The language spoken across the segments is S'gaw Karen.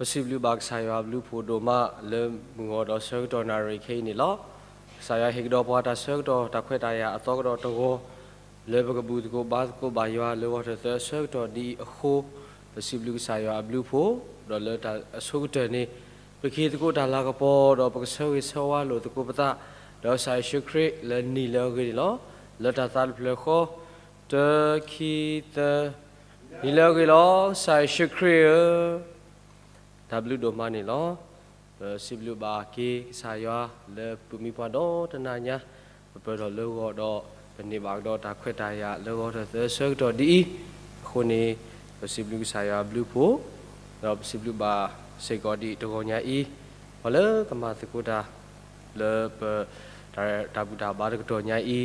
ပစံးဘျုးဘၣ်ကစၢ်ယွၤအဘျုးအဖှိၣ်ဒိၣ်မးလၢမုၢ်ဂီၤဒီးဆၢကတီၢ်နၣ်ရံၣ်ခဲအံၤန့ၣ်လီၤ. ကစၢ်ယွၤဟ့ၣ်ကဒီးပှၤတၢ်ဆၢကတီၢ်တၢ်ခွဲးတၢ်ယာ်အသီကဒီးတဂီၤ လၢပကဘူၣ်သကိးဘါသကိးဘၣ်ယွၤလၢဂီၤထၢၣ်သၢဆၢကတီၢ်ဒ်အံၤအဃိ, ပစံးဘျုးကစၢ်ယွၤအဘျုးအဖှိၣ်, ဒီးလၢတၢ်အဆိကတၢၢ်န့ၣ် ပကဟ့ၣ်သကိးတၢ်လၤကပီၤ ဒီးပကဆၢဂ့ၤဆၢဝါလိာ်သကိးပသး, ဒီးကစၢ်ယ့ၣ်ၡူးခရံာ်လၢနံၤလၢအဂ့ၤန့ၣ်လီၤ. လၢတၢ်သးတဖျၢၣ်ဃီ, တၢ ခံ သၢ, နံၤလၢအဂ့ၤလီၤ ကစၢ်ယ့ၣ်ၡူးခရံာ်ဧၢ. တၢ်ဘျုးဒိၣ်မးန့ၣ်လီၤ. ပစံးဘျုးဘၣ်က့ၤကစၢ်ယွၤလၢပမံပှၤဒီတနၤညါ, ပပၢၢ်ထီၣ်လၢဂီၤဒီး ပန့ၢ်ဘၣ်ကဒီးတၢ်ခွဲးတၢ်ယာ်လၢဂီၤထၢၣ်သၢဆၢကတီၢ်ဒ်အံၤ, အဃိန့ၣ် ပစံးဘျုးကစၢ်ယွၤအဘျုးအဖှိၣ်, ဒီးပစံးဘျုးဘၣ်စ့ၢ်ကီးဒ်တဂီၤညါအံၤ, ပှၤလၢကမၤသကိးတၢ် လၢပ တၢ်ဘူၣ်တၢ်ဘါတကတီၢ်ညါအံ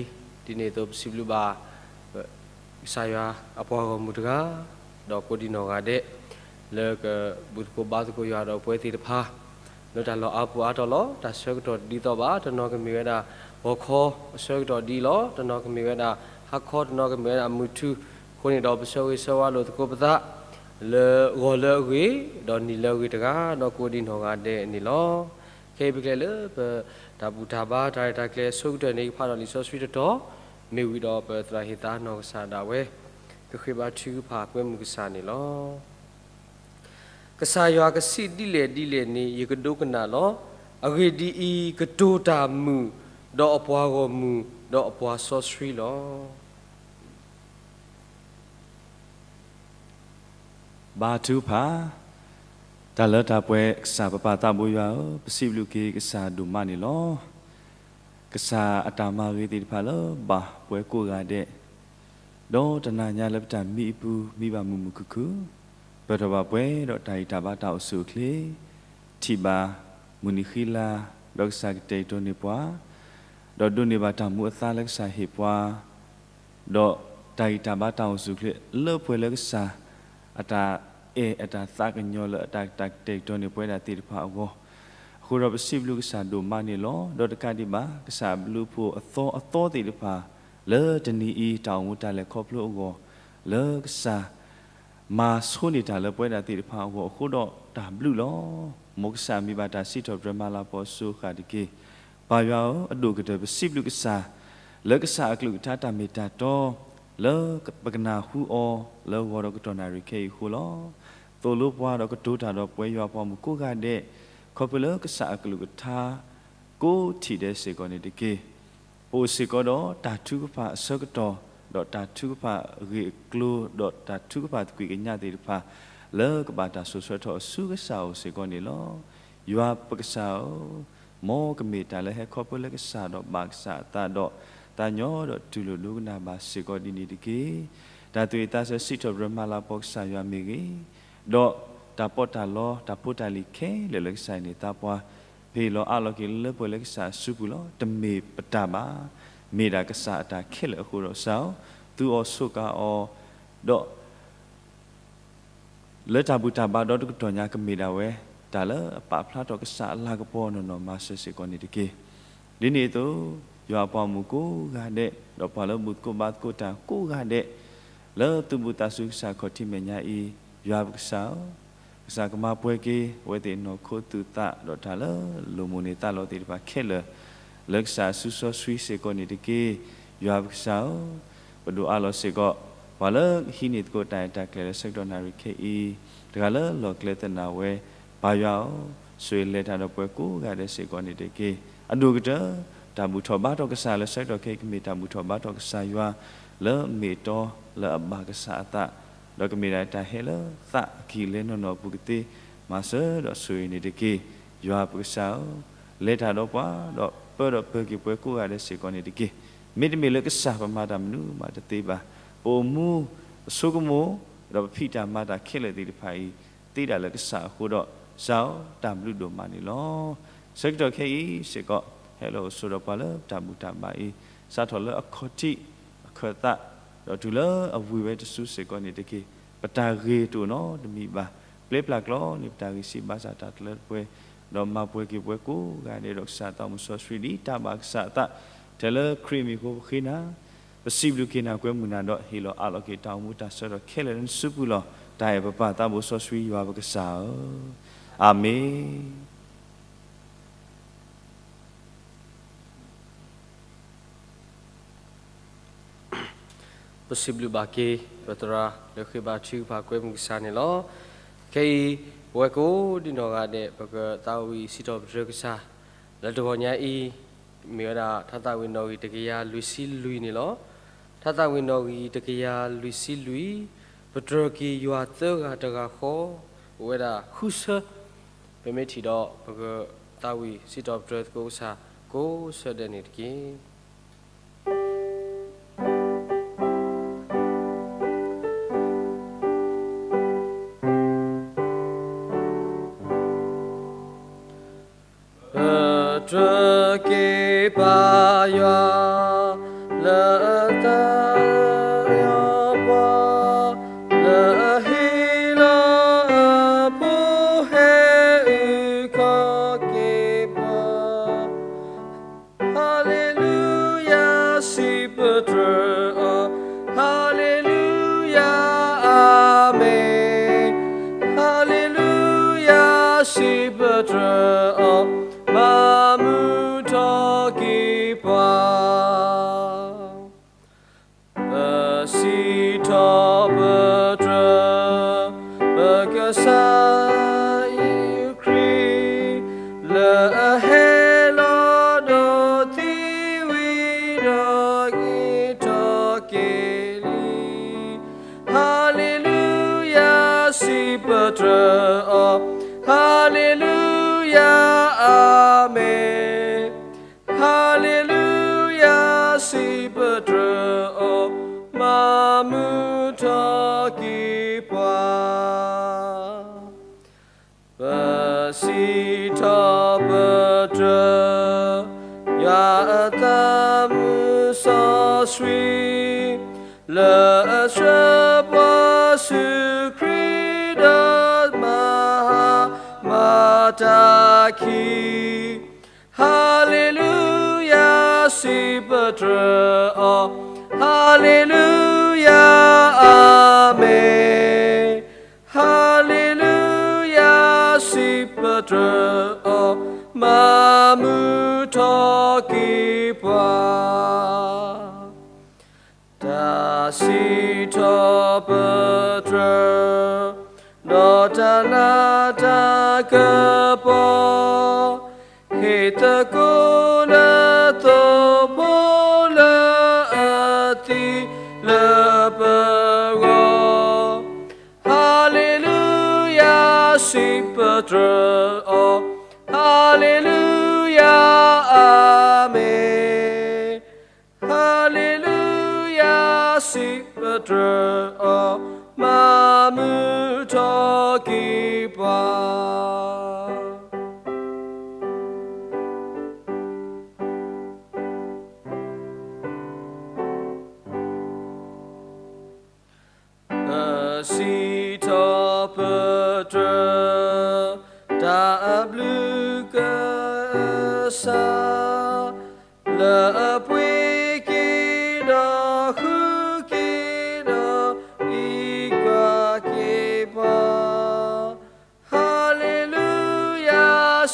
ၤ, ဒ်န့ၣ်အသိးပစံးဘျုးဘၣ် ကစၢ်ယွၤအပှၤဂီၢ်မုၢ်တဂၤ, ဒီးကိးဒံနီၢ်ဂၤဒဲး, လၢကဘူၣ်သကိးဘါသကိးယွၤဒီးပဝဲသ့ၣ်တဖၣ်, လၢတၢ်လီၢ်အါပူၤအါတီၤလီၤ. တၢ်ဆၢကတီၢ်တဒ်သိးဘၣ်, တနီၤကမ့ၢ်ဝဲဒၣ် ဂီၤခီအဆၢကတီၢ်ဒ်အံၤလီၤ, တနီၤကမ့ၢ်ဝဲဒၣ် ဟါခီ, တနီၤကမ့ၢ်ဝဲဒၣ်မုၢ်ထူၣ်, အဃိန့ၣ်ဒီးပဆၢဂ့ၤဆၢဝါလိာ်သကိးပသး လၢဂီၤလၢအဂ့ၤ, ဒီးနံၤလၢအဂ့ၤတဂၤ, ဒီးကိးဒံနီၢ်ဂၤဒဲးန့ၣ်လီၤ. ခဲအံၤပကလဲၤလၢပတၢ်ဘူၣ်တၢ်ဘါတၢ်ရဲၣ်တၢ်ကျဲၤအဆိကတၢၢ်န့ၣ် ကဖးဒီးလံာ်စီဆှံတတီၤ, မ့ၢ်ဝံၤဒီးပသရၣ်ဟ့ၣ်သါနီၢ်ကစၢ်ဒၣ်ဝဲ, ကဃ့ဘါထုကဖၣ်ကွဲမုာ်ကစၢ်န့ၣ်လီၤ. ကစၢ်ယွၤကစံးဒ်လဲၣ်ဒ်လဲၣ်န့ၣ် ယကဒိကနၣ်လီၤ. အဂ့ၢ်ဒ်အံၤ, ကတိၤတၢ်မုာ်, ဒီးအပှၤဂီၢ်မုၢ်, ဒီးအပှၤစီဆှံလီၤ. ဘါထုကဖၣ်, တၢ်လၢတၢ်ပှဲၤကစၢ်ပပၢ်သးဘိယွၤဧၢ, ပစံးဘျုးက့ၤကစၢ်ဒိၣ်မးန့ၣ်လီၤ. ကစၢ်အတၢ်မၤဂ့ၤသ့ၣ်တဖၣ်လၢဘၣ်ပှဲၤကိးဂၤဒဲး, ဒီးတနၤညါလၢပတၢ်မံအပူၤ မံဘၣ်မုာ်မုာ်ခုၣ်ခုၣ်, ပၢၢ်ထီၣ်ဘၣ်ပှဲၤဒီးတၢ်ဂံၢ်တၢ်ဘါတၢ်အိၣ်ဆူၣ်အိၣ်ချ့, ထံၣ်ဘၣ်မုၢ်နံၤဃံလၤ, ဒီးကစၢ်ကတဲာ်ကတီၤန့ၢ်ပှၤ, ဒီးဒိးန့ၢ်ဘၣ်တၢ်မူအသါလၢကစၢ်ဟ့ၣ်ပှၤ, ဒီးတၢ်ဂံၢ်တၢ်ဘါတၢ်အိၣ်ဆူၣ်အိၣ်ချ့လၢပှဲၤလၢကစၢ် အတၢ်အဲၣ်အတၢ်သးကညီၤလၢအတၢ်ကတဲာ်ကတီၤန့ၢ်ပဝဲဒၣ်သ့ၣ်တဖၣ်အဂီၢ်, အဃိဒီးပစံးဘျုးကစၢ်ဒိၣ်မးန့ၣ်လီၤ. ဒီးတကးဒံးဘၣ် ကစၢ်အဘျုးအဖှိၣ်အသီအသီသ့ၣ်တဖၣ် လၢတနံၤအံၤတၢ်အိၣ်မူတၢ်လဲၤခီဖျိအဂီၢ်, လၢကစၢ် မၤဆိန့ၢ်တၢ်လၢပဝဲဒၣ်သ့ၣ်တဖၣ်အဂီၢ်အဃိဒီးတၢ်ဘျုးလီၤ. မ်ကစၢ်မံဘၣ်တၢ်စံးထီၣ်ပတြၢၤမၤလၤကပီၤအစိၤဃၣ်တက့ၢ်. ပၢ်ယွၤဧၢ, အဒိၣ်ကတၢၢ်ပစံးဘျုးကစၢ် လၢကစၢ်အကလုၢ်ကထါတၢ်မ့ၢ်တၢ်တီ လၢပကနၢ်ဟူအီၤလၢဂီၤဒီးကတီၢ်နၣ်ရံၣ်ခဲအံၤအဃိလီၤ. သိၣ်လိပှၤဒီးကတိၤတၢ်ဒီးပဝဲယွၤပှၤမုၢ်ကိးဂၤဒဲး, ခီဖျိလၢကစၢ်အကလုၢ်ကထါ ကိးထီၣ်ဒဲးစ့ၢ်ကီးန့ၣ်တက့ၢ်. ပအိၣ်စ့ၢ်ကီးဒီးတၢ်ထုကဖၣ်အဆၢကတီၢ်, ဒီးတၢ်ထုကဖၣ်အဂ့ၢ်အကျိၤ, ဒီးတၢ်ထုကဖၣ်သကွံာ်ကညးသ့ၣ်တဖၣ်, လၢကဘၣ်တၢ်စိာ်ဆှၢထီၣ်အဆူကစၢ်အအိၣ်စ့ၢ်ကီးန့ၣ်လီၤ. ယွၤပကစၢ်ဧၢ, မ်ကမ့ၢ်တၢ်လၢဟဲခီဖျိလၢကစၢ်ဒီးဘၣ်ကစၢ်အသးဒီး သးညီဒီးတူၢ်လိာ်ဒိကနၣ်ဘၣ်စ့ၢ်ကီးဒ်န့ၣ်တက့ၢ်. တၢ်သူၣ်ဝံၣ်သးဆၢစံးထီၣ်ပတြၢၤမၤလၤကပီၤကစၢ်ယွၤမ့ၢ်ဂ့ၤ, ဒီးတၢ်ပီးတၢ်လီတၢ်ဖိတၢ်လံၤခဲလၢာ်လၢကစၢ်အံၤန့ၣ်သးပှၢ် ပဟ့ၣ်လီၤအးလီၤက့ၤလၢပှဲၤလၢကစၢ်အစုပူၤလီၤ. တမ့ၢ်ပတၢ်ဘၣ်, မ့ၢ်ဒၣ်ကစၢ်အတၢ်ခဲလၢာ်အဃိဒီးကစၢ်ဧၢ, သူအီၤဆိးကါအီၤ, ဒီး လၢတၢ်ဘူၣ်တၢ်ဘါဒီတကတီၢ်ညါကမ့ၢ်ဒၣ်ဝဲ တၢ်လၢအပာ်ဖျါထီၣ်ကစၢ်အလၤကပီၤနီၢ်နီၢ်မၤစၢၤစ့ၢ်ကီးန့ၣ်တက့ၢ်. ဒ်န့ၣ်အသိး, ယွၤအပှၤမုၣ်ကိးဂၤဒဲး, ဒီးပှၤလၢဘူၣ်သကိးဘါသကိးတၢ်ကိးဂၤဒဲး, လၢသူၣ်ဘီၣ်သးစူၤကစၢ်ခီၣ်ထံးမဲာ်ညါအံၤ, ယွၤပကစၢ်ဧၢ, ကစၢ်ကမၤပှဲၤက့ၤ အဝဲသ့ၣ်နီၢ်ခိသူၣ်သး ဒီးတၢ်လၢလိၣ်မိၣ်န့ၢ်သးလီသ့ၣ်တဖၣ်ခဲလၢာ်, လၢကစၢ်အစုစီဆှံစ့ၢ်ကီးန့ၣ်တက့ၢ်. ယွၤပကစၢ်ဧၢ, ပဒိၣ်အးလီၤစ့ၢ်ကီး ပှၤလၢဟံးန့ၢ်သကိးတၢ်ရဲၣ်တၢ်ကျဲၤလၢဆၢကတီၢ်နၣ်ရံၣ်ခဲအံၤ, တဂၤလၢလီၢ်ကျဲသနာ်ဝဲ, ပၢ်ယွၤဧၢ, ဆိၣ်ဂ့ၤလဲၤတၢ်ဒီးပှၤကိးဂၤဒဲးစ့ၢ်ကီးန့ၣ်တက့ၢ်. အဒိၣ်ကတၢၢ်, တၢ်ဘူၣ်ထီၣ်ဘါထီၣ်ကစၢ်လၢဆၢကတီၢ်ခဲအံၤ ကမ့ၢ်တၢ်ဘူၣ်ထီၣ်ဘါထီၣ်ကစၢ်ယွၤ လၢအမ့ၢ်အတီလၢအဘၣ်ကစၢ်အသး, ဒီးကမ့ၢ်ဒၣ်တၢ်ဟဲလၢသးအကံၢ်လဲနီၢ်နီၢ်အပူၤကသ့, မၤစၢၤဒီးဆိၣ်ဂ့ၤန့ၣ်တက့ၢ်. ယွၤပကစၢ်ဧၢ, လဲၤတၢ်ဒီးပှၤ, ဒီးပၢဒီးပၢၤက့ၤပှၤကိးဂၤဒဲးစ့ၢ်ကီးန့ၣ်တက့ၢ်. မ့တမ့ၢ်လၢကစၢ်ပမၤတၢ်မနုၤမးတသ့ဘၣ်. ပအိၣ်မူအဆိကမိၣ်, ဒီးပဖံးတၢ်မၤတၢ်ခဲလၢာ်သ့ၣ်တဖၣ်အံၤ, သ့ဒၣ်လၢကစၢ်အဃိဒီး, ကစၢ်ဧၢ, တၢ်ဘျုးဒိၣ်မးန့ၣ်လီၤ. ဆၢကတီၢ်ခဲအံၤစ့ၢ်ကီး, ဟဲလီၤအိၣ်ဆိးဒီးပှၤလၢတၢ်ဘူၣ်တၢ်ဘါအံၤ, စးထီၣ်လၢအခီၣ်ထံးအခၢၣ်သး, ဒီးတုၤလၢအဝံၤဝဲတစုစ့ၢ်ကီးန့ၣ်တက့ၢ်. ပတၢ်ဂ့ၤတအိၣ်နီတမံၤဘၣ်. ပျဲပျၢ်ကျီန့ၢ်ပတၢ်ဂံၢ်စၢ်ဘါစၢ်တၢ်တလၢတပှဲၤ, ဒီးမၤပှဲၤက့ၤပှၤကိးဂၤဒဲးဒီးကစၢ်သးမုၢ်စီဆှံ ဒ်တၢ်ဘၣ်ကစၢ်အသး, ထဲလၢခရံာ်အမံၤအဃိပဃ့နၤ, ပစံးဘျုးက့ၤနၤကွဲမုာ်နၤဒီးဟ့ၣ်လီၤအးလီၤက့ၤတၢ်အိၣ်မူတၢ်ဆၢကတီၢ်ခဲလၢာ်လၢနစုပူၤလီၤ. တၢ်အဲၣ်ပပၢ်သးဘိစီဆှံယွၤပကစၢ်ဧၢ. အၤမ့ၣ်. ပစံးဘျုးဘၣ်က့ၤ ပသရၣ်လၢဃ့ဘါထုကဖၣ်ကွဲမုာ်ကစၢ်န့ၣ်လီၤ. ခဲအံၤ ပဝဲကိးဒံနီၢ်ဂၤဒဲး ပကသးဝံၣ်စံးထီၣ်ပတြၢၤကစၢ် လၢတဂီၤညါအံၤ မ့ၢ်ဝဲဒၣ် ထါသးဝံၣ်နီၣ်ဂံၢ်တကယၤလွံၢ်ဆံလွံၢ်န့ၣ်လီၤ. ထါသးဝံၣ်နီၣ်ဂံၢ်တကယၤလွံၢ်ဆံလွံၢ်, ပတြၢၤက့ၤယွၤသၢဂၤတဂၤဃီ, အိၣ်ဝဲဒၣ်ဃုဆၢ, ပမ့ၢ်ထံၣ်ဒီး ပကသးဝံၣ်စံးထီၣ်ပတြၢၤသကိးကစၢ် ကိးဆၢဒဲးန့ၣ်တက့ၢ်. ပတြၢၤက့ၤပၢ်ယွၤ လၢအသးဒီးပှၤ, လၢအဟ့ၣ်လီၤအဖိဟဲအုၣ်က့ၤပှၤ. ဟၤလ့လူယၤ စံးပတြၢၤအီၤ, ဟၤလ့လူယၤ အၤမ့ၣ်, ဟၤလ့လူယၤ စံးပတြၢၤအီၤ, မၤမုာ်ထီၣ်က့ၤပှၤ. ပစံးထီၣ်ပတြၢၤ ပကစၢ်ယ့ၣ်ၡူးခရံာ် လၢအဟဲလီၤဒီးသံဝံၤဒီး ဂ့ၤထီၣ်က့ၤလံ. ဟၤလ့လူယၤ စံးပတြၢၤအီၤ, ဟၤလ့လူယၤ အၤမ့ၣ်, ဟၤလ့လူယၤ စံးပတြၢၤအီၤ, မၤမုာ်ထီၣ်က့ၤပှၤ. ပစံးထီၣ်ပတြၢၤ ယွၤအသးမုာ်စီဆှံ လၢအဆှၢပှၤဆူခရံာ်ဒီးမၤဟါမၤတၢ်ခံ ဟၤလ့လူယၤ စံးပတြၢၤအီၤ, ဟၤလ့လူယၤ အၤမ့ၣ်, ဟၤလ့လူယၤ စံးပတြၢၤအီၤ, မၤမုာ်ထီၣ်က့ၤပှၤ. တၢ်စံးထီၣ်ပတြၢၤ ဒီးတၢ်နးတၢ်ကပီၤ ဟ့ၣ်သကိးလၢသိဖိလၢအသံလၢပဂီၢ်, ဟၤလ့လူယၤ စံးပတြၢၤအီၤ, ဟၤလ့လူယၤ အၤမ့ၣ်, ဟၤလ့လူယၤ စံးပတြၢၤအီၤ, မၤမုာ်ထီၣ်က့ၤပှၤ. ပစံးထီၣ်ပတြၢၤ တၢ်အဘျုးကစၢ် လၢအပှ့ၤက့ၤဒီးဃုက့ၤဒီးဟံးကွၢ်က့ၤပှၤ, ဟၤလ့လူယၤ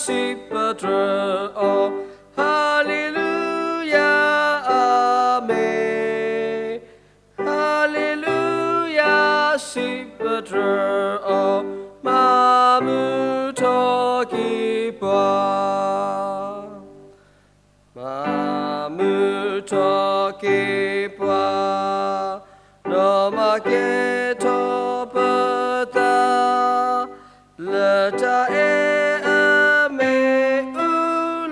စံးပတြၢၤအီၤ, ဟၤလ့လူယၤ အၤမ့ၣ်, ဟၤလ့လူယၤ စံးပတြၢၤအီၤ, မၤမုာ်ထီၣ်က့ၤပှၤ. မၤမုာ်ထီၣ်က့ၤပှၤ, ဒီးမၤကဲထီၣ်ပသး, လၢတၢ်အဲၣ်အမဲာ်အူ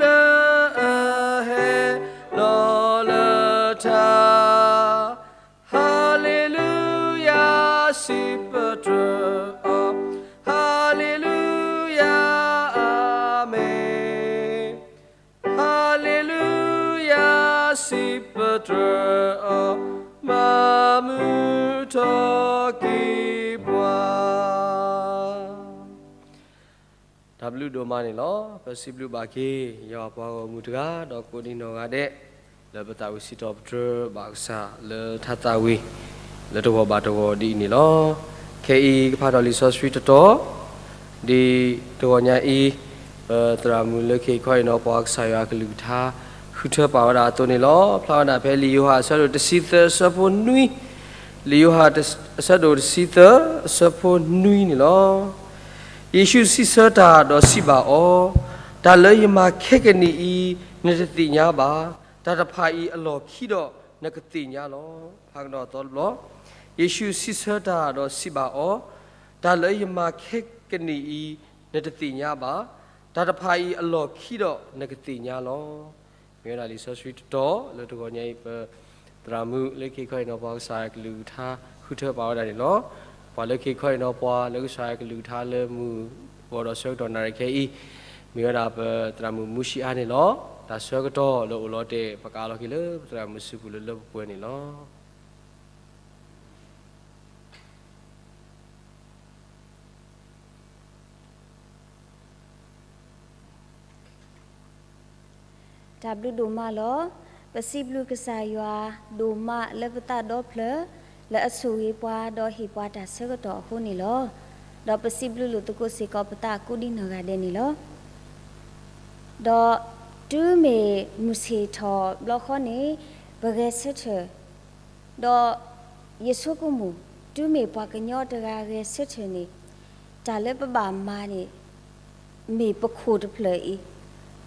လၢအဟဲလီၤလၢထါ, ဟၤလ့လူယၤ စံးပတြၢၤအီၤ, ဟၤလ့လူယၤ အၤမ့ၣ်, ဟၤလ့လူယၤ စံးပတြၢၤအီၤ, မၤမုာ်ထီၣ်က့ၤပှၤ. တၢ်ဘျုးဒိၣ်မးန့ၣ်လီၤ. ပစံးဘျုးဘၣ်က့ၤ ယွၤပှၤဂီၢ်မုၢ်တဂၤ ဒီးကိးဒံနီၢ်ဂၤဒဲး လၢပသးဝံၣ်စံးထီၣ်ပတြၢၤဘၣ်ကစၢ် လၢထါသးဝံၣ် လၢတဂီၢ်ဘၣ်တဂီၢ်ဒ်အံၤန့ၣ်လီၤ. ခဲအံၤကဖးထီၣ်လံာ်စီဆှံတတီၤ, ဒ်တဂီၤညါအံၤ, ပသရၣ်မုၣ်လၢခံခီအံၤနီၤ ပှၤကစၢ်ယွၤအကလုၢ်ကထါ ဃုထၢပာ်ဝဲဒၣ်အသိးန့ၣ်လီၤ. ဖျါဝဲဒၣ်ဖဲလံာ်ယိၤဟၣ်အဆၢဒိၣ်တဆံသၢအဆၢဖိနွံ, လံာ်ယိၤဟၣ်အဆၢဒိၣ်တဆံသၢအဆၢဖိနွံန့ၣ်လီၤ. ယ့ၣ်ၡူးစံးဆၢတၢ်ဒီးစံးဘၣ်အီၤ, တၢ်လၢယမၤခဲကနံၣ်အံၤ နတသ့ၣ်ညါဘၣ်, တၢ်တဖၣ်အံၤအလီၢ်ခံဒီးနကသ့ၣ်ညါလီၤ. ဖးကဒီးအသီတဘျီ, ယ့ၣ်ၡူးစံးဆၢတၢ်ဒီးစံးဘၣ်အီၤ, တၢ်လၢယမၤခဲကနံၣ်အံၤ နတသ့ၣ်ညါဘၣ်, တၢ်တဖၣ်အံၤအလီၢ်ခံဒီးနကသ့ၣ်ညါလီၤ. မ့ၢ်ဝဲဒၣ်လံာ်စီဆှံတတီၤလၢတဂီၤညါအံၤ ပသရၣ်မုၣ်လၢခံခီအံၤနီၤ ပှၤကစၢ်ယွၤအကလုၢ်ကထါ ဃုထၢပာ်ဝဲဒၣ်န့ၣ်လီၤ. ပှၤလၢခံခီအံၤနီၤ ပှၤလၢကစၢ်ယွၤအကလုၢ်ကထါလၢမုၢ်ဂီၤဒီးဆၢကတီၢ်နၣ်ရံၣ်ခဲအံၤ, မ့ၢ်ဝဲဒၣ်ပသရၣ်မုၣ်မူၡံအါန့ၣ်လီၤ. တၢ်ဆၢကတီၢ်လၢအိၣ်လီၤတဲာ် ပကးလီၤက့ၤလၢပသရၣ်မုၣ်စုပူၤလၢလၢပှဲၤပှဲၤန့ၣ်လီၤ. တၢ်ဘျုးဒိၣ်မးလီၤ. ပစံးဘျုးကစၢ်ယွၤဒိၣ်မးလၢပသးဒီဖျၢၣ် လၢအဆိၣ်ဂ့ၤပှၤဒီးဟ့ၣ်ပှၤတၢ်ဆၢကတီၢ်အဃိန့ၣ်လီၤ. ဒီးပစံးဘျုးလိာ်သကိးစ့ၢ်ကီးပသးကိးဒံနီၢ်ဂၤဒဲးန့ၣ်လီၤ. ဒီးတုၤမ့ၢ်မုၢ်ဆ့ၣ်ထီၣ်ဘျီဃီန့ၣ် ပဂဲၤဆၢထၢၣ် ဒီးယဆိကမိၣ် တုၤမ့ၢ်ပှၤကညီတဂၤဂဲၤဆၢထၢၣ်န့ၣ် တၢ်လၢပဘၣ်မၤန့ၣ် မ့ၢ်ပခိၣ်တဖျၢၣ်အံၤ,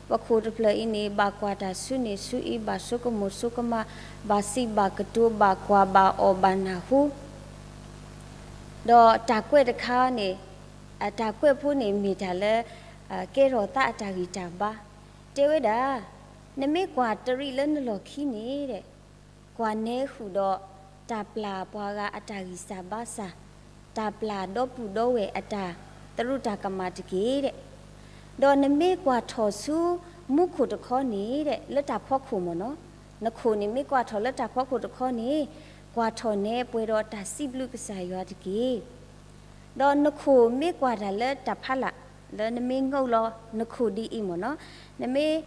ပခိၣ်တဖျၢၣ်အံၤန့ၣ် ဘၣ်ကွၢ်တၢ်ဆူန့ၣ်ဆူအံၤ, ဘၣ်ဆိကမိၣ်ဆိကမး, ဘၣ်စံးဘၣ်ကတိၤ, ဘၣ်ကွၢ်ဘၣ်အီၣ်ဘၣ်နၢ်ဟူ ဒီးတၢ်ကွဲးတခါန့ၣ်, တၢ်ကွဲးဖိန့ၣ်မ့ၢ်တၢ်လၢ ကဲထီၣ်သးအတၢ်ဂံၢ်တၢ်ဘါ, တဲဝဲဒၣ်, နမ့ၢ်ကွၢ်တရံးလၢနလီၢ်ခံန့ၣ်ဒီး ကွၢ်နဲဃုာ်ဒီးတၢ်ပျၢ်ပှၤဂၤအတၢ်ဂံၢ်စၢ်ဘါစၢ်, တၢ်ပျၢ်ဒီပုၢ်ဒီဝဲၢ်အတၢ်သရူးတၢ်ကမၣ်တက့ၢ်ဒီး, ဒီးနမ့ၢ်ကွၢ်ထီၣ်ဆူမူခိၣ်တခီန့ၣ်ဒီး လၢတၢ်ဖီခိၣ်မ့ၢ်နီၤ, နခိၣ်န့ၣ်မ့ၢ်ကွၢ်ထီၣ်လၢတၢ်ဖီခိၣ်တခီန့ၣ်, ကွၢ်ထီၣ်နဲပှဲၤဒီးတၢ်စံးဘျုးကစၢ်ယွၤတက့ၢ်. ဒီးနခိၣ်မ့ၢ်ကွၢ်တၢ်လၢတၢ်ဖးလၢ်, လၢနမ့ၢ်ငိၣ်လီၤနခိၣ်ဒ်အံၤမ့ၢ်နီၤ, နမ့ၢ်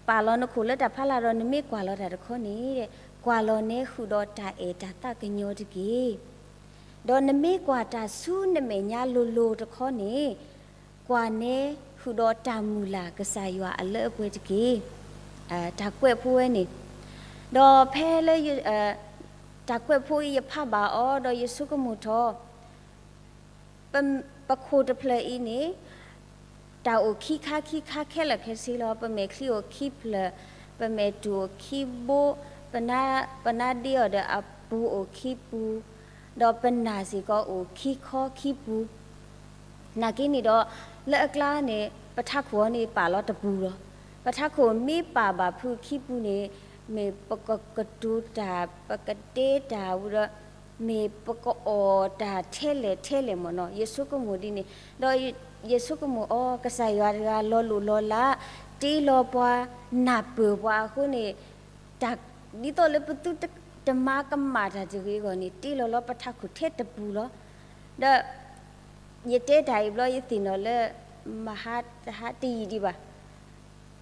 ပာ်လီၤနခိၣ်လၢတၢ်ဖးလၢ်ဒီး နမ့ၢ်ကွၢ်လီၤတၢ်တခီန့ၣ်, ကွၢ်လီၤနဲဃုာ်ဒီးတၢ်အဲၣ်တၢ်သးကညီၤတက့ၢ်. ဒီးနမ့ၢ်ကွၢ်တၢ်ဆူနမဲာ်ညါလိၤလိၤတခီန့ၣ်, ကွၢ်နဲဃုာ်ဒီးတၢ်မုၢ်လၢ်ကစၢ်ယွၤအလၢအပှဲၤတက့ၢ်. တၢ်ကွဲးဖိဝဲန့ၣ်, ဒီးဖဲလၢ တၢ်ကွဲးဖိအံၤယဖးဘၣ်အီၤဒီးယဆိကမိၣ်ထီၣ် ပခိၣ်တဖျၢၣ်အံၤန့ၣ် တၢ်အိၣ်ခံခါခံခါခဲလၢာ်ခဲဆ့လီၤ. ပမဲာ်ချံအိၣ်ခံဖျၢၣ်, ပမဲာ်တူၢ်အိၣ်ခံဘိ, ပနါဒ့အီၤဒီးအပူၤအိၣ်ခံပူၤ, ဒီးပနၢ်စ့ၢ်ကီးအိၣ်ခံခီခံပူၤ နာ်က့န့ၣ်ဒီး လၢအကျါန့ၣ် ပထးခိၣ်အီၤန့ၣ်ပာ်လီၤတပူၤလီၤ. ပထးခိၣ်မ့ၢ်ပာ်ဘၣ်ဖုခံပူၤန့ၣ် မ့ၢ်ပကကတိၤတၢ် ပကတဲတၢ်ဝံၤဒီး မ့ၢ်ပကအီၣ်တၢ်ထဲလဲၣ်ထဲလဲၣ်မ့ၢ်နီၤ ယဆိကမိၣ်ဒ်န့ၣ်, ဒီးယဆိကမိၣ်အီၤ ကစၢ်ယွၤတဂၤလီၤလိၢ်လီၤလး တ့လီၤပှၤ နၢ်ပၢၢ်ပှၤအဃိန့ၣ် တၢ်ဒ်သိးလၢပသုတမၤကမၣ်တၢ်တဂ့ၤအဂီၢ်န့ၣ် တ့လီၤလီၤပထးခိၣ်ထဲတပူၤလီၤ. ဒီး ယတဲတၢ်အံၤဘျီယသ့ၣ်နီၣ်လၢ မဟါတဟါတယံာ်ဒံးဘၣ်,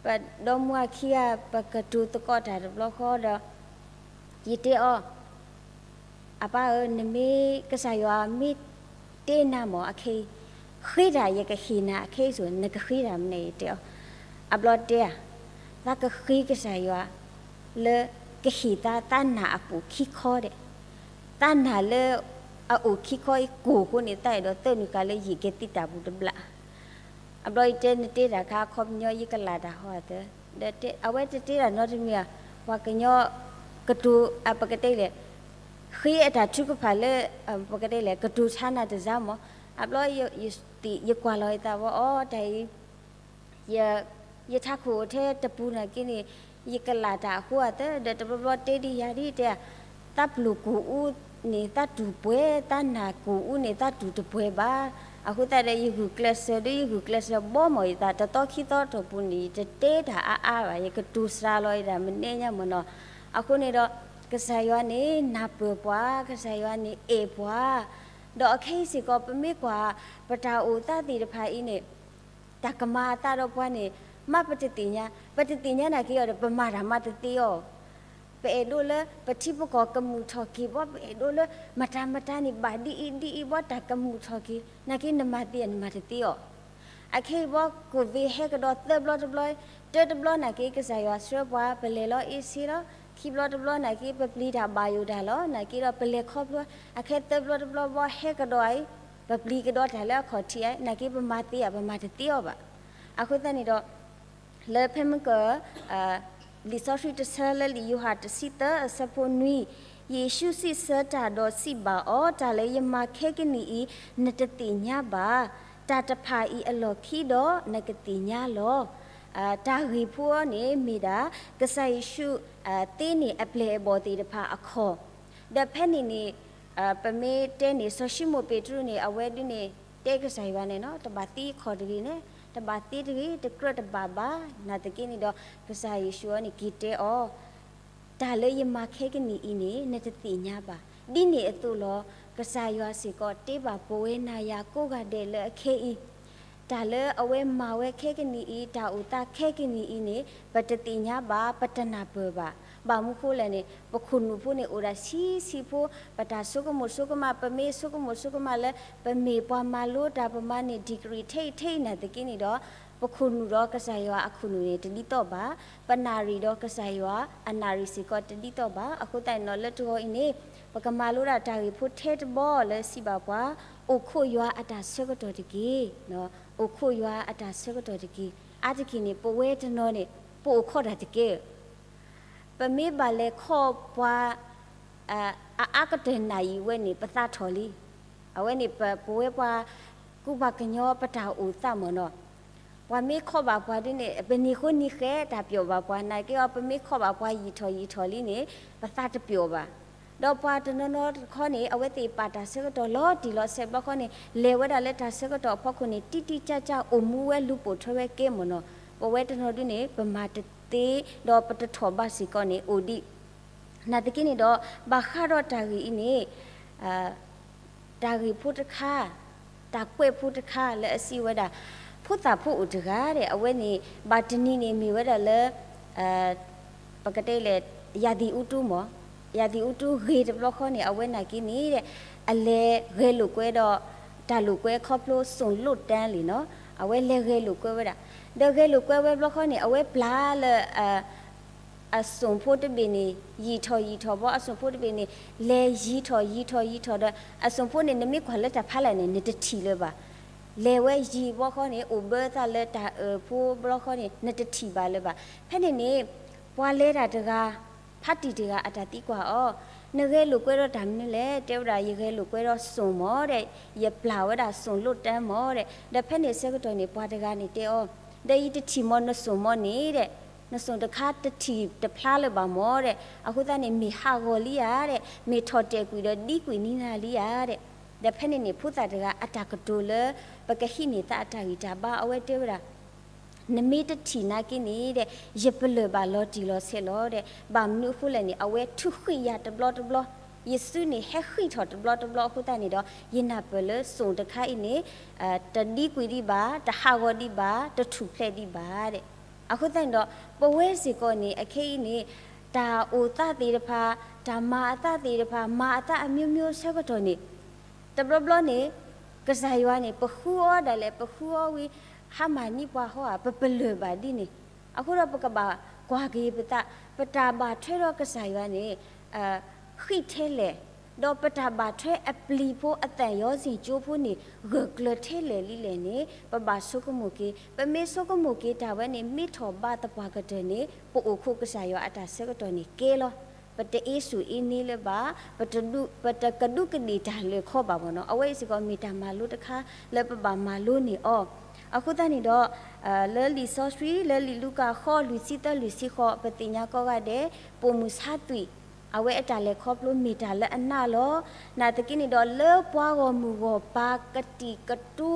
ပဒီမါဝၤခံဂၤ ပကတိၤသကိးတၢ်တဘျီဃီဒီး ယတဲအီၤ, အပၢ်ဧၢ နမ့ၢ်ကစၢ်ယွၤမ့ၢ်တဲနၤမ့ၢ်အခဲအံၤ, ဃ့တၢ်ယကဟ့ၣ်နၤအခဲအံၤဆိ နကဃ့တၢ်မနုၤ ယတဲအီၤ, အဘျီတဲဧါ, သးကဃ့ကစၢ်ယွၤ လၢကဟ့ၣ်သးသးနၢ်အပူၤခံခီဒဲး, သးနၢ်လၢအအိၣ်ခံခီအံၤကိၢ်အဃိန့ၣ် သးအဲၣ်ဒိးသၢနုာ်ဃာ်လၢယံာ်ကဲသံတၢ်ပူၤတဘျီ အဘျီယတဲနတဲတၢ်ခါအခီပညီယကလၢ်တၢ်ဟီအသၢ, ဒီးအဝဲတတဲတၢ်နီတမံၤဧါ, ပှၤကညီကတိၤ ပကတဲလဲၣ်, ဃ့အတၢ်ထုကဖၣ်လၢ ပကတဲလဲၣ် ကတိၤဆါနၤတစါမး, အဘျီယကွၢ်လီၤယသးဝဲအီၤ တၢ်အံၤ ယထးခိၣ်ထဲတပူၤနာ်က့န့ၣ် ယကလၢ်တၢ်အဃိအသၢ ဒီးတဘျီဘျီတဲဒ်ယၤဒ်တဲ သးပျိာ်ကိၢ်အူန့ၣ် သးတူၢ်ပှဲၤ, သးနၢ်ကိၢ်အူန့ၣ် သးတူၢ်တပှဲၤဘၣ်. အဃိသတးဒီး ယဂုာ်ကျဲးစၢးဒီး ယဂုာ်ကျဲးစၢးဘီမီၢ်ယသး တသီခံသီတီၢ်ပူၤန့ၣ် ယတတဲတၢ်အါအါဘၣ်, ယကတိၤစှၤလီၤယတၢ်မနုၤညါမ့ၢ်နီၤ. အဃိန့ၣ်ဒီး ကစၢ်ယွၤန့ၣ် နၢ်ပၢၢ်ပှၤ, ကစၢ်ယွၤန့ၣ်အဲၣ်ပှၤ, ဒီးအခဲအံၤစ့ၢ်ကီး ပမ့ၢ်ကွၢ် ပတၢ်အိၣ်သးသ့ၣ်တဖၣ်အံၤန့ၣ် တၢ်ကမၤအသးဒီးပှၤန့ၣ် မ့ၢ်ပတသ့ၣ်ညါ, ပတသ့ၣ်ညါနာ်က့အီၤဒီး ပမၤတၢ်မၤတသ့အီၤ. ပအဲၣ်ဒိးလၢပထံပကီၢ်ကမုာ်ထီၣ်က့ၤဘီ, ပအဲၣ်ဒိးလၢမတၤမတၤန့ၣ် ဘၣ်ဒ်အံၤဒ်အံၤဘီ တၢ်ကမုာ်ထီၣ်က့ၤ, နာ်က့နမၤသ့နမၤတသ့အီၤ. အခဲအံၤဘီ ကိၣ်ဝ့း ဟဲကဒီးသၢဘျီတဘျီ, တၢတဘျီနာ်က့ ကစၢ်ယွၤဆှၢပှၤ ပလဲၤလီၤအ့စ့လီၤ, ခံဘျီတဘျီနာ်က့ ပပျံၤတၢ်ဘၣ်ယိၣ်တၢ်လီၤ, နာ်က့ဒီး ပလဲၤခီဖျိ, အခဲသၢဘျီတဘျီဘီ ဟဲကဒီးအံၤ, ပပျံၤကဒီးတၢ်လၢအခီၣ်ထံးအံၤ, နာ်က့ပမၤသ့ဧါ, ပမၤတသ့အီၤဘၣ်. အဃိသတးန့ၣ်ဒီး လၢဖဲမုၢ်က လံာ်စီဆှံတဆၢလၢလံာ်ယိၤဟၣ်တဆံသၢအဆၢဖိနွံ, ယ့ၣ်ၡူးစံးဆၢတၢ်ဒီးစံးဘၣ်အီၤ, တၢ်လၢယမၤခဲကနံၣ်အံၤ နတသ့ၣ်ညါဘၣ်. တၢ်တဖၣ်အံၤအလီၢ်ခံဒီး နကသ့ၣ်ညါလီၤ. တၢ်ဂ့ၢ်ဖိအံၤန့ၣ်မ့ၢ်ဒၣ် ကစၢ်ယ့ၣ်ၡူး သ့န့ၢ်အပျဲၢ်အဘီၣ်သ့ၣ်တဖၣ်အခီၣ်, ဒီးဖဲန့ၣ်န့ၣ် ပမ့ၢ်တဲန့ၣ် စီၤၡံမိၣ်ပ့းတရူးန့ၣ် အဝဲဒုးန့ၣ် တဲကစၢ်ယွၤန့ၣ်နီၤ, တဘၣ်သ့ခီၣ်တဂ့ၤန့ၣ်, တဘၣ်သ့တဂ့ၤ, တကြၢးတဘၣ်ဘၣ်, နာ်သက့န့ၣ်ဒီး ကစၢ်ယ့ၣ်ၡူးအံၤန့ၣ် က့ၤတဲအီၤ, တၢ်လၢယမၤခဲကနံၣ်အံၤန့ၣ် နတသ့ၣ်ညါဘၣ်. ဒ်န့ၣ်အသိးလီၤ, ကစၢ်ယွၤစ့ၢ်ကီး တ့ဘၣ်ပဝဲနၤယၤကိးဂၤဒဲးလၢအခဲအံၤ, တၢ်လၢအဝဲမၤဝဲခဲကနံၣ်အံၤ, တၢ်အိၣ်သးခဲကနံၣ်အံၤန့ၣ် ပတသ့ၣ်ညါဘၣ်, ပတနၢ်ပၢၢ်ဘၣ်. ဘၣ်မနုၤဃိလဲၣ်န့ၣ် ပခိၣ်နူာ်ဖိန့ၣ် အိၣ်ဒၣ်ဆံးဆံးဖိ, ပတၢ်ဆိကမိၣ်ဆိကမး, ပမ့ၢ်ဆိကမိၣ်ဆိကမးလၢ ပမ့ၢ်ပှၤမၤလိတၢ်, ပမၤန့ၢ် degree ထဲအံၤထဲအံၤနာ်သက့န့ၣ်ဒီး ပခိၣ်နူာ်ဒီးကစၢ်ယွၤအခိၣ်နူာ်န့ၣ် တဒ်သိးဘၣ်, ပနၣ်ရံၣ်ဒီးကစၢ်ယွၤအနၣ်ရံၣ်စ့ၢ်ကီးတဒ်သိးဘၣ်. အဃိသတးန့ၣ်ဒီး လၢတဂီၤအံၤန့ၣ် ပကမၤလိဒၣ်တၢ်ဂ့ၢ်ဖိထဲတဘီလၢစံးဘၣ်ပှၤ, အိၣ်ခိးယွၤအတၢ်ဆၢကတီၢ်တက့ၢ်. အိၣ်ခိးယွၤအတၢ်ဆၢကတီၢ်တက့ၢ်. အါတက့ၢ်န့ၣ် ပဝဲတနီၤန့ၣ် ပအိၣ်ခိးတၢ်တက့ၢ်. ပမ့ၢ်ဘၣ်လဲၤခီၣ်ပှၤ အအါကတၢၢ်နၣ်ရံၣ်ဝဲန့ၣ် ပသးထီၣ်လံ. အဝဲန့ၣ် ပဝဲပှၤကူပှၤကညီပတၢ်အိၣ်သးမ့ၢ်နီၤ. ပှၤမ့ၢ်ခီၣ်ဘၣ်ပှၤဒ်န့ၣ် ပနံၤဃိနံၤဃဲ တၢ်ပျီၣ်ဘၣ်ပှၤ, နာ်က့အီၤ ပမ့ၢ်ခီၣ်ဘၣ်ပှၤယံာ်ထီၣ်ယံာ်ထီၣ်လံန့ၣ် ပသးတပျီၣ်ဘၣ်. ဒီးပှၤတနီၤနီၤတခီန့ၣ် အဝဲသ့ၣ်ပာ်တၢ်ဆၢကတီၢ်လီၤတံၢ်လီၤဆဲးဘျီဃီန့ၣ် လဲၤဝဲဒၣ်လၢတၢ်ဆၢကတီၢ်အဖီခိၣ်န့ၣ် တံၢ်တံၢ်ကၢ်ကၢ်အိၣ်မူဝဲလူၤပိာ်ထွဲဝဲကဲမ့ၢ်နီၤ. ပဝဲတနီၤဒ်န့ၣ် ပမၤတသ့ ဒီးပတထီၣ်ဘးစ့ၢ်ကီးန့ၣ် အိၣ်ဒံး. နာ်သက့န့ၣ်ဒီး ဘၣ်ဃးဒီးတၢ်ဂ့ၢ်အံၤန့ၣ် တၢ်ဂ့ၢ်ဖိတခါ, တၢ်ကွဲးဖိတခါလၢအစံးဝဲဒၣ်, ဖိသၣ်ဖိအိၣ်တဂၤဒီး အဝဲန့ၣ် ဘၣ်တနံၤန့ၣ်မ့ၢ်ဝဲဒၣ်လၢ ပကတဲလဲၣ် ရာသီဥတုမ့ၢ်, ရာသီဥတုဂ့ၤတဘျီဃီန့ၣ် အဝဲနာ်က့န့ၣ်ဒီး အလဲၤဂဲၤလိာ်ကွဲဒီး တၢ်လိာ်ကွဲခီဖျိ စိၣ်လိၣ်တၢလံနီၤ, အဝဲလဲၤဂဲၤလိာ်ကွဲဝဲဒၣ်. ဒီးဂဲၤလိာ်ကွဲဝဲဘျီဃီန့ၣ် အဝဲပျၢ်လၢ အစိၣ်ဖိတဘ့ၣ်န့ၣ် ယံာ်ထီၣ်ယံာ်ထီၣ်ဘီ အစိၣ်ဖိတဘ့ၣ်န့ၣ် လဲၤယံာ်ထီၣ်ယံာ်ထီၣ်ယံာ်ထီၣ်ဒီး အစိၣ်ဖိန့ၣ် နမ့ၢ်ကွၢ်လၢတၢ်ဖးလဲၢ်န့ၣ် နတထံၣ်လၢၤဘၣ်. လဲၤဝဲယံာ်ဘျီဃီန့ၣ် အိၣ်ဘၢသးလၢတၢ်အၢၣ်ဖိဘျီဃီန့ၣ် နတထံၣ်ဘၣ်လၢၤဘၣ်. ဖဲန့ၣ်န့ၣ် ပှၤလဲၤတၢ်တဂၤ ဖါတံၢ်တဂၤအတၢ်သံကွၢ်အီၤ, နဂဲၤလိာ်ကွဲဒီးတၢ်မနုၤလဲၣ်. တဲဝဲဒၣ် ယဂဲၤလိာ်ကွဲဒီးစိၣ်မ့ၢ်ဒီး ယပျၢ်ဝဲဒၣ်စိၣ်လိၣ်တၢမ့ၢ်ဒီး ဒီးဖဲန့ၣ်ဆၢကတီၢ်န့ၣ် ပှၤတဂၤန့ၣ်တဲအီၤ, ဒီးယတထံၣ်မ့ၢ်နစိၣ်မ့ၢ်န့ၣ်ဒီး နစိၣ်တခါတထံၣ်တဖျါလၢၤဘၣ်မ့ၢ်ဒီး အဃိသတးန့ၣ် မ့ၢ်ဟးဂီၤလံဧါဒီး မ့ၢ်ထီၣ်တဲာ်ကွံာ်ဒီးဒံကွံာ်န့ၢ်နၤလံဧါဒီး ဒီးဖဲန့ၣ်န့ၣ် ဖိသၣ်တဂၤအတၢ်ကတိၤလၢ ပကဟံးန့ၢ်သးအတၢ်ဂံၢ်တၢ်ဘါ အဝဲတဲဝဲဒၣ် နမ့ၢ်တထံၣ်နာ်က့န့ၣ်ဒီး ယပလၢၢ်ဘၣ်လီၤတံၢ်လီၤဆဲးလီၤဒီး ဘၣ်မနုၤအဃိလဲၣ်န့ၣ် အဝဲထုးဃံၣ်ယၤတဘျီတဘျီ, ယစုန့ၣ်ဟဲဃံၣ်ထီၣ်တဘျီတဘျီအဃိသတးန့ၣ်ဒီး ယနၢ်ပၢၢ်လၢစိၣ်တခါအံၤန့ၣ် တဒံကွံာ်ဒံးဘၣ်, တဟးဂီၤဒံးဘၣ်, တထူၣ်ဖျဲးဒံးဘၣ်ဒီး အဃိသတးန့ၣ်ဒီး ပဝဲစ့ၢ်ကီးန့ၣ် အခဲအံၤန့ၣ် တၢ်အိၣ်သးသ့ၣ်တဖၣ်, တၢ်မၤအသးသ့ၣ်တဖၣ်, မၤအသးအမျိုးမျိုးဆၢကတီၢ်န့ၣ် တဘျီဘျီန့ၣ် ကစၢ်ယွၤန့ၣ် ပဃုအီၤဒၣ်လဲာ် ပဃုအီၤဝံၤ ဟါမၢ်နံၤပှၤဟီဧါ ပပလၢၢ်ဘၣ်ဒ်န့ၣ်. အဃိဒီးပကဘၣ်ကွၢ်က့ၤပသး, ပတၢ်ဘၣ်ထွဲဒီးကစၢ်ယွၤန့ၣ် ဃံးထဲလဲၣ်, ဒီးပတၢ်ဘၣ်ထွဲအပျံၤဖိအသး ရောစ့ၣ်ကၠိဖိန့ၣ် ဂၢၢ်ကျၢၤထဲလဲၣ်လံလဲၣ်န့ၣ် ပဘၣ်ဆိကမိၣ်က့ၤ. ပမ့ၢ်ဆိကမိၣ်က့ၤတၢ်ဝဲန့ၣ် မ့ၢ်ထီၣ်ဘးသပှၢ်ကတၢၢ်န့ၣ် ပအိၣ်ခိးကစၢ်ယွၤအတၢ်ဆၢကတီၢ်န့ၣ်ကဲလီၤ. ပတအ့စူၢ်အ့န့လၢၤဘၣ်, ပတဒုး, ပတကဒူးကဒ့ၣ်တၢ်လၢၤခီဘၣ်မ့ၢ်နီၤ. အဝဲအံၤစ့ၢ်ကီးမ့ၢ်တၢ်မၤလိတခါလၢပဘၣ်မၤလိန့ၢ်အီၤ. အဃိသတးန့ၣ်ဒီး လၢလံာ်စီဆှံ လၢလံာ်လူၤကၣ်ဃိး လွံၢ်ဆံသၢ လွံၢ်ဆံဃိး ပသ့ၣ်ညါကိးဂၤဒဲး ပိာ်မုၣ်ဆါသွံၣ် အဝဲအတၢ်လဲၤခီဖျိမ့ၢ်တၢ်လၢအနးလီၤ. နာ်သက့န့ၣ်ဒီး လၢပှၤဂီၢ်မုၢ်ဂီၢ်ပၤကတံာ်ကတူ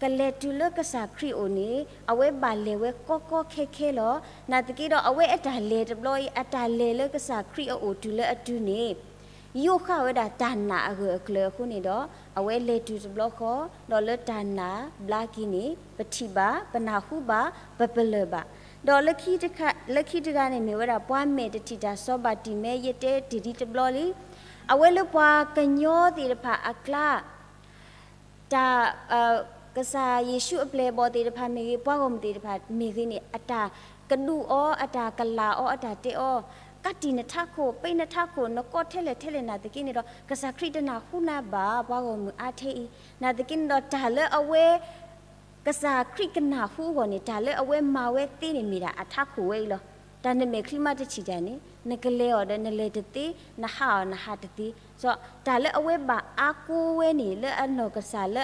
ကလဲၤတုၤလၢကစၢ်ခရံာ်အအိၣ်န့ၣ် အဝဲဘၣ်လဲၤဝဲကီကီခဲခဲလီၤ. နာ်သက့ဒီး အဝဲအတၢ်လဲၤတဘျီအံၤ အတၢ်လဲၤလၢကစၢ်ခရံာ်အအိၣ်တုၤလၢအတုၤန့ၣ် ယိးဃာ်ဝဲဒၣ်တၢ်နာ်အဂၢၢ်အကျၢၤအဃိန့ၣ်ဒီး အဝဲလဲၤတုၤတဘျီဃီ ဒီးလၢတၢ်နာ်ဘျါက့ၤန့ၣ် ပထံၣ်ဘၣ်, ပနၢ်ဟူဘၣ်, ပပလၢၢ်ဘၣ်. ဒီးလၢခံတခါ, လၢခံတဂၤန့ၣ် မ့ၢ်ဝဲဒၣ် ပှၤမဲာ်တထံၣ်တၢ်စီဘၣ်တံၢ်မဲ ယတဲတ့ၢ်ဒံးတဘျီလံ. အဝဲလၢပှၤကညီသ့ၣ်တဖၣ်အကျါ တၢ် ကစၢ်ယ့ၣ်ၡူးအပျဲၢ်အဘီၣ်သ့ၣ်တဖၣ်မ့ၢ်ဂ့ၤ, ပှၤဂီၢ်မုၢ်သ့ၣ်တဖၣ်မ့ၢ်ဂ့ၤန့ၣ် အတၢ်ကဒုးအီၤ, အတၢ်ကလာ်အီၤ, အတၢ်တဲအီၤ, ကးတံာ်နထးခိၣ်, ပ့နထးခိၣ်, နကိးထဲလဲၣ်ထဲလဲၣ် နာ်သက့န့ၣ်ဒီး ကစၢ်ခရံာ်တနၢ်ဟူနၤဘၣ် ပှၤဂီၢ်မုၢ်အါထဲအံၤ, နာ်သက့န့ၣ်ဒီး တၢ်လၢအဝဲ ကစၢ်ခရံာ်ကနၢ်ဟူအဂီၢ်န့ၣ် တၢ်လၢအဝဲမၤဝဲသ့န့ၣ် မ့ၢ်ဒၣ်အထးခိၣ်ဝဲအံၤလီၤ. တၢ်နမဲာ်ချံမးတထံၣ်တၢ်န့ၣ် နကလဲၤအီၤဒီးနလဲၤတသ့, နဟးအီၤနဟးတသ့. ဒီးတၢ်လၢအဝဲဘၣ်အါကိးဝဲန့ၣ် လၢအနီၢ်ကစၢ်လၢ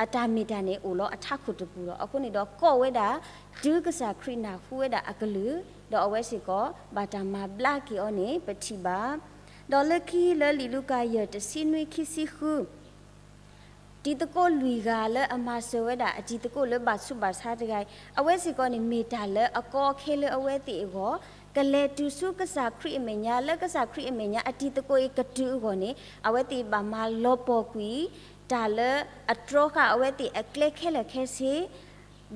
အတၢ်မ့ၢ်တၢ်န့ၣ် အိၣ်လီၤအထးခိၣ်တပူၤလီၤ. အဃိန့ၣ်ဒီး ကိးဝဲဒၣ် တုၤကစၢ်ခရံာ်နၢ်ဟူဝဲဒၣ်အကလုၢ်, ဒီးအဝဲစ့ၢ်ကီး ဘၣ်တၢ်မၤဘျါက့ၤအီၤန့ၣ် ပထံၣ်ဘၣ်. ဒီးလၢခံလၢလံာ်လူၤကၣ်ယဲၢ် တဆံနွံ ခံဆံဃု တံၤသကိးလွံၢ်ဂၤလၢအမၤစၢၤဝဲဒၣ် အတံၤသကိးလၢဘၣ်ဆူးဘၣ်ဆါတဂၤအံၤ, အဝဲစ့ၢ်ကီးန့ၣ် မ့ၢ်တၢ်လၢအကီအခဲလၢအဝဲသ့ၣ်အဂီၢ်, ကလဲၤတုၤဆူကစၢ်ခရံာ်အမဲာ်ညါ, လၢကစၢ်ခရံာ်အမဲာ်ညါ အတံၤသကိးအံၤကတုၤအဂီၢ်န့ၣ် အဝဲသ့ၣ်ဘၣ်မၤလီၤပှီၢ်ကွံာ် တၢ်လၢအတြီဃာ်အဝဲသ့ၣ်အကျဲခဲလၢာ်ခဲဆ့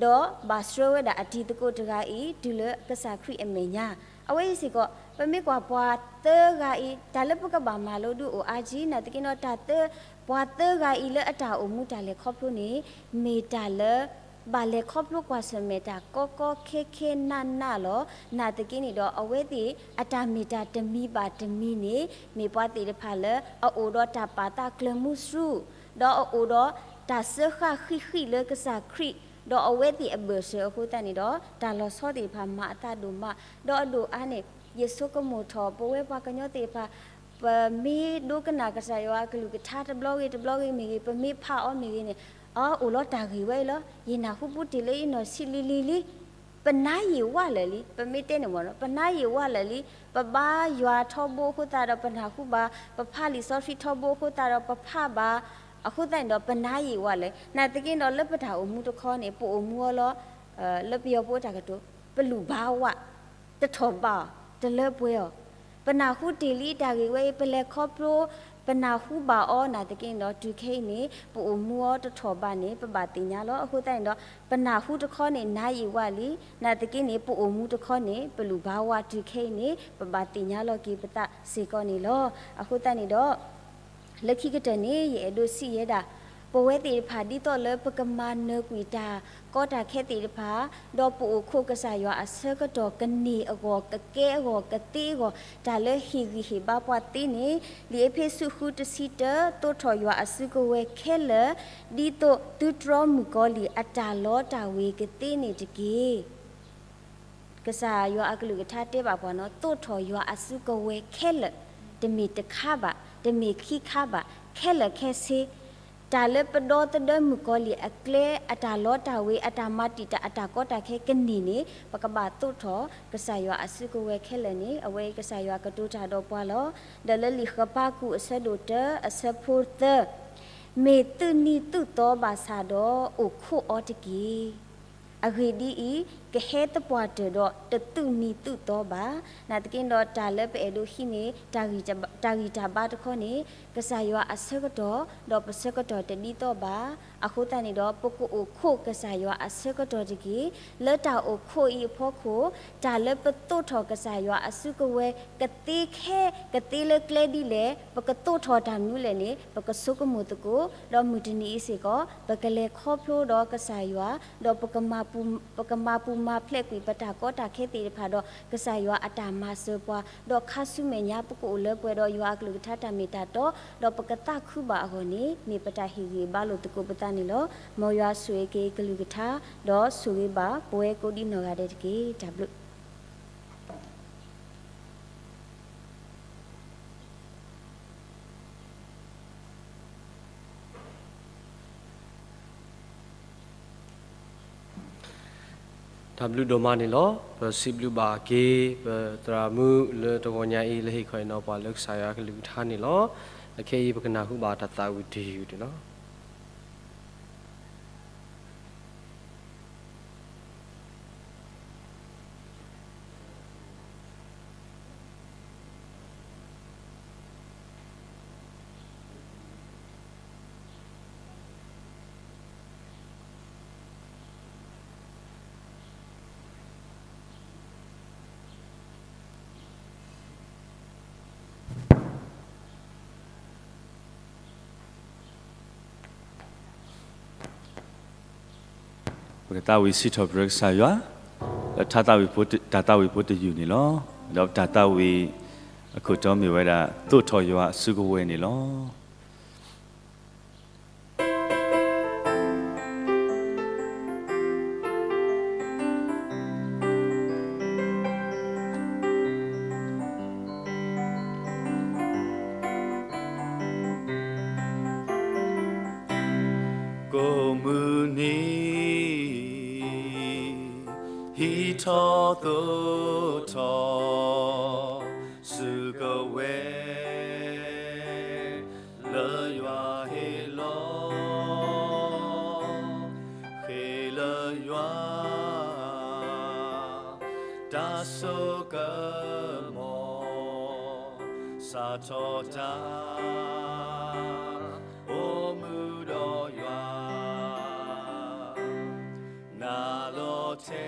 ဒီးဘၣ်ဆှၢဝဲဒၣ်အတံၤသကိးတဂၤအံၤ တုၤလၢကစၢ်ခရံာ်အမဲာ်ညါ. အဝဲအံၤစ့ၢ်ကီး ပမ့ၢ်ကွၢ်ပှၤသၢဂၤအံၤ တၢ်လၢပကဘၣ်မၤလိဒုးအိၣ်အါကံ, နာ်သက့ဒီး တၢ်သၢ, ပှၤသၢဂၤအံၤလၢအတၢ်အိၣ်မူတၢ်လဲၤခီဖျိန့ၣ် မ့ၢ်တၢ်လၢ ဘၣ်လဲၤခီဖျိကွၢ်ဆၢၣ်မဲာ်တၢ်ကီကီခဲခဲနးနးလီၤ. နာ်သက့န့ၣ်ဒီး အဝဲသ့ၣ်အတၢ်မ့ၢ်တၢ်တမံၤဘၣ်တမံၤန့ၣ် မ့ၢ်ပှၤသ့ၣ်တဖၣ်လၢအအိၣ်ဒီးတၢ်ပာ်သးကျၢၤမူဆူၣ်, ဒီးအအိၣ်ဒီးတၢ်စၢဃာ်ဃံးဃံးလၢကစၢ်ခရံာ်, ဒီးအဝဲသ့ၣ်အဘၢၣ်စၢၤအဃိသတးန့ၣ်ဒီး တၢ်လီၤဆီသ့ၣ်တဖၣ်မၤအသးဒိၣ်မး, ဒီးအဒိၣ်အါန့ၣ် ယဆိကမိၣ်ထီၣ် ပဝဲပှၤကညီသ့ၣ်တဖၣ် ပမ့ၢ်ဒိကနၣ်ကစၢ်ယွၤအကလုၢ်ကထါတဘျီဂ့ၤတဘျီဂ့ၤမ့ၢ်ဂ့ၤ, ပမ့ၢ်ဖးအီၤမ့ၢ်ဂ့ၤန့ၣ် အအိၣ်လီၤတၢ်ဂ့ၢ်ဝဲအံၤလီၤ. ယနၢ်ဟူပူၤတ့ၢ်လၢယနီၢ်ဆံးလံၤလံၤလံၤ, ပနါယံာ်ဝးလၢာ်လံ, ပမ့ၢ်တဲန့ၣ်မ့ၢ်နီၤ, ပနါယံာ်ဝးလၢာ်လံ, ပဘါယွၤထီဘိအဃိသတးဒီး ပနၢ်ဟူဘၣ်, ပဖးလံာ်စီဆှံထီဘိအဃိသတးဒီး ပဖးဘၣ်, အဃိသတးန့ၣ်ဒီး ပနါယံာ်ဝးလၢာ်, နာ်သက့ဒီး လၢပတၢ်အိၣ်မူတခီန့ၣ် ပအိၣ်မူအီၤလီၤ, လၢပယီၤဖိတၢ်ကတိၤ ပလူၢ်ဘၣ်ဝး, တထီၣ်ဘးအီၤ, တလၢပှဲၤအီၤ, ပနၢ်ဟူတ့ၢ်လံတၢ်ဂ့ၢ်ဝဲအံၤ, ပလဲၤခီဖျိ, ပနၢ်ဟူဘၣ်အီၤ နာ်သက့န့ၣ်ဒီး တုၤခဲအံၤန့ၣ် ပအိၣ်မူအီၤတထီၣ်ဘးန့ၣ် ပဘၣ်သ့ၣ်ညါလီၤ. အဃိသတးန့ၣ်ဒီး ပနၢ်ဟူတခီန့ၣ် နါယံာ်ဝးလံ, နာ်သက့န့ၣ် ပအိၣ်မူတခီန့ၣ် ပလူၢ်ဘၣ်ဝး, တုၤခဲအံၤန့ၣ် ပဘၣ်သ့ၣ်ညါလီၤက့ၤပသးစ့ၢ်ကီးန့ၣ်လီၤ. အဃိသတးန့ၣ်ဒီး လၢခံကတၢၢ်န့ၣ် ယအဲၣ်ဒိးစံးယဲဒၣ်, ပဝဲသ့ၣ်တဖၣ် ဒ်သိးလၢပကမၤနၢၤကွံာ်တၢ်ကီတၢ်ခဲသ့ၣ်တဖၣ်, ဒီးပအိၣ်ခိးကစၢ်ယွၤအဆၢကတီၢ် ကန့ၢ်အဂီၢ်, ကကဲအဂီၢ်, ကသ့အဂီၢ်, တၢ်လၢဟ့ၣ်ဂံၢ်ဟ့ၣ်ဘါပှၤသ့န့ၣ်, လံာ်အ့းဖ့းစူး ဃု တဆံတၢ, သိးထီၣ်ယွၤအစုကဝဲၤခဲလၢာ်, ဒ်သိးသုတြီမုၣ်ကီၤလံၢ်အတၢ်လီတၢ်ဝ့ၤကသ့န့ၣ်တက့ၢ်. ကစၢ်ယွၤအကလုၢ်ကထါတဲဘၣ်ပှၤနီၤ, သိးထီၣ်ယွၤအစုကဝဲၤခဲလၢာ်, တမ့ၢ်တခါဘၣ်, တမ့ၢ်ခံခါဘၣ်, ခဲလၢာ်ခဲဆ့, တၢ်လၢပဒီသဒၢမုၣ်ကီၤလံၢ်အကျဲ, အတၢ်လီတၢ်ဝ့ၤ, အတၢ်မၤတံာ်တာ်, အတၢ်ကီတၢ်ခဲကန့ၢ်န့ၣ်, ပကဘၣ်သိးထီၣ်ကစၢ်ယွၤအစုကဝဲၤခဲလၢာ်န့ၣ် အဝဲအံၤကစၢ်ယွၤကတိၤတၢ်ဒီးပှၤလီၤ. ဒီးလၢလံာ်ဃပၤကူာ်အဆၢဒိၣ်တၢ အဆၢဖိသၢ, မ့ၢ်သုးနံၤသုးသီဘၣ်ဆၣ်ဒီး အိၣ်ခိးအီၤတက့ၢ်. အဂ့ၢ်ဒ်အံၤ, ကဟဲသပှၢ်တၢၢ်ဒီး တသုးနံၤသုးသီဘၣ်. နာ်သက့ဒီး တၢ်လၢပအဲၣ်ဒိးဟံးန့ၢ် တၢ်ဂံၢ်တၢ်ဘါတခီန့ၣ်, ကစၢ်ယွၤအဆၢကတီၢ်, ဒီးပဆၢကတီၢ်တဒ်သိးဘၣ်. အဃိသတးန့ၣ်ဒီး ပကအိၣ်ခိးကစၢ်ယွၤအဆၢကတီၢ်တက့ၢ်. လၢတၢ်အိၣ်ခိးအံၤအဖီခိၣ်, တၢ်လၢပသိးထီၣ်ကစၢ်ယွၤအစုကဝဲၤ ကသ့ခဲ, ကသ့လၢကျဲဒ်လဲၣ်, ပကသိးထီၣ်တၢ်မနုၤလဲၣ်န့ၣ် ပကဆိကမိၣ်သကိး, ဒီးမုၢ်တနံၤအံၤစ့ၢ်ကီး ပကလဲၤခီဖျိဒီးကစၢ်ယွၤ, ဒီးပကမၤပူၤ, ပကမၤပူၤမၤဖျဲးကွံာ်ပတၢ်ကီတၢ်ခဲသ့ၣ်တဖၣ်ဒီး ကစၢ်ယွၤအတၢ်မၤစၢၤပှၤ, ဒီးခါဆူမဲာ်ညါ ပကအိၣ်လၢပှဲၤဒီးယွၤအကလုၢ်ကထါတၢ်မ့ၢ်တၢ်တီ, ဒီးပကသးခုဘၣ်အဂီၢ်န့ၣ် မ့ၢ်ပတၢ်ဟ့ၣ်ဂံၢ်ဘါလိာ်သကိးပသးန့ၣ်လီၤ. မ်ယွၤဆိၣ်ဂ့ၤက့ၤကလုၢ်ကထါ, ဒီးဆိၣ်ဂ့ၤဘၣ်ပဝဲကိးဒံနီၢ်ဂၤဒဲးတက့ၢ်. တၢ်ဘျုး. တၢ်ဘျုးဒိၣ်မးန့ၣ်လီၤ. ပစံးဘျုးဘၣ်က့ၤ ပသရၣ်မုၣ်လၢတဂီၤညါအံၤ လၢဟ့ၣ်ခီဟ့ၣ်နီၤပှၤလၢကစၢ်ယွၤကလုၢ်ကထါန့ၣ်လီၤ. အခဲအံၤပကနၢ်ဟူဘၣ်တၢ်သးဝံၣ်တယုၢ်န့ၣ်လီၤ. ပကသးဝံၣ်စံးထီၣ်ပတြၢၤကစၢ်ယွၤ လၢတၢ်သးဝံၣ်ဖိတယုၢ်န့ၣ်လီၤ. ဒီးပတၢ်သးဝံၣ်အခိၣ်တီမ့ၢ်ဝဲဒၣ် သိးထီၣ်ယွၤအစုကဝဲၤန့ၣ်လီၤ. ကိးမုၢ်နံၤ ဟံးထီၣ်သိးထီၣ် စုကဝဲၤ လၢယွၤဟ့ၣ်လီၤ ဃ့လၢယွၤ တၢ်စိကမီၤ စးထီၣ်တၢ် အိၣ်မူဒီးယွၤ နၤလီၤထဲ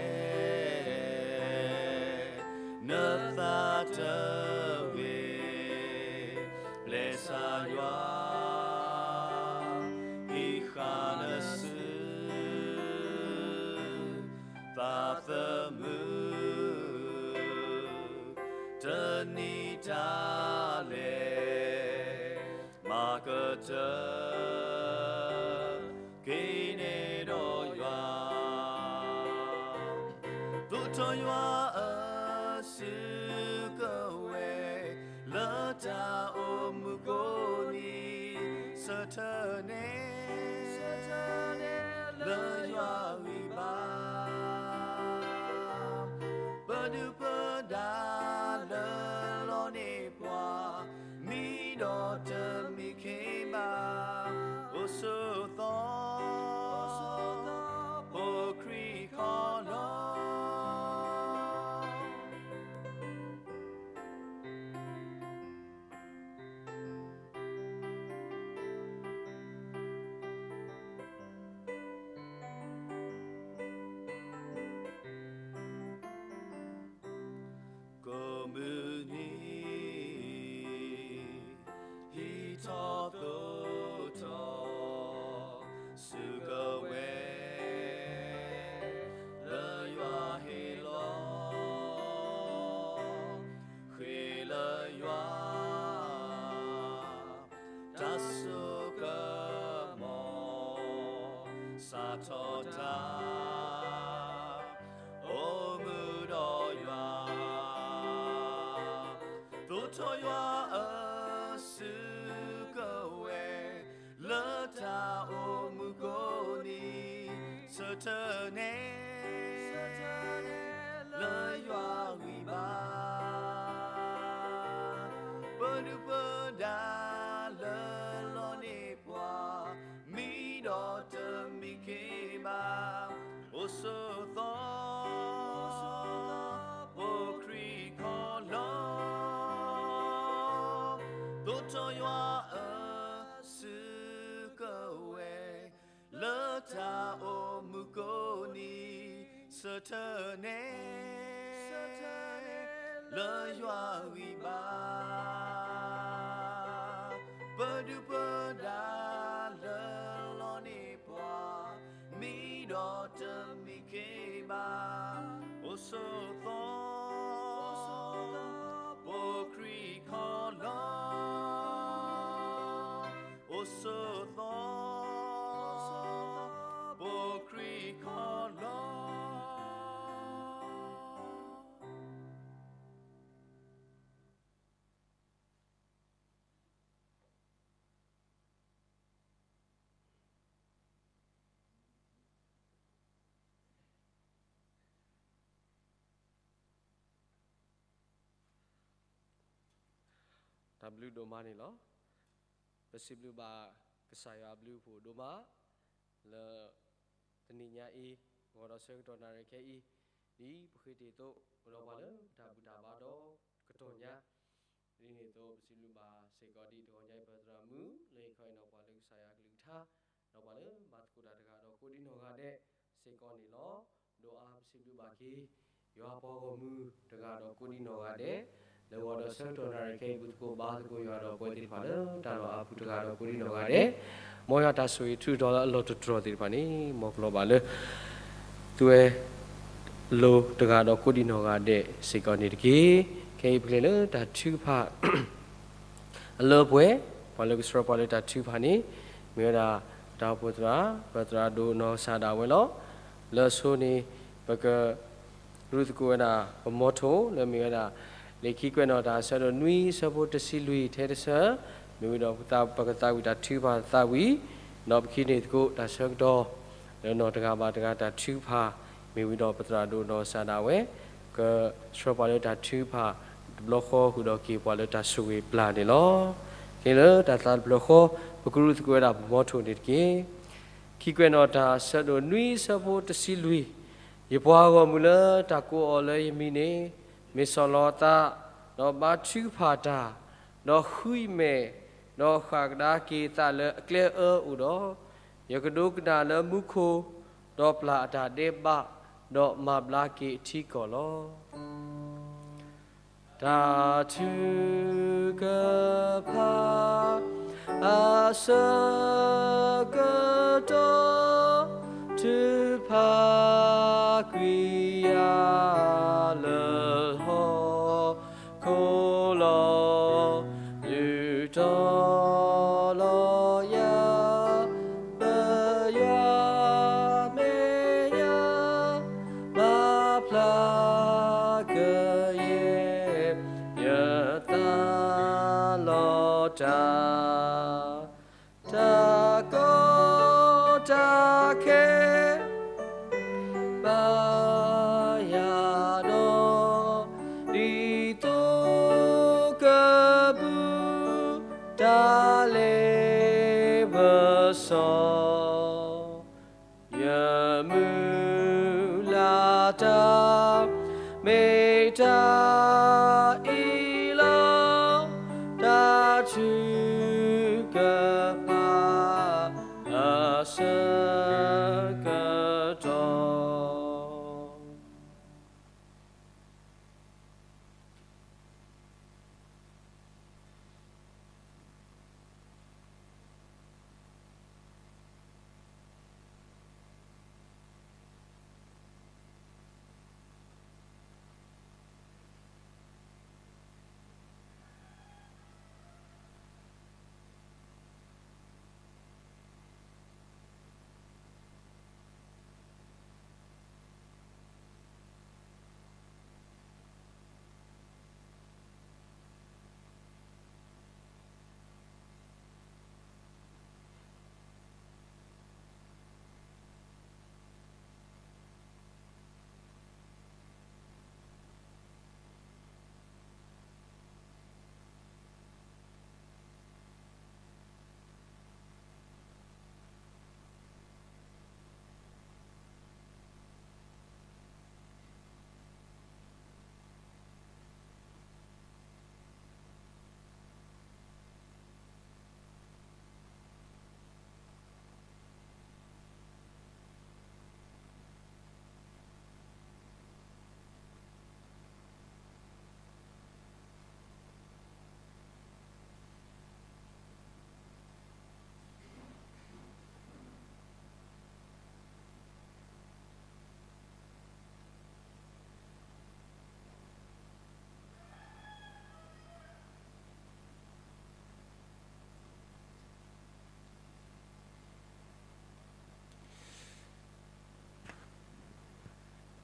နသးတဂ့ၤ ဘျဲၣ်စၢ်ယွၤ ဟံးဃာ်နစု သးသမူ တနံၤတၢ်လဲၤ မၤကတၢၢ် က့ၤန့ၢ်ဒီးယွၤ သိးထီၣ်ယွၤအစုကဝဲၤလၢတၢ်အိၣ်မူကိးနံၤ ဆၢထၢၣ်န့ၣ် လၢယွၤဂံၢ်ဘါ ပဒုၣ်ပဒါလၢလီၤန့ၢ်ပှၤ မံဒီးတမံခ့ဘၣ် အိၣ်ဆိးသီ ဖိခရံာ်ခီလီၤ ကိးမုၢ်နံၤ ဟံးထီၣ်သိးထီၣ် စုကဝဲၤ လၢယွၤဟ့ၣ်လီၤ ဃ့လၢယွၤ တၢ်စိကမီၤ စးထီၣ်တၢ် အိၣ်မူဒီးယွၤ သိးထီၣ်ယွၤအစုကဝဲၤ လၢတၢ်အိၣ်မူကိးနံၤ ဆၢထၢၣ်န့ၣ် လၢယွၤဂံၢ်ဘါ ပဒုၣ်ပဒါလၢလီၤန့ၢ်ပှၤ မံဒီးတမံခ့ဘၣ် အိၣ်ဆိးသီ ဖိခရံာ်ခီလီၤ သိးထီၣ်ယွၤအစုကဝဲၤ လၢတၢ်အိၣ်မူကိးနံၤ ဆၢထၢၣ်န့ၣ် လၢယွၤဂံၢ်ဘါ ပဒုၣ်ပဒါလၢလီၤန့ၢ်ပှၤ မံဒီးတမံခ့ဘၣ် အိၣ်ဆိးသီ ဖိခရံာ်ခီလီၤ အိၣ်ဆိးသီ ဖိခရံာ်ခီလီၤ တၢ်ဘျုးဒိၣ်မးန့ၣ်လီၤ. ပစံးဘျုးဘၣ်ကစၢ်ယွၤအဘျုးအဖှိၣ်ဒိၣ်မး လၢတနံၤညါအံၤ ဂီၤဒီးဆၢကတီၢ်နၣ်ရံၣ်ခဲအံၤ ဒ်ပဃ့တ့ၢ်အသိး အိၣ်ဒီးပှၤလၢပတၢ်ဘူၣ်တၢ်ဘါဒီးကတီၢ်ညါ ဒ်န့ၣ်အသိး ပစံးဘျုးဘၣ်စ့ၢ်ကီးဒ်တဂီၤညါအံၤ ပသရၣ်မုၣ် လၢဟ့ၣ်ခီဟ့ၣ်နီၤပှၤလၢကစၢ်ယွၤအကလုၢ်ကထါ ဒီးပှၤလၢမၤသကိးတၢ်တဂၤဒီးကိးဒံနီၢ်ဂၤဒဲးစ့ၢ်ကီးန့ၣ်လီၤ. ဒီးအါပစံးဘျုးဘၣ်က့ၤ ယွၤပှၤဂီၢ်မုၢ်တဂၤဒီးကိးဒံနီၢ်ဂၤဒဲး လၢဂီၤဒီးဆၢကတီၢ်နၣ်ရံၣ်ခဲအံၤ ဘူၣ်သကိးဘါသကိးယွၤဒီးပှၤသ့ၣ်တဖၣ်လၢတၢ်လီၢ်အါပူၤတဂၤဒီးကိးဒံနီၢ်ဂၤဒဲး မ်ယွၤတၢ်ဆိၣ်ဂ့ၤထူးထီၣ်လၢအလီၢ်တတြီၤသ့ၣ်တဖၣ်န့ၣ် မ်ကလီၤဘၣ်လၢ သုဝဲ လိၤတဂၤဒီးကိးဒံးနီၢ်ဂၤဒဲးစ့ၢ်ကီးန့ၣ်တက့ၢ်. ခဲအံၤပကလဲၤလၢတၢ်ထုကဖၣ် အလၢပှဲၤ, ပှၤလၢကဆှၢပှၤလၢတၢ်ထုကဖၣ်န့ၣ် မ့ၢ်ဝဲဒၣ် တၢ်အိၣ်ဖှိၣ်သရၣ် ပသရၣ်ဒိၣ်နီၢ်ကစၢ်ဒၣ်ဝဲလီၤ. လၢအဆိန့ၣ် ပက ကရူၢ်သကိးဝဲဒၣ် ပမီထိၣ်လၢမ့ၢ်ဝဲဒၣ် လံာ်ခံကွဲးနီၣ်တၢ်အဆၢဒိၣ်နွံအဆၢဖိတဆံလွံၢ်ထဲတဆၢ, မ့ၢ်ဝံၤဒီးပကသးဝံၣ်တၢ်ထုကဖၣ်သးဝံၣ်, ဒီးပကဟံးန့ၢ်သကိးတၢ်ဆၢကတီၢ် လၢနီၢ်တဂၤဘၣ်တဂၤတၢ်ထုကဖၣ်, မ့ၢ်ဝံၤဒီးပသရၣ်ဒိၣ်နီၢ်ကစၢ်ဒၣ်ဝဲ ကဆှၢပှၤလၢတၢ်ထုကဖၣ် တဘျီဃီဃုာ်ဒီးက့ၤပှၤလၢတၢ်ဆိၣ်ဂ့ၤပျၢ်န့ၣ်လီၤ. ခဲလၢာ်တၢ်သးတဖျၢၣ်ဃီ ပကရူၢ်သကိးဝဲဒၣ်ပမီထိၣ်န့ၣ်တက့ၢ်. ခံကွဲးနီၣ်တၢ်အဆၢဒိၣ်နွံအဆၢဖိတဆံလွံၢ်, ယပှၤဂီၢ်မုၢ်လၢတၢ်ကိးအီၤလၢယမံၤန့ၣ် မ့ၢ်စီၢ်လီၤအသး, ဒီးဘါထုကဖၣ်တၢ်, ဒီးဃုယမဲာ်, ဒီးဃၣ်ကဒါက့ၤအသးလၢအကျဲအၢအိၣ်ဒီး, ယကဒိကနၣ်လၢမူခိၣ်, ဒီးပျၢ်အတၢ်ဒဲးဘး, ဒီးမၤဘျါက့ၤအထံကီၢ်လီၤ. တၢ်ထုကဖၣ် အဆၢကတီၢ် ထုကဖၣ်ကွံာ်ယၤလၢ ဟီၣ်ခိၣ်လီၤ. လုၢ်တီၤလီၤယၤ လၢယွၤမဲာ်ညါ, ဘၣ်ဖျါကယဲၢ် ယသးလီၤတၢ် တၢ်ကီတၢ်ခဲ ဘၣ်ယၤဒီး ဒ်သိးကပူၤ တၢ်လ့ပစီ ယမုၢ်လၢ်တၢ် မ့ၢ်တၢ်အံၤလီၤ. တၢ်ထုကဖၣ် အဆၢကတီၢ်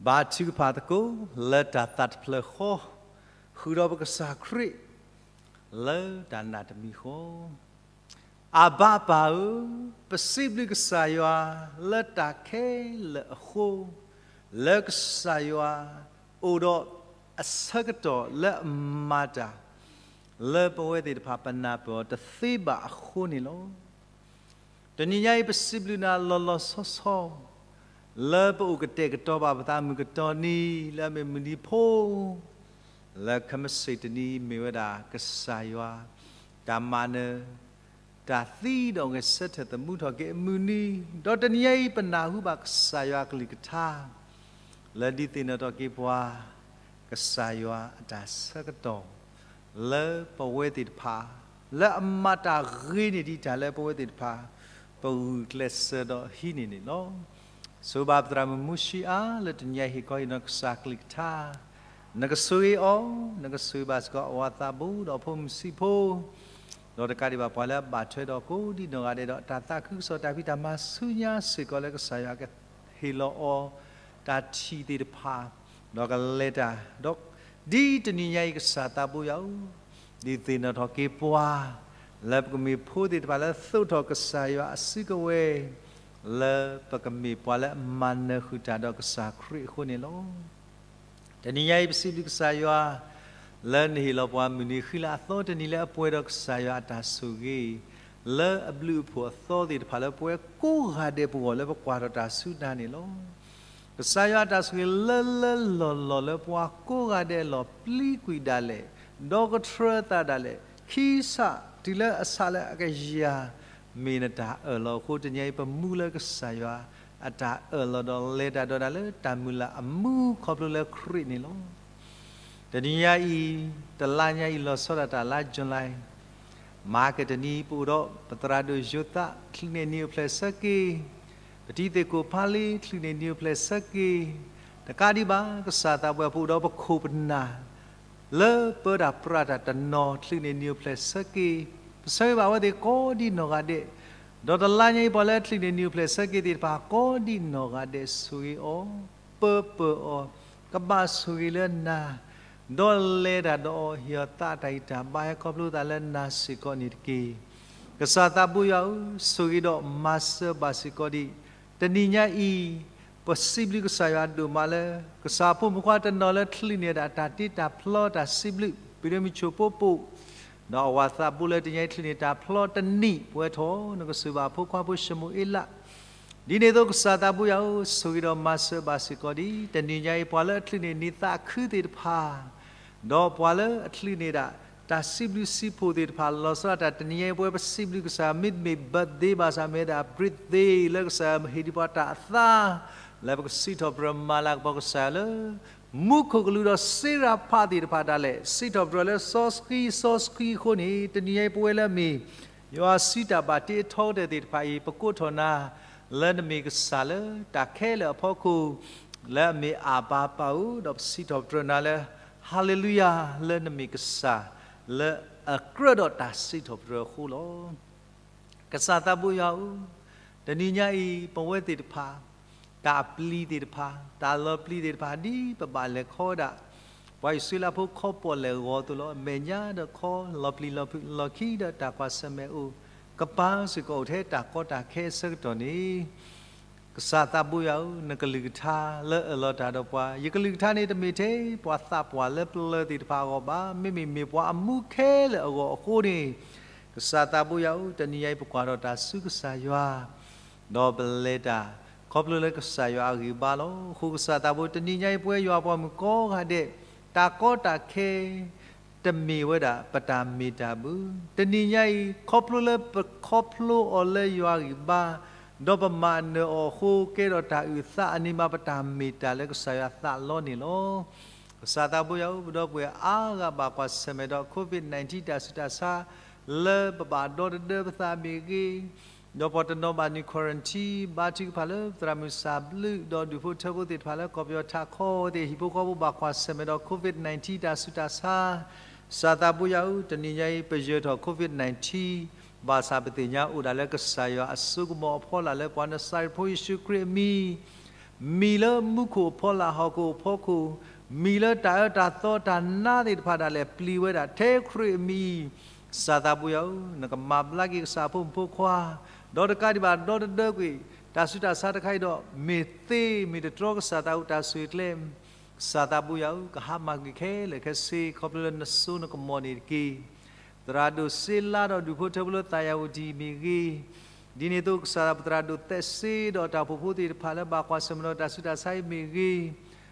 ဘါထုကဖၣ်သကိး လၢတၢ်သးတဖျၢၣ်ဃီ, ဃုာ်ဒီးပကစၢ်ခရံာ် လၢတၢ်နာ်တမံၤဃီ. အဘၣ်အပၢ်ဧၢ, ပစံးဘျုးကစၢ်ယွၤ လၢတၢ်ခဲလၢာ်အဃိ, လၢကစၢ်ယွၤ အိၣ်ဒီးအဆၢကတီၢ်လၢအမၤတၢ် လၢပဝဲသ့ၣ်တဖၣ်ပနၢ်ပၢၢ်အီၤတသ့ဘၣ်အဃိန့ၣ်လီၤ. တနံၤညါအံၤ ပစံးဘျုးနၤလီၤလီၤဆီဆီ လၢပအိၣ်ကတဲာ်ကတီၤဘၣ်ပသးမုၢ်ကတီၢ်နံၤ လၢအမ့ၢ်မုၢ်နံၤဖိ လၢ Christmas တနံၤ မ့ၢ်ဝဲဒၣ်ကစၢ်ယွၤ တၢ်မၤနၢၤ တၢ်သံဒီးဂဲၤဆၢထၢၣ်သမူထီၣ်က့ၤအမုၢ်နံၤ, ဒီးတနံၤညါအံၤ ပနၢ်ဟူဘၣ်ကစၢ်ယွၤအကလုၢ်ကထါ လၢဒုးသ့ၣ်နီၣ်ထီၣ်က့ၤပှၤ ကစၢ်ယွၤအတၢ်ဆၢကတီၢ် လၢပဝဲသ့ၣ်တဖၣ် လၢအမၤတၢ်ဂ့ၤန့ၢ်ဒံးတၢ်လၢပဝဲသ့ၣ်တဖၣ် ပဂုာ်ကျဲးစၢးဒီးဟံးန့ၢ်န့ၣ်လီၤ. ဆိၣ်ဂ့ၤဘၣ်ပသရၣ်မုၣ်မူၡံအါ လၢတနံၤအံၤဟ့ၣ်ခီဟ့ၣ်နီၤကစၢ်ကလုၢ်ကထါ, နကဆိၣ်ဂ့ၤအီၤ, နကဆိၣ်ဂ့ၤဘၣ်စ့ၢ်ကီးအဝၤသးဘိဒီးအဖိမုၣ်ဆံးဖိ, ဒီးတကးဒံးဘၣ်ပှၤလၢအဘၣ်ထွဲဒီးကိးဒံနီၢ်ဂၤဒဲးဒီး တၢ်သးခုကစီၣ်တၢ်ဖံးတၢ်မၤဆူညါစ့ၢ်ကီးလၢကစၢ်ယွၤကဟ့ၣ်လီၤအီၤ တၢ်ထံၣ်သ့ၣ်တဖၣ်, ဒီးကလဲၤတၢ်ဒီး ဒ်တနံၤညါအံၤကစၢ်သးဘိယွၤဧၢ, ဒုးသ့ၣ်နီၣ်ထီၣ်က့ၤပှၤ လၢပကမ့ၢ်ဖိသ့ၣ်တဖၣ်လၢသိးထီၣ်ကစၢ်ယွၤအစုကဝဲၤ, လၢပကမ့ၢ်ပှၤလၢအမၤနၢၤဃုာ်တၢ်ဒီးကစၢ်ခရံာ်အဃိန့ၣ်လီၤ. တနံၤညါအံၤပစံးဘျုးကစၢ်ယွၤ လၢနဟ့ၣ်လီၤပှၤမုၢ်နံၤဃံလၤအသီတနံၤ လၢအပှဲၤဒီးကစၢ်ယွၤအတၢ်ဆိၣ်ဂ့ၤ လၢအဘျုးအဖှိၣ်အသီသ့ၣ်တဖၣ်လၢပဝဲကိးဂၤဒဲးပဂီၢ်လၢပကွၢ်ထီၣ်တၢ်ဆူညါန့ၣ်လီၤ. ကစၢ်ယွၤအတၢ်ဆိၣ်ဂ့ၤလၢလၢလီၢ်လီၢ်လၢပှၤကိးဂၤဒဲးအလီၢ် ပျံၤကွံာ်ဒၣ်လဲာ်, ဒီးကထြၢသးဒၣ်လဲာ်, ခံစးတုၤလၢအဆးလၢအကယၤ မ့ၢ်နတၢ်အၢၣ်လီၤအဃိ တနံၤအံၤပမူလၢကစၢ်ယွၤအတၢ်အၢၣ်လီၤဒီးလဲၤတၢ်ဒီးနၤလၢတၢ်မုၢ်လၢ်အမူခီဖျိလၢခရံာ်န့ၣ်လီၤ. တနံၤညါအံၤ, တလါညါအံၤ လီၤဆီဒၣ်တၢ်လါ July မၤကတနံၤ ပအိၣ်ဒီးပသရၣ်ဒိၣ်ယိၤသး ချုးန့ၢ်နံၤအိၣ်ဖျဲၣ်ဆၢက့ၤ, ပတံၤသ့ၣ်ကိၣ်ဖါလ့ ချုးန့ၢ်နံၤအိၣ်ဖျဲၣ်ဆၢက့ၤ, တကးဒံးဘၣ် ကစၢ်သးပှၢ် ပအိၣ်ဒီးပခိၣ်ပနၢ် လၢပၢတၢ်ပြးတၢ်တနီၤ ချုးန့ၢ်နံၤအိၣ်ဖျဲၣ်ဆၢက့ၤ, ပဆၢဂ့ၤဘၣ်အဝဲသ့ၣ်ကိးဒံနီၢ်ဂၤဒဲး, ဒီးတလါညါအံၤ ပှၤလၢချုးန့ၢ်နံၤအိၣ်ဖျဲၣ်ဆၢက့ၤသ့ၣ်တဖၣ် ကိးဒံနီၢ်ဂၤဒဲး ဆိၣ်ဂ့ၤအီၤ, ပၢပၢၢ်အီၤ, ကဘၣ်ဆိၣ်ဂ့ၤလၢနၤ, ဒီးလဲၤတၢ်ဒီးအီၤ ဟ့ၣ်အီၤသးတၢ်ဂံၢ်တၢ်ဘါ ဟဲခီဖျိသးလၢနၤစ့ၢ်ကီးန့ၣ်တက့ၢ်. ကစၢ်သးဘိယွၤဧၢ, ဆိၣ်ဂ့ၤဒီးမၤစၢၤဘၣ်စ့ၢ်ကီးဒံး တနံၤညါအံၤ, ပစံးဘျုးကစၢ်ယွၤဒိၣ်မးလၢ ကစၢ်ဖိမုၣ်ဖိခွါတနီၤလၢချုးန့ၢ်ဒၣ်တၢ်တ့တၢ်ဖျီတၢ်စံးဘျုး ပဒိၣ်မုၣ်ဆိၣ်ဖိပိာ်, ဒီးအဝၤသးဘိလၢတနံၤအံၤချုးန့ၢ်တၢ်ဖျီတနံၣ် ပဝဲထီၣ် နကဆိၣ်ဘၣ်အဖိခွါဖိၡမူၤအ့လး, ဒ်န့ၣ်အသိးကစၢ်သးဘိယွၤဧၢ, ဆိၣ်ဂ့ၤဒီးမၤစၢၤဘၣ်စ့ၢ်ကီးဒံး တနံၤညါအံၤ ပှၤလၢအချုးန့ၢ်နံၤသးခုသ့ၣ်တဖၣ် ဒီးပှၤလၢအချုးန့ၢ်ဒၣ် တၢ်စံးဘျုးစံးဖှိၣ်သ့ၣ်တဖၣ် လီၤဆီဒၣ်တၢ်တနံၤညါအံၤ ပဝဲပစံးဘျုးကစၢ် မ့တမ့ၢ် birthday ဘၣ်ဆၣ် မ့ၢ်ဝဲဒၣ် birthday လၢကစၢ်ဟ့ၣ်ဒံးပှၤတၢ်အသး လၢပကစံးထီၣ်ပတြၢၤမၤလၤကပီၤကစၢ်လၢ မူခိၣ်ကလူးဒီးစ့ရၤဖးသ့ၣ်တဖၣ်ဒၣ်လဲာ် စံးထီၣ်ပတြၢၤလၢစီဆှံစီဆှံအဃိန့ၣ် တနံၤညါအံၤ ပဝဲလၢအမ့ၢ် ယွၤစုတၢ်ဘၣ်တ့အထီကတၢၢ်သ့ၣ်တဖၣ်အံၤ ပကိးထီၣ်နၤ လၢနမ့ၢ်ကစၢ်လၢတၢ်ခဲလၢာ်အဖီခိၣ် လၢအမ့ၢ်အၣ်ဘၤပၢ်ဧၢ, ဒီးပစံးထီၣ်ပတြၢၤနၤလၢ ဟၤလ့လူယၤ လၢနမ့ၢ်ကစၢ် လၢအကြၢးဒီးတၢ်စံးထီၣ်ပတြၢၤအဃိလီၤ. ကစၢ်သးဘိယွၤဧၢ, တနံၤညါအံၤ ပဝဲသ့ၣ်တဖၣ် တၢ်ပျံၤသ့ၣ်တဖၣ် တၢ်လီၤပျံၤသ့ၣ်တဖၣ် ဒ်ပဘၣ်လဲၤခီဝဲဒၣ် ပှၤအံၣ်စရ့လးဖိခီပီၣ်လဲၣ်ဂီၤအသိးလီၤ. အမဲာ်ညါဒီးခီ လီၤပျံၤလီၤဖုး လီၢ်ခံဒီးတၢ်ကွၢ်ဆၢၣ်မဲာ်အိၣ် ကပၤစ့ၢ်ကီးအိၣ်ထဲတၢ်ကီတၢ်ခဲအဆၢကတီၢ်န့ၣ် ကစၢ်သးဘိယွၤဧၢ, နကလုၢ်ကထါလၢအၢၣ်လီၤတၢ်ဒီးပှၤ, ယကလုၢ်ကထါန့ၣ် တမ့ၢ်ထဲပှၤသးပှၢ်လၢပျၢၤသ့ၣ်တဖၣ်အဂီၢ်ဘၣ်, မ့မ့ၢ်မ့ၢ်ပှၤအမူခဲလၢာ်အဂီၢ်အဃိန့ၣ်, ကစၢ်သးဘိယွၤဧၢ, တနံၤညါအံၤပကွၢ်ထီၣ်တၢ်ဆူကစၢ်ယွၤ ဒီးပလဲၤတၢ် ခီဖျိလၢကစၢ်ယွၤအဂံၢ်ဘါလီၤ. အဃိကစၢ်သးဘိ တနံၤညါအံၤပဝဲယွၤပှၤမုၣ်ကိးဂၤဒဲး, တၢ်ကီတၢ်ခဲ တမ့ၢ်ဝဲဒၣ်ပတၢ်မ့ၢ်တၢ်ဘၣ်. တနံၤညါအံၤ ခီဖျိလၢပခီဖျိအီၤလၢယွၤဂံၢ်ဘါ, ဒီးပမၤနၢၤအီၤအဃိ ကဲထီၣ်တၢ်အုၣ်သးအန့ၣ်မး ပတၢ်မ့ၢ်တၢ်လၢကစၢ်ယွၤသးလီန့ၣ်လီၤ. ကစၢ်သးဘိယွၤဧၢ, ပဒီပုၢ်ဝဲၢ်အါဂၤဘၣ်ကွၢ်ဆၢၣ်မဲာ်ဒီး COVID nineteen တၢ်ဆူးတၢ်ဆါ လၢပဘၣ်ဒီသဒၢပသးမ့ၢ်ဂ့ၤ, ဒီးပှၤတနီၤဘၣ်နုာ် quarantine ဘါထုကဖၣ်လၢပသရၣ်မုၣ်စၢ်ဘျုး ဒီးဒူၣ်ဖိထၢဖိသ့ၣ်တဖၣ်လၢကီၢ်ပယီၤထးခီသ့ၣ် ဟံၣ်ဖိဃီဖိဘၣ်ကွၢ်ဆၢၣ်မဲာ်ဒီး COVID nineteen တၢ်ဆူးတၢ်ဆါ, ကစၢ်သးဘိယွၤဧၢ, တနံၤညါအံၤ ပယၢၤထီၣ် COVID nineteen ဘၣ်ဆၣ်ပသ့ၣ်ညါအိၣ်ဒၣ်လၢကစၢ်ယွၤအစိကမီၤအဖီလာ်လၢပှၤနစၤရ့းဖိယ့ၣ်ၡူးခရံာ်အမံၤ မံၤလၢမူခိၣ်အဖီလာ် ဟီၣ်ခိၣ်အဖီခိၣ်, မံၤလၢတၢ်အၢတၢ်သီတၢ်နါသ့ၣ်တဖၣ်ဒၣ်လဲာ် ပျံၤဝဲဒၣ်ထဲခရံာ်အမံၤ, ကစၢ်သးဘိယွၤဧၢ, နကမၤဘျါက့ၤကစၢ်အဖိမုၣ်ဖိခွါ, ဒီးတကးဒံးဘၣ်ဒီသဒၢကွံာ် တၢ်ဆူးတၢ်ဆါတခါအံၤဒီး မ့ၢ်သ့မ့ၢ်တတြီကစၢ်သးအိၣ်တၢ်ဆိၣ်ဂ့ၤကျဲ ကစၢ်သးဘိယွၤဧၢ, ကဟါမၢ်ကွံာ်ခဲလၢာ်ခဲဆ့ ခီဖျိလၢနစိနကမီၤန့ၣ်တက့ၢ်. သရၣ်ဒိၣ်စ့လါဒီးဒူၣ်ဖိထၢဖိလၢသးယၤဝတံၢ်မ့ၢ်ဂ့ၤ, ဒ်န့ၣ်အသိးကစၢ်သး ပသရၣ်ဒိၣ်သဲးစ့ဒီးတၢ်အိၣ်ဖှိၣ်ဖိသ့ၣ်တဖၣ်လၢဘၣ်ကွၢ်ဆၢၣ်မဲာ်ဒီးတၢ်ဆူးတၢ်ဆါအံၤမ့ၢ်ဂ့ၤ,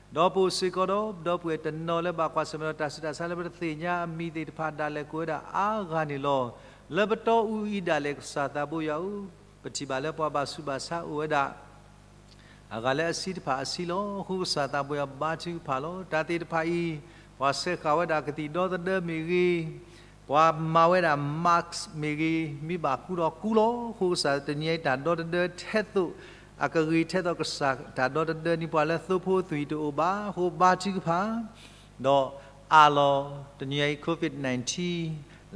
ဒီးပအိၣ်စ့ၢ်ကီးဒီး ဒီပုၢ်ဝဲၢ်တနီၤလၢဘၣ်ကွၢ်ဆၢၣ်မဲာ်ဒီးတၢ်ဆူးတၢ်ဆါလၢပတသ့ၣ်ညါအမံၤသ့ၣ်တဖၣ်ဒၣ်လဲာ်ကိးဝဲဒၣ်အါဂၤန့ၣ်လီၤ. လၢပတီၢ်အူအံၤဒၣ်လဲာ်ကစၢ်သးဘိယွၤဧၢ, ပထံၣ်ဘၣ်လၢပှၤဘၣ်ဆူးဘၣ်ဆါအိၣ်ဝဲဒၣ် အဂၤလၢအဆံးတဖၣ်အဆံးလီၤ. အဃိကစၢ်သးဘိယွၤဘါထုကဖၣ်လီၤ. တၢ်သ့ၣ်တဖၣ်အံၤ ပှၤဆဲးဃာ်ဝဲဒၣ်ကသံၣ်ဒီသဒၢမ့ၢ်ဂ့ၤ, ပှၤမၤဝဲဒၣ် mask မ့ၢ်ဂ့ၤ, မ့ၢ်ဘၣ်ကူဒီးကူလီၤ. အဃိကစၢ်တနံၤအံၤတၢ်ဒီသဒၢထဲသိး အကဂ့ၤထဲသိးကစၢ်တၢ်ဒီတဒၢန့ၣ် ပှၤလၢသိဖိသွံၣ်တအိၣ်ဘၣ်အဃိ ဘါထုကဖၣ်, ဒီးအးလီၤတနံၤအံၤ COVID nineteen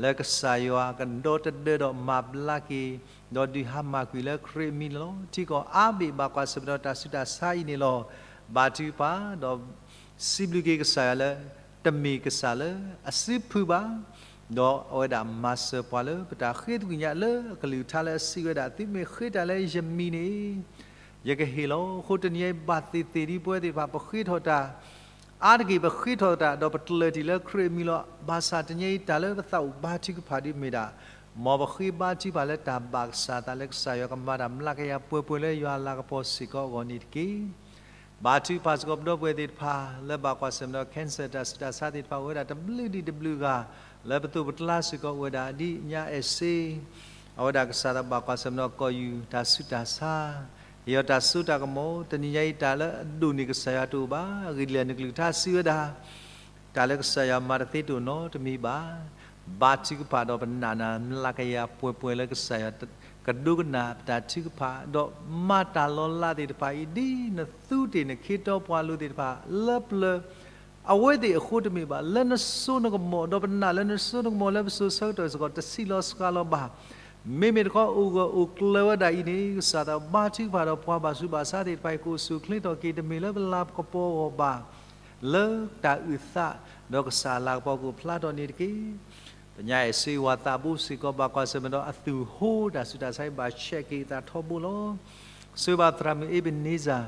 လၢကစၢ်ယွၤကဒီတဒၢဒီးမၤဘျါက့ၤ, ဒီးဒုးဟါမၢ်ကွံာ်လၢခရံာ်အမံၤန့ၣ်လီၤ. ထံကီၢ်အါဘ့ၣ်ဘၣ်ကွၢ်ဆၢၣ်မဲာ်ဒီးတၢ်ဆူးတၢ်ဆါအံၤန့ၣ်လီၤ. ဘါထုကဖၣ်ဒီး စံးဘျုးက့ၤကစၢ်ယွၤလၢ တမ့ၢ်ကစၢ်လၢအစုဖုဘၣ်, ဒီးအဝဲဒၣ်မၤစၢၤပှၤလၢပတၢ်ဃ့သကွံာ်ညါလၢအကလုၢ်ကထါလၢအစံးဝဲဒၣ် သုမ့ၢ်ဃ့တၢ်လၢယမံၤန့ၣ် ယကဟ့ၣ်လီၤ. အဃိတနံၤအံၤဘၣ်သ့ၣ်သ့ၣ်ဒ်ပဝဲသ့ၣ်တဖၣ် ပဃ့ထီၣ်တၢ် အါတက့ၢ်ပဃ့ထီၣ်တၢ် ဒီးပကျၢၢ်တံၢ်လၢခရံာ်အမံၤလီၤ. ဘၣ်ဆၣ်တနံၤအံၤတၢ်လၢပသးအိၣ်ဘါထုကဖၣ်ဒ်မ့ၢ်ဒၣ် မ်ပဃ့ဘါထုကဖၣ်လၢတၢ်ဘၣ်ကစၢ်အသးလၢကစၢ်ယွၤကမၤတၢ်မျးကယၤပှဲၤပှဲၤလၢယွၤအလၤကပီၤစ့ၢ်ကီးအဂီၢ်န့ၣ်တက့ၢ်. ဘါထုကဖၣ်စ့ၢ်ကီးပဒီပုၢ်ဝဲၢ်သ့ၣ်တဖၣ် လၢဘၣ်ကွၢ်ဆၢၣ်မဲာ်ဒီး cancer တၢ်ဆူးတၢ်ဆါသ့ၣ်တဖၣ် အိၣ်ဝဲဒၣ်တဘျုးဒံးတဘျုးဂၤ လၢပသိးပကျါစ့ၢ်ကီးအိၣ်ဝဲဒၣ်ဒ်ညါအဲၣ်စ့ အဝဲဒၣ်ကစၢ်သးဘၣ်ကွၢ်ဆၢၣ်မဲာ်ဒီးကီၢ်ယူၢ်တၢ်ဆူးတၢ်ဆါ ဟ့ၣ်အီၤတၢ်စိတၢ်ကမီၤ တနံၤညါအံၤတၢ်လၢအဒိၣ်န့ၢ်ကစၢ်ယွၤတအိၣ်ဘၣ်. အဂ့ၢ်ဒ်လဲၣ် နကလုၢ်ကထါစံးဝဲဒၣ် တၢ်လၢကစၢ်ယွၤမၤတသ့တအိၣ်နီတမံၤဘၣ်. ဘါထုကဖၣ်ဒီးပနာ်နၤမျးကယၤပှဲၤပှဲၤလၢကစၢ်ယွၤ ကဒိကနၣ်ပတၢ်ထုကဖၣ် ဒီးမၤတၢ်လီၤလးသ့ၣ်တဖၣ်အံၤ ဒ်နသူတ့ၢ်နခ့တီပှၤလိၤသ့ၣ်တဖၣ် လၢပျၢၤ အဝဲသ့ၣ်အဃိတမ့ၢ်ဘၣ် လၢနစိနကမီၤ ဒီးပနာ်လၢနစိနကမီၤလၢပစိၤဆၢကတီၢ်စ့ၢ်ကီး တဆံးလီၤစှၤလီၤဘၣ်. မ့မ့ၢ်တခီအိၣ်ဂၢၢ်အိၣ်ကျၢၤဝဲဒၣ်အံၤန့ၣ် ကစၢ်သးဘါထုကဖၣ်ဒီးပှၤဘၣ်ဆူးဘၣ်ဆါသ့ၣ်တဖၣ်အံၤ ကအိၣ်ဆူၣ်အိၣ်ချ့ထီၣ်က့ၤ တမ့ၢ်လၢပလၤကပီၤအဂီၢ်ဘၣ် လၢတၢ်အုၣ်သး ဒီးကစၢ်အလၤကပီၤကအိၣ်ဖျါထီၣ်န့ၣ်တက့ၢ်. ပညါအဲၣ်စ့ဝၤသးဘိစ့ၢ်ကီး ဘၣ်ကွၢ်ဆၢၣ်မဲာ်ဒီးအသူၣ်ဟိတၢ်ဆူးတၢ်ဆါအံၤ ဘၣ်ဆဲးက့ၤအသးထီဘိလီၤ. ဆိၣ်ဂ့ၤဘၣ်သရၣ်မုၣ်အ့ဘ့းနံစၢၣ်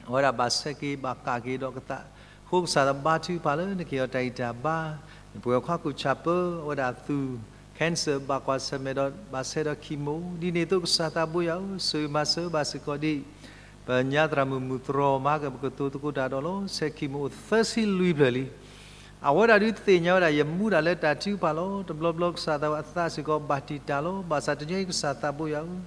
အဝဲဒၣ်ဘၣ်ဆဲးက့ၤဘၣ်ကးက့ၤဒီးကသး အဃိကစၢ်သးဘါထုကဖၣ်လၢနကဟ့ၣ်အီၤတၢ်ဂံၢ်တၢ်ဘါ နပှဲၤခွါကူၣ်ဆၣ်ပၢ အဝဲဒၣ်သူၣ် cancer ဘၣ်ကွၢ်ဆၢၣ်မဲာ်ဒီးဘၣ်ဆဲးဒီး chemo ဒ်န့ၣ်အသိးကစၢ်သးဘိယွၤဧၢ ဆိၣ်ဂ့ၤမၤစၢၤဘၣ်စ့ၢ်ကီးဒ် ပညါသရၣ်မုၣ်မုၢ်တြီၤမၤက့ၤပကသိးသကိးတၢ်ဒီးလီၤ. ဆဲး chemo အိၣ်သၢဆံလွံၢ်ဖျၢၣ်လံ. အဝဲဒၣ်ဒုးသ့ၣ်ညါဝဲဒၣ် ယမူဒၣ်လၢတၢ်ထုကဖၣ်လီၤ. တဘျီဘျီကစၢ်သးဝဲအသးစ့ၢ်ကီးဘၣ်တံာ်တာ်လီၤ. ဘၣ်ဆၣ်တနံၤအံၤကစၢ်သးဘိယွၤဧၢ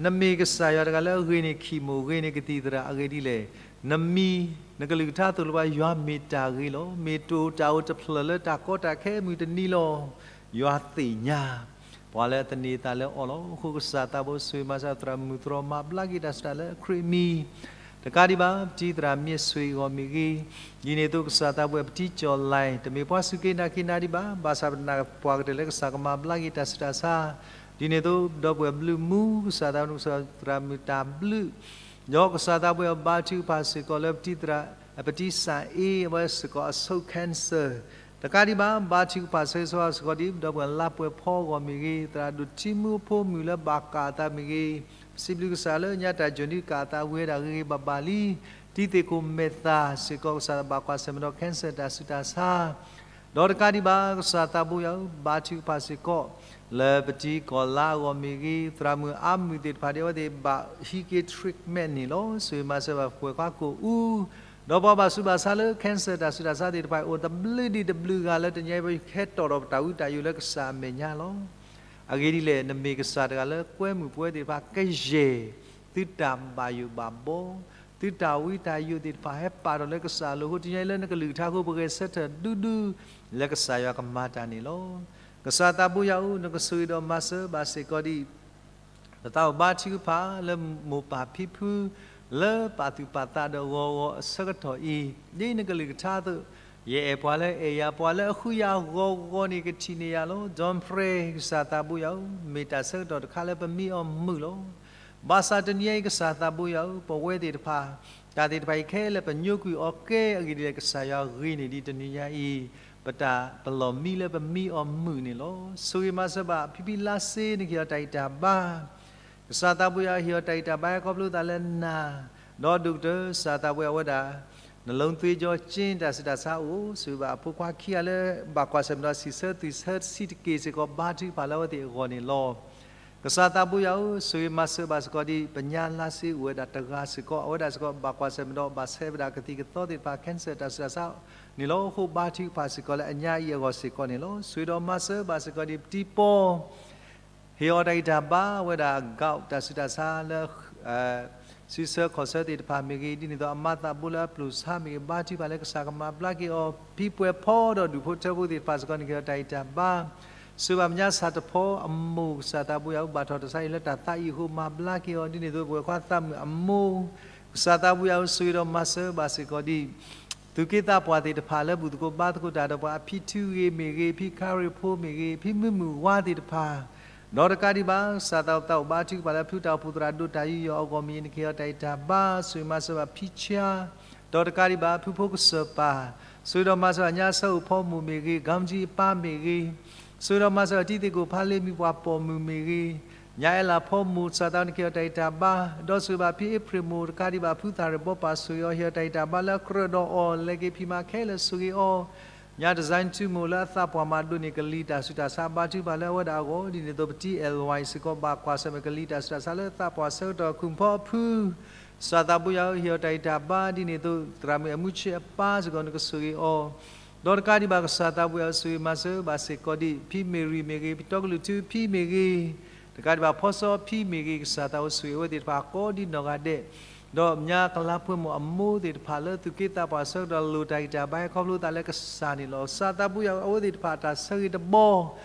နမ့ၢ်ကစၢ်ယွၤတဂၤလၢအဂ့ၤန့ၢ် chemo ဂ့ၤန့ၢ်ကသံၣ်သရၣ် အဂ့ၢ်ဒ်လဲၣ် နမံၤ နကလုၢ်ကထါသိၣ်လိပှၤ ယွၤမ့ၢ်တၢ်ဂ့ၤလီၤ. မ့ၢ်တအိၣ်တၢ်အိၣ်တဖျၢၣ်လၢတၢ်ကီတၢ်ခဲအမုၢ်တနံၤလီၤ. ယွၤသ့ၣ်ညါ ပှၤလၢအသန့ၤအသးလၢအီၤလီၤ. အဃိကစၢ်သးဘိဆိၣ်ဂ့ၤမၤစၢၤသရၣ်မုၢ်တြီၤ မၤဘျါက့ၤတၢ်ဆူးတၢ်ဆါလၢခရံာ်အမံၤ တကးဒံးဘၣ် ပတံၤသရၣ်မ့ၢ်ဆိၣ်ဂ့ၤဂီၢ်မ့ၢ်ဂ့ၤ, ဒ်န့ၣ်အသိးကစၢ်သးဘိယွၤ ပတံၤကၠီၣ်လဲၣ် တမ့ၢ်ပှၤစူၢ်က့ၤနာ်က့ၤနၤဒံးဘၣ်, ဘၣ်ဆၣ်ပနာ်ပှၤကတၢၢ်လၢကစၢ်ကမၤဘျါက့ၤတၢ်ဆူးတၢ်ဆါ, ဒ်န့ၣ်အသိး ဒီပုၢ်ဝဲၢ်ဘျုးမူ ကစၢ်သးဘိ သရၣ်မုၣ်တၢ်ဘျုး, ဒီးကစၢ်သးဘိယွၤဘါထုကဖၣ်စ့ၢ်ကီးလၢပတံၤသရၣ် ပတံၤစၣ်အ့ အဝဲစ့ၢ်ကီးအဆိး cancer တကးဒံးဘၣ် ဘါထုကဖၣ်ဆိၣ်ဂ့ၤဆိၣ်ဝါစ့ၢ်ကီးဒ် ဒီပုၢ်ဝဲၢ်လါပှဲၤဖီအဂီၢ်မ့ၢ်ဂ့ၤ, သရၣ်ဒိၣ်ထံမူအဖိမုၣ်လၢဘၣ်ကးအသးမ့ၢ်ဂ့ၤ, ပစံးဘျုးကစၢ်လၢညါတၢ်ယိာ်န့ၢ်ကးအသးဝံၤဝဲဒၣ်ဂ့ၤဂ့ၤဘၣ်ဘၣ်လံ, တံၤသ့ၣ်ခိၣ်မဲာ်သၣ်စ့ၢ်ကီး ကစၢ်ဘၣ်ကွၢ်ဆၢၣ်မဲာ်ဒီး cancer တၢ်ဆူးတၢ်ဆါ ဒီးတကးဒံးဘၣ် ကစၢ်သးဘိယွၤဧၢ, ဘါထုကဖၣ်စ့ၢ်ကီး လၢပတံၤကီၢ်လါအဂီၢ်မ့ၢ်ဂ့ၤ, သရၣ်မုၣ်အါမုၢ်သ့ၣ်တဖၣ်ဒ်အဝဲသ့ၣ်ဘၣ်ဟံးက့ၤ treatment န့ၣ်လီၤ. ဆိၣ်ဂ့ၤမၤစၢၤဘၣ်ပှဲၤခွါကိၣ်အူ, ဒီးပှၤဘၣ်ဆူးဘၣ်ဆါလၢ cancer တၢ်ဆူးတၢ်ဆါသ့ၣ်တဖၣ် အိၣ်တဘျုးဒံးတဘျုးဂၤလၢတနံၤအံၤ ပဟဲတီၣ်ဒီးပတၢ်ဝံတၢ်ယိာ်လၢကစၢ်အမဲာ်ညါလီၤ. အဂ့ၢ်ဒ်လဲၣ် နမ့ၢ်ကစၢ်တဂၤလၢကွဲမုာ်ပဝဲသ့ၣ်တဖၣ် ကယဲၢ် သုတၢ်ဘၣ်ယိၣ်ဘၣ်ဘီ သုတၢ်ဝံတၢ်ယိာ်သ့ၣ်တဖၣ် ဟဲပာ်ထီၣ်လၢကစၢ်အလိၤအဃိ တနံၤအံၤလၢနကလုၢ်ကထါအဃိ ပဂဲၤဆၢထၢၣ်ဒူဒူ လၢကစၢ်ယွၤကမၤတၢ်န့ၣ်လီၤ. ကစၢ်သးဘိယွၤဧၢ, နကဆိၣ်ဂ့ၤဒီးမၤစၢၤဘၣ်စ့ၢ်ကီးဒ် ပသးအိၣ်ဘါထုကဖၣ်လၢမိၢ်ပၢ်ဖံဖု လၢပာ်သူၣ်ပာ်သးဒီးဂီၤဂီၤအဆၢကတီၢ်အံၤ, ဒ်နကလုၢ်ကထါအသိး, ယအဲၣ်ပှၤလၢအဲၣ်ယၤ ပှၤလၢအဃုယၤဂီၤဂီၤန့ၣ် ကထံၣ်န့ၢ်ယၤလီၤ. John Frey ကစၢ်သးဘိယွၤဧၢ, မ့ၢ်တၢ်ဆၢကတီၢ်တခါလၢပမံအီၤမုာ်လီၤ. ဘၣ်ဆၣ်တနံၤအံၤကစၢ်သးဘိယွၤဧၢ, ပဝဲသ့ၣ်တဖၣ် တၢ်သ့ၣ်တဖၣ်အံၤခဲလၢာ်ပညိကွံာ်အီၤကဲ အဂ့ၢ်ဒ်လဲၣ် ကစၢ်ယွၤဂ့ၤန့ၢ်ဒံးတနံၤညါအံၤ ပတၢ်ပလီၢ်မံလၢပမံအီၤမုာ်န့ၣ်လီၤ. ဆိၣ်ဂ့ၤမၤစၢၤဘၣ် ဖံဖံလါစ့ နကဟ့ၣ်အီၤတၢ်ဂံၢ်တၢ်ဘါ ကစၢ်သးဘိယွၤဟ့ၣ်အီၤတၢ်ဂံၢ်တၢ်ဘါ ဟဲခီဖျိသးလၢနၤ, ဒီးဒိၣ်ကတၢၢ် ကစၢ်သးဘိယွၤဝဲဒၣ် နလုံးသွေးကြောကျဉ် တၢ်ဆူးတၢ်ဆါအိၣ်, ဆိၣ်ဂ့ၤဘၣ်အဖိခွါခံဂၤလၢ ဘၣ်ကွၢ်ဆၢၣ်မဲာ်ဒီးစံးဆၢသွံၣ်ဆၢတဆံးတက့ၢ်စ့ၢ်ကီး ဘါထုကဖၣ်လၢအဝဲသ့ၣ်အဂီၢ်န့ၣ်လီၤ. ကစၢ်သးဘိယွၤဧၢ, ဆိၣ်ဂ့ၤမၤစၢၤဘၣ်စ့ၢ်ကီးဒ် ပညါလါစ့အိၣ်ဝဲဒၣ်တဂၤစ့ၢ်ကီး, အဝဲဒၣ်စ့ၢ်ကီး ဘၣ်ကွၢ်ဆၢၣ်မဲာ်ဒီး ဘၣ်ဆဲးဝဲဒၣ်ကသံၣ်ကသီသ့ၣ်တဖၣ် cancer တၢ်ဆူးတၢ်ဆါန့ၣ်လီၤ. အဃိဘါထုကဖၣ်စ့ၢ်ကီးလၢအညါအံၤအဂီၢ်စ့ၢ်ကီးန့ၣ်လီၤ. ဆိၣ်ဂ့ၤဒီးမၤစၢၤဘၣ်စ့ၢ်ကီးဒ် ပတံၤပီ ဟ့ၣ်အီၤတၢ်ဂံၢ်တၢ်ဘါဝဲဒၣ် gout တၢ်ဆူးတၢ်ဆါလၢ စုဆၢခီၣ်ဆၢသ့ၣ်တဖၣ်မ့ၢ်ဂ့ၤ, ဒ်န့ၣ်အသိးအမါသးဘိလၢအပျိာ်ဆါမ့ၢ်ဂ့ၤ, ဘါထုကဖၣ်လၢကစၢ်ကမၤဘျါက့ၤအီၤ, ဖံပှဲၤဖီဒီးဒူၣ်ဖိထၢဖိသ့ၣ်တဖၣ်စ့ၢ်ကီး နကဟ့ၣ်အီၤတၢ်ဂံၢ်တၢ်ဘါ, ဆိၣ်ဂ့ၤဘၣ်ပညါစၢ်တဖီအမိၢ် ကစၢ်သးဘိယွၤဧၢ, ဘၣ်ထီၣ်တၢ်ဆါအံၤလၢတၢ်သးအံၤအဃိ မၤဘျါက့ၤအီၤ ဒ်န့ၣ်အသိး ပဝဲၢ်ခွါသးမုၣ်အမိၢ် ကစၢ်သးဘိယွၤဧၢ ဆိၣ်ဂ့ၤဒီးမၤစၢၤဘၣ်စ့ၢ်ကီးဒံး သူၣ်က့သးပှၢ်သ့ၣ်တဖၣ်လၢဘူၣ်သကိးဘါသကိးတၢ်ဒီးပှၤ အဖံထူဂ့ၤမ့ၢ်ဂ့ၤ, ဖံခါရ့ၣ်ဖိမ့ၢ်ဂ့ၤ, ဖံမုၢ်မုၢ်ဝါသ့ၣ်တဖၣ်, ဒီးတကးဒံးဘၣ် ကစၢ်သးဘိယွၤဧၢ ပသးအိၣ်ဘါထုကဖၣ်လၢဖုတၢ်အိၣ်ဖှိၣ်သရၣ်ဒိၣ်တၢ်ယူးယီၣ်အဂီၢ်မ့ၢ်ဂ့ၤ, နကဟ့ၣ်အီၤတၢ်ဂံၢ်တၢ်ဘါ ဆိၣ်ဂ့ၤမၤစၢၤဘၣ်ဖံဆါ ဒီးတကးဒံးဘၣ် ဖုဖိကစၢၢ်ပၢ်, ဆိၣ်ဂ့ၤဒီးမၤစၢၤဘၣ်ညါဆၢအိၣ်ဖီမိၢ်မ့ၢ်ဂ့ၤ, ကၠီမကၠံအပၢ်မ့ၢ်ဂ့ၤ, ဆိၣ်ဂ့ၤဒီးမၤစၢၤဘၣ်တံၤသကိးဖးလ့မံၤပှၤပိာ်မုၣ်မ့ၢ်ဂ့ၤ, ညါအဲလးဖီမိၢ် ကစၢ်သးဘိယွၤဧၢ နကဟ့ၣ်အီၤတၢ်ဂံၢ်တၢ်ဘါ, ဒီးဆိၣ်ဂ့ၤဘၣ်ဖံအ့ဖြ့ၣ်မိၢ် တကးဒံးဘၣ် ဖုသၣ်ရ့ၣ်ဘီပၢ် ဆိၣ်ဂ့ၤအီၤ ဟ့ၣ်အီၤတၢ်ဂံၢ်တၢ်ဘါလၢအကြၢးဒီးအီၤ လဲၤက့ၤဖံးမၤခဲလၢာ် ဆိၣ်ဂ့ၤအီၤ ညါတစဲးထူမိၢ်လၢအသးပှၢ်မၤဒိးန့ၢ်ကလံၤတၢ်ဆူးတၢ်ဆါ ဘါထုကဖၣ်လၢအဝဲဒၣ်အဂီၢ် ဒ်န့ၣ်အသိး ပတံၤအဲၣ်ဝါအံၤစ့ၢ်ကီး ဘၣ်ကွၢ်ဆၢၣ်မဲာ်ကလံၤတၢ်ဆူးတၢ်ဆါလၢသးပှၢ်ဆၢကတီၢ် ခုၣ်ဖီအဖု ကစၢ်သးဘိယွၤဧၢ ဟ့ၣ်အီၤတၢ်ဂံၢ်တၢ်ဘါ ဒ်န့ၣ်အသိး သရၣ်မုၣ်အမူဆ့အပၢ်စ့ၢ်ကီး နကဆိၣ်ဂ့ၤအီၤ ဒီးတကးဒံးဘၣ် ကစၢ်သးဘိယွၤဧၢ ဆိၣ်ဂ့ၤမၤစၢၤဘၣ်စ့ၢ်ကီးဒံး ဖံမ့ၢ်ရံၣ်မ့ၢ်ဂ့ၤ, ဖံတီကလုာ်ထူဖံမ့ၢ်ဂ့ၤ, တကးဒံးဘၣ် ဖီစီဖံမ့ၢ်ဂ့ၤ, ကစၢ်သးဘိယွၤဧၢ ဆိၣ်ဂ့ၤအဝဲသ့ၣ်တဖၣ်ကိးဒံနီၢ်ဂၤဒဲး, ဒီးညါကလါပှဲၤမိၢ်အမိၢ်သ့ၣ်တဖၣ်လၢ သူၣ်က့သးပှၢ်ဆၢကတီၢ်လိၣ်တၢ်ဂံၢ်တၢ်ဘါ ဟဲခီဖျိသးလၢကစၢ်န့ၣ်လီၤ. ကစၢ်သးဘိယွၤဧၢ အဝဲသ့ၣ်တဖၣ်အတၢ်ဆၢဂ့ၤတဘီ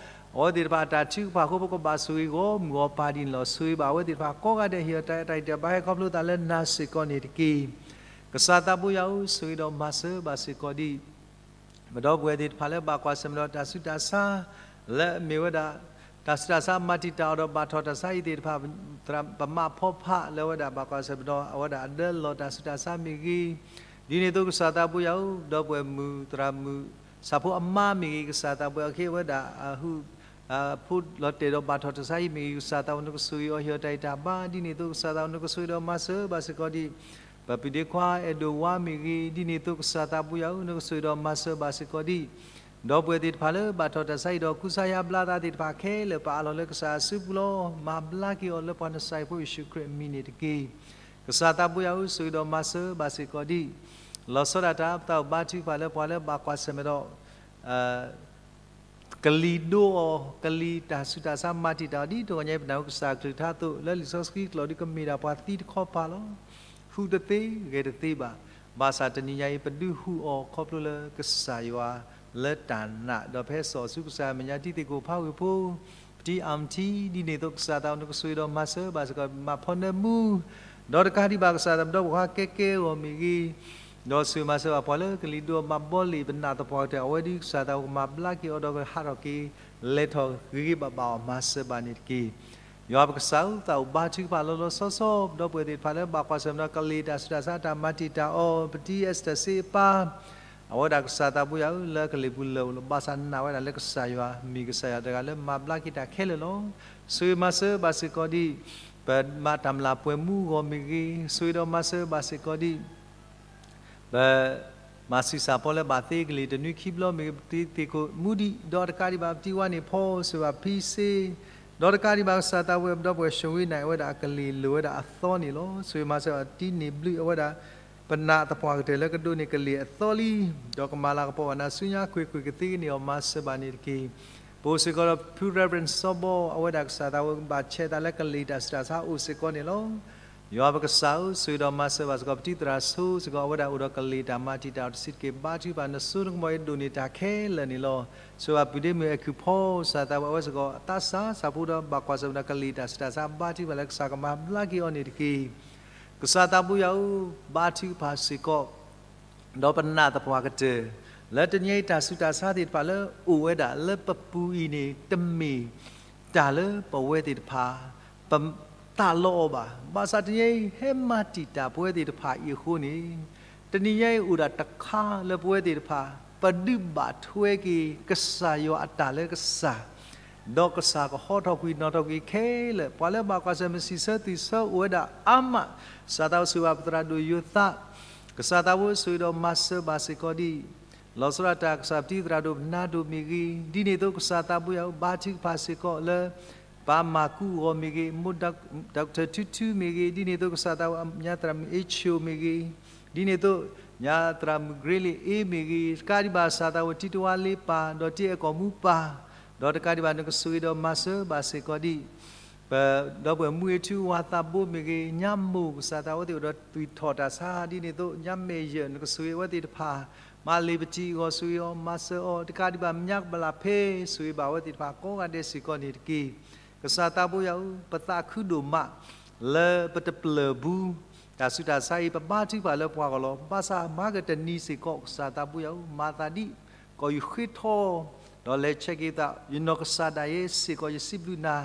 အဝဲသ့ၣ်တဖၣ်အတၢ်ထုကဖၣ်အဃိ ပကဘၣ်ဆိၣ်ဂ့ၤဂီၢ်မုၢ်ဂီၢ်ပၤဒ်န့ၣ်လီၤ. ဆိၣ်ဂ့ၤဘၣ်အဝဲသ့ၣ်တဖၣ်ကိးဂၤဒဲး ဟ့ၣ်အီၤတၢ်ဂံၢ်တၢ်ဘါ ဟဲခီဖျိသးလၢနၤစ့ၢ်ကီးန့ၣ်တက့ၢ်. ကစၢ်သးဘိယွၤဧၢ ဆိၣ်ဂ့ၤဒီးမၤစၢၤဘၣ်စ့ၢ်ကီးဒံး ပဒီပုၢ်ဝဲၢ်သ့ၣ်တဖၣ်လၢဘၣ်ကွၢ်ဆၢၣ်မဲာ်ဒီးတၢ်ဆူးတၢ်ဆါ လၢအမ့ၢ်ဝဲဒၣ် တၢ်ဆူးတၢ်ဆါမၤတံာ်တာ်အီၤဒီးဘၣ်ထီၣ်တၢ်ဆါအံၤသ့ၣ်တဖၣ် ပမၤဖီဖးလၢအဝဲဒၣ်ဘၣ်ကွၢ်ဆၢၣ်မဲာ်ဒီး အဝဲဒၣ်အဒၢလီၤတၢ်ဆူးတၢ်ဆါမ့ၢ်ဂ့ၤ, ဒ်န့ၣ်အသိးကစၢ်သးဘိယွၤဧၢ ဒီပုၢ်ဝဲၢ်မုၣ်သရၣ်မုၣ် ဆၣ်ဖိအမါမ့ၢ်ဂ့ၤ, ကစၢ်သးဘိယွၤ ကဟ့ၣ်ဝဲဒၣ်အဟု ဖိလီၤတဲာ်ဒီးဘၣ်ထီၣ်တၢ်ဆါအံၤမ့ၢ်ဂ့ၤ, ကစၢ်သးဘိယွၤ နကဆိၣ်ဂ့ၤအီၤ ဟ့ၣ်အီၤတၢ်ဂံၢ်တၢ်ဘါ, ဒ်န့ၣ်အသိးကစၢ်သးဘိယွၤ နကဆိၣ်ဂ့ၤဒီးမၤစၢၤဘၣ်စ့ၢ်ကီးဒံး ပပုၢ်ဒ့ခွါအဲၣ်ဒိးဝါမ့ၢ်ဂ့ၤ, ဒ်န့ၣ်အသိးကစၢ်သးဘိယွၤဧၢ နကဆိၣ်ဂ့ၤဒီးမၤစၢၤဘၣ်စ့ၢ်ကီးဒံး ဒီပုၢ်ဝဲၢ်သ့ၣ်တဖၣ်လၢဘၣ်ထီၣ်တၢ်ဆါအံၤဒီး ကူစါယါဘျါသးသ့ၣ်တဖၣ်ခဲလၢာ် ပအးလီၤလၢကစၢ်အစုပူၤလီၤ. မၤဘျါက့ၤအီၤလၢပှၤနစၤယံးဖိယ့ၣ်ၡူးခရံာ်အမံၤန့ၣ်တက့ၢ်. ကစၢ်သးဘိယွၤဧၢ ဆိၣ်ဂ့ၤဒီးမၤစၢၤဘၣ်စ့ၢ်ကီးဒံး လီၤဆီဒၣ်တၢ် ပသးအိၣ်ဘါထုကဖၣ်လၢပှၤလၢဘၣ်ကွၢ်ဆၢၣ်မဲာ်ဒီး ကလံၤဒိအီၤ, ကလံၤတၢ်ဆူးတၢ်ဆါမၤတံာ်တာ်အီၤ ဒ်သိးညါအံၤ ပနၢ်ဟူကစၢ်အကလုၢ်ကထါအသိး လၢလံာ်စီဆှံကျိာ်ဒုးကမ့ၢ်ဒၣ်ပှၤသံတခီပၤလီၤ. ဟူးတသ့ ဂဲၤတသ့ဘၣ်. ဘၣ်ဆၣ်တနံၤညါအံၤ ပဒုးဟူးအီၤခီဖျိလၢကစၢ်ယွၤလၢတၢ်နာ် ဒီးဖဲစီၤအီစူးကစၢ်မဲာ်ညါ တံၤသကိးဖးဝ့ၢ်ဖိ ပတံၤအၣ်ထံ ဒ်န့ၣ်အသိးကစၢ်သးဘိယွၤ နကဆိၣ်ဂ့ၤဒီးမၤစၢၤဘၣ်စ့ၢ်ကီး မၤဖီနၢမူ ဒီးတကးဒံးဘၣ် ကစၢ်သးဘိယွၤ ပဒီပုၢ်ဝဲၢ်ခွါကဲကဲအဂီၢ်မ့ၢ်ဂ့ၤ, ဒီးဆိၣ်ဂ့ၤမၤစၢၤဘၣ်ပှၤလၢကလံၤဒိအီၤ မၤဘီလ့ၣ်ပနၢ်သပှၢ်ကတၢၢ် အဝဲဒၣ်ကစၢ်သးဘိယွၤ ကမၤဘျါက့ၤအီၤဒီးကဟးထီၣ်က့ၤ လဲၤထီၣ်ဂ့ၤဂ့ၤဘၣ်ဘၣ်အီၤ မၤစၢၤဘၣ်န့ၣ်တက့ၢ်. ယွၤပကစၢ်ဧၢ ပသးအိၣ်ဘါထုကဖၣ်လီၤလီၤဆီဆီ ပဒီပုၢ်ဝဲၢ်သ့ၣ်တဖၣ်လၢဘၣ်ကွၢ်ဆၢၣ်မဲာ်ဒီးကလံၤတၢ်ဆူးတၢ်ဆါတၢ်မၤတံာ်တာ်အီၤ ပတံၤအ့ၤစတၢၢ်စ့အပၢ် အဝဲဒၣ်ကစၢ်သးဘိယွၤဧၢ လၢကလံၤပူၤလၢာ်အိၣ်လီၤ ဘၣ်ဆၣ်နာ်ဝဲဒၣ်လၢကစၢ်ယွၤမ့ၢ်ကစၢ်ယွၤတဂၤလၢမၤဘျါက့ၤတၢ်ခဲလၢာ်လီၤ. ဆိၣ်ဂ့ၤမၤစၢၤဘၣ်စ့ၢ်ကီးဒံး ပမၤတၢ်မျၢ်ပှဲၤမူအဂီၢ်မ့ၢ်ဂ့ၤ, ဆိၣ်ဂ့ၤဒီးမၤစၢၤဘၣ်စ့ၢ်ကီးဒံး ပမၤဆူၣ်စၢ်ဖီလၢဘၣ်သ့ကလံၤ တနွံခံဘျီမ့ၢ်ဂ့ၤ ပတံၤသကိးမူဒံး ဒီးတကးဒံးဘၣ် ပတံၤဝါန့ၣ်ဖီ ဆိၣ်ဂ့ၤဘၣ်ဖံစ့ ဒီးတကးဒံးဘၣ် ကစၢ်သးဘိယွၤ ပဒီပုၢ်ဝဲၢ် ၡိဝ့နၢ် အဝဲဒၣ်အကလံၤလိၢ်ဝဲဒၣ်အသီန့ၣ်လီၤ. ဆိၣ်ဂ့ၤမၤစၢၤဘၣ်တံၤန့ၢ်ဘျုး အဝဲဒၣ် ပနၢ်သပှၢ်ကတၢၢ်လၢကဒိးန့ၢ်ကလံၤအသီလံ, ဒီးကမၤလၤကပီၤဘၣ်နၤဆူညါ ကွ့ၢ်ကွ့ၢ်ကသ့ကန့ၢ်အီၤ မၤစၢၤဘၣ်န့ၣ်တက့ၢ်. ပအိၣ်စ့ၢ်ကီးဒီးဖု Reverend စီၤဘီ အဝဲဒၣ်ကစၢ်သးဘိယွၤ ဘၣ်ဆဲးသးလၢကလံၤတၢ်ဆူးတၢ်ဆါအိၣ်စ့ၢ်ကီးန့ၣ်လီၤ. ယွၤပကစၢ်ဧၢ ဆိၣ်ဂ့ၤဒီးမၤစၢၤဘၣ်စ့ၢ်ကီး ပတံၤသရၣ်ဆိစ့ၢ်ကီး အဝဲဒၣ်အိၣ်ဒီးကလံၤတၢ်မၤတံာ်တာ်အီၤတဆံးတက့ၢ် ဘါထုကဖၣ် နစိနကမီၤအံၤဒိၣ်န့ၢ်တၢ်ခဲလၢာ်န့ၣ်လီၤ. ဆိၣ်ဂ့ၤဘၣ်ပုၢ်ဒ့မုၣ်အဲၣ်ကူၣ်ဖီ ကစၢ်သးဘိယွၤ အဝဲစ့ၢ်ကီး အသးစၢ်ဆၣ်ဖိဒီး ဘၣ်ကွၢ်ဆၢၣ်မဲာ်ဒီးကလံၤတၢ်ဆူးတၢ်ဆါ ဘါထုကဖၣ်လၢကစၢ် ကမၤဘျါက့ၤအီၤန့ၣ်တက့ၢ်. ကစၢ်သးဘိယွၤဧၢ ဘါထုကဖၣ်စ့ၢ်ကီး ဒီးပနၢ်သပှၢ်ကတၢၢ် လၢတနံၤညါအံၤတၢ်ဆူးတၢ်ဆါသ့ၣ်တဖၣ်လၢအိၣ်ဝဲဒၣ်လၢပပူၤအံၤန့ၣ် တမ့ၢ်တၢ်လၢပဝဲသ့ၣ်တဖၣ် ပသးလီအီၤဘၣ်. ဘၣ်ဆၣ်တနံၤညါအံၤ ဟဲမၤတံာ်တာ်ပဝဲသ့ၣ်တဖၣ်အံၤအဃိန့ၣ် တနံၤညါအံၤအိၣ်ဒၣ်တခါလၢပဝဲသ့ၣ်တဖၣ် ပဒုးဘၣ်ထွဲက့ၤ ကစၢ်ယွၤအတၢ်လၢကစၢ် ဒီးကစၢ်ကဟီထီၣ်ကွံာ်နီၣ်ထီၣ်ကွံာ်ခဲလၢာ် ပှၤလၢဘၣ်ကွၢ်ဆၢၣ်မဲာ်စံးဆၢသ့ၣ်ဆၢအိၣ်ဝဲဒၣ်အါမး, ကစၢ်သးဘိယွၤ ဆိၣ်ဂ့ၤဘၣ်ပသရၣ်ဒိၣ်ယိၤသး, ကစၢ်သးဘိယွၤ ဆိၣ်ဂ့ၤဒီးမၤစၢၤဘၣ်စ့ၢ်ကီးဒံး လီၤဆီဒၣ်တၢ် ကစၢ်ပတံၤသရၣ်ဒိၣ်ပနါဒိၣ်မ့ၢ်ဂ့ၤ, ဒ်န့ၣ်အသိးကစၢ်သးဘိယွၤ ဘါထုကဖၣ်စ့ၢ်ကီးလၢ ပၢ်မၢ်ကူးအဂီၢ်မ့ၢ်ဂ့ၤ, မိၢ် Doctor ထူထူမ့ၢ်ဂ့ၤ, ဒ်န့ၣ်အသိးကစၢ်သးဘိယွၤ ညါသရၣ်မုၣ်အ့ဆိၣ်မ့ၢ်ဂ့ၤ, ဒ်န့ၣ်အသိး ညါသရၣ်မုၣ် ကရ့လ့အ့မ့ၢ်ဂ့ၤ, တကးဒံးဘၣ် ကစၢ်သးဘိယွၤ တံၤတဝါလ့ပၢ် ဒီးတံၤအဲၣ်ကီၢ်မူပၢ်, ဒီးတကးဒံးဘၣ် နကဆိၣ်ဂ့ၤဒီးမၤစၢၤဘၣ်စ့ၢ်ကီးဒံး ပဒီပုၢ်ဝဲၢ်မူအ့ထူဝါသးဘိမ့ၢ်ဂ့ၤ, ညါမိၢ် ကစၢ်သးဘိယွၤ အဝဲသ့ၣ်အိၣ်ဒီးသွံၣ်ထီၣ်တၢ်ဆါ, ဒ်န့ၣ်အသိး ညါမဲာ်ယၢၢ် နကဆိၣ်ဂ့ၤအဝဲသ့ၣ်တဖၣ် မၤလ့ၤပတံၤအဂီၢ် ဆိၣ်ဂ့ၤအီၤ မၤစၢၤအီၤ တကးဒံးဘၣ် မၠါကဘလးဖဲ ဆိၣ်ဂ့ၤဘၣ်ဝဲသ့ၣ်တဖၣ်ကိးဂၤဒဲးစ့ၢ်ကီးန့ၣ်တက့ၢ်. ကစၢ်သးဘိယွၤဧၢ, ပသးခုဒိၣ်မး လၢပတပျၢၢ်ဘူး တၢ်ဆူးတၢ်ဆါအံၤ ပဘါထုကဖၣ်လၢပှၤဂီၢ်လီၤ. ဘၣ်ဆၣ်မၤကတနံၤစ့ၢ်ကီး ကစၢ်သးဘိယွၤဧၢ, မၤသးဒ် ကီၢ်ယူၢ်ဃ့ထီ ဒီးလဲၤဆဲးက့ၤသး ယနီၢ်ကစၢ်ဒၣ်ယဲစ့ၢ်ကီး ယစံးဘျုးနၤ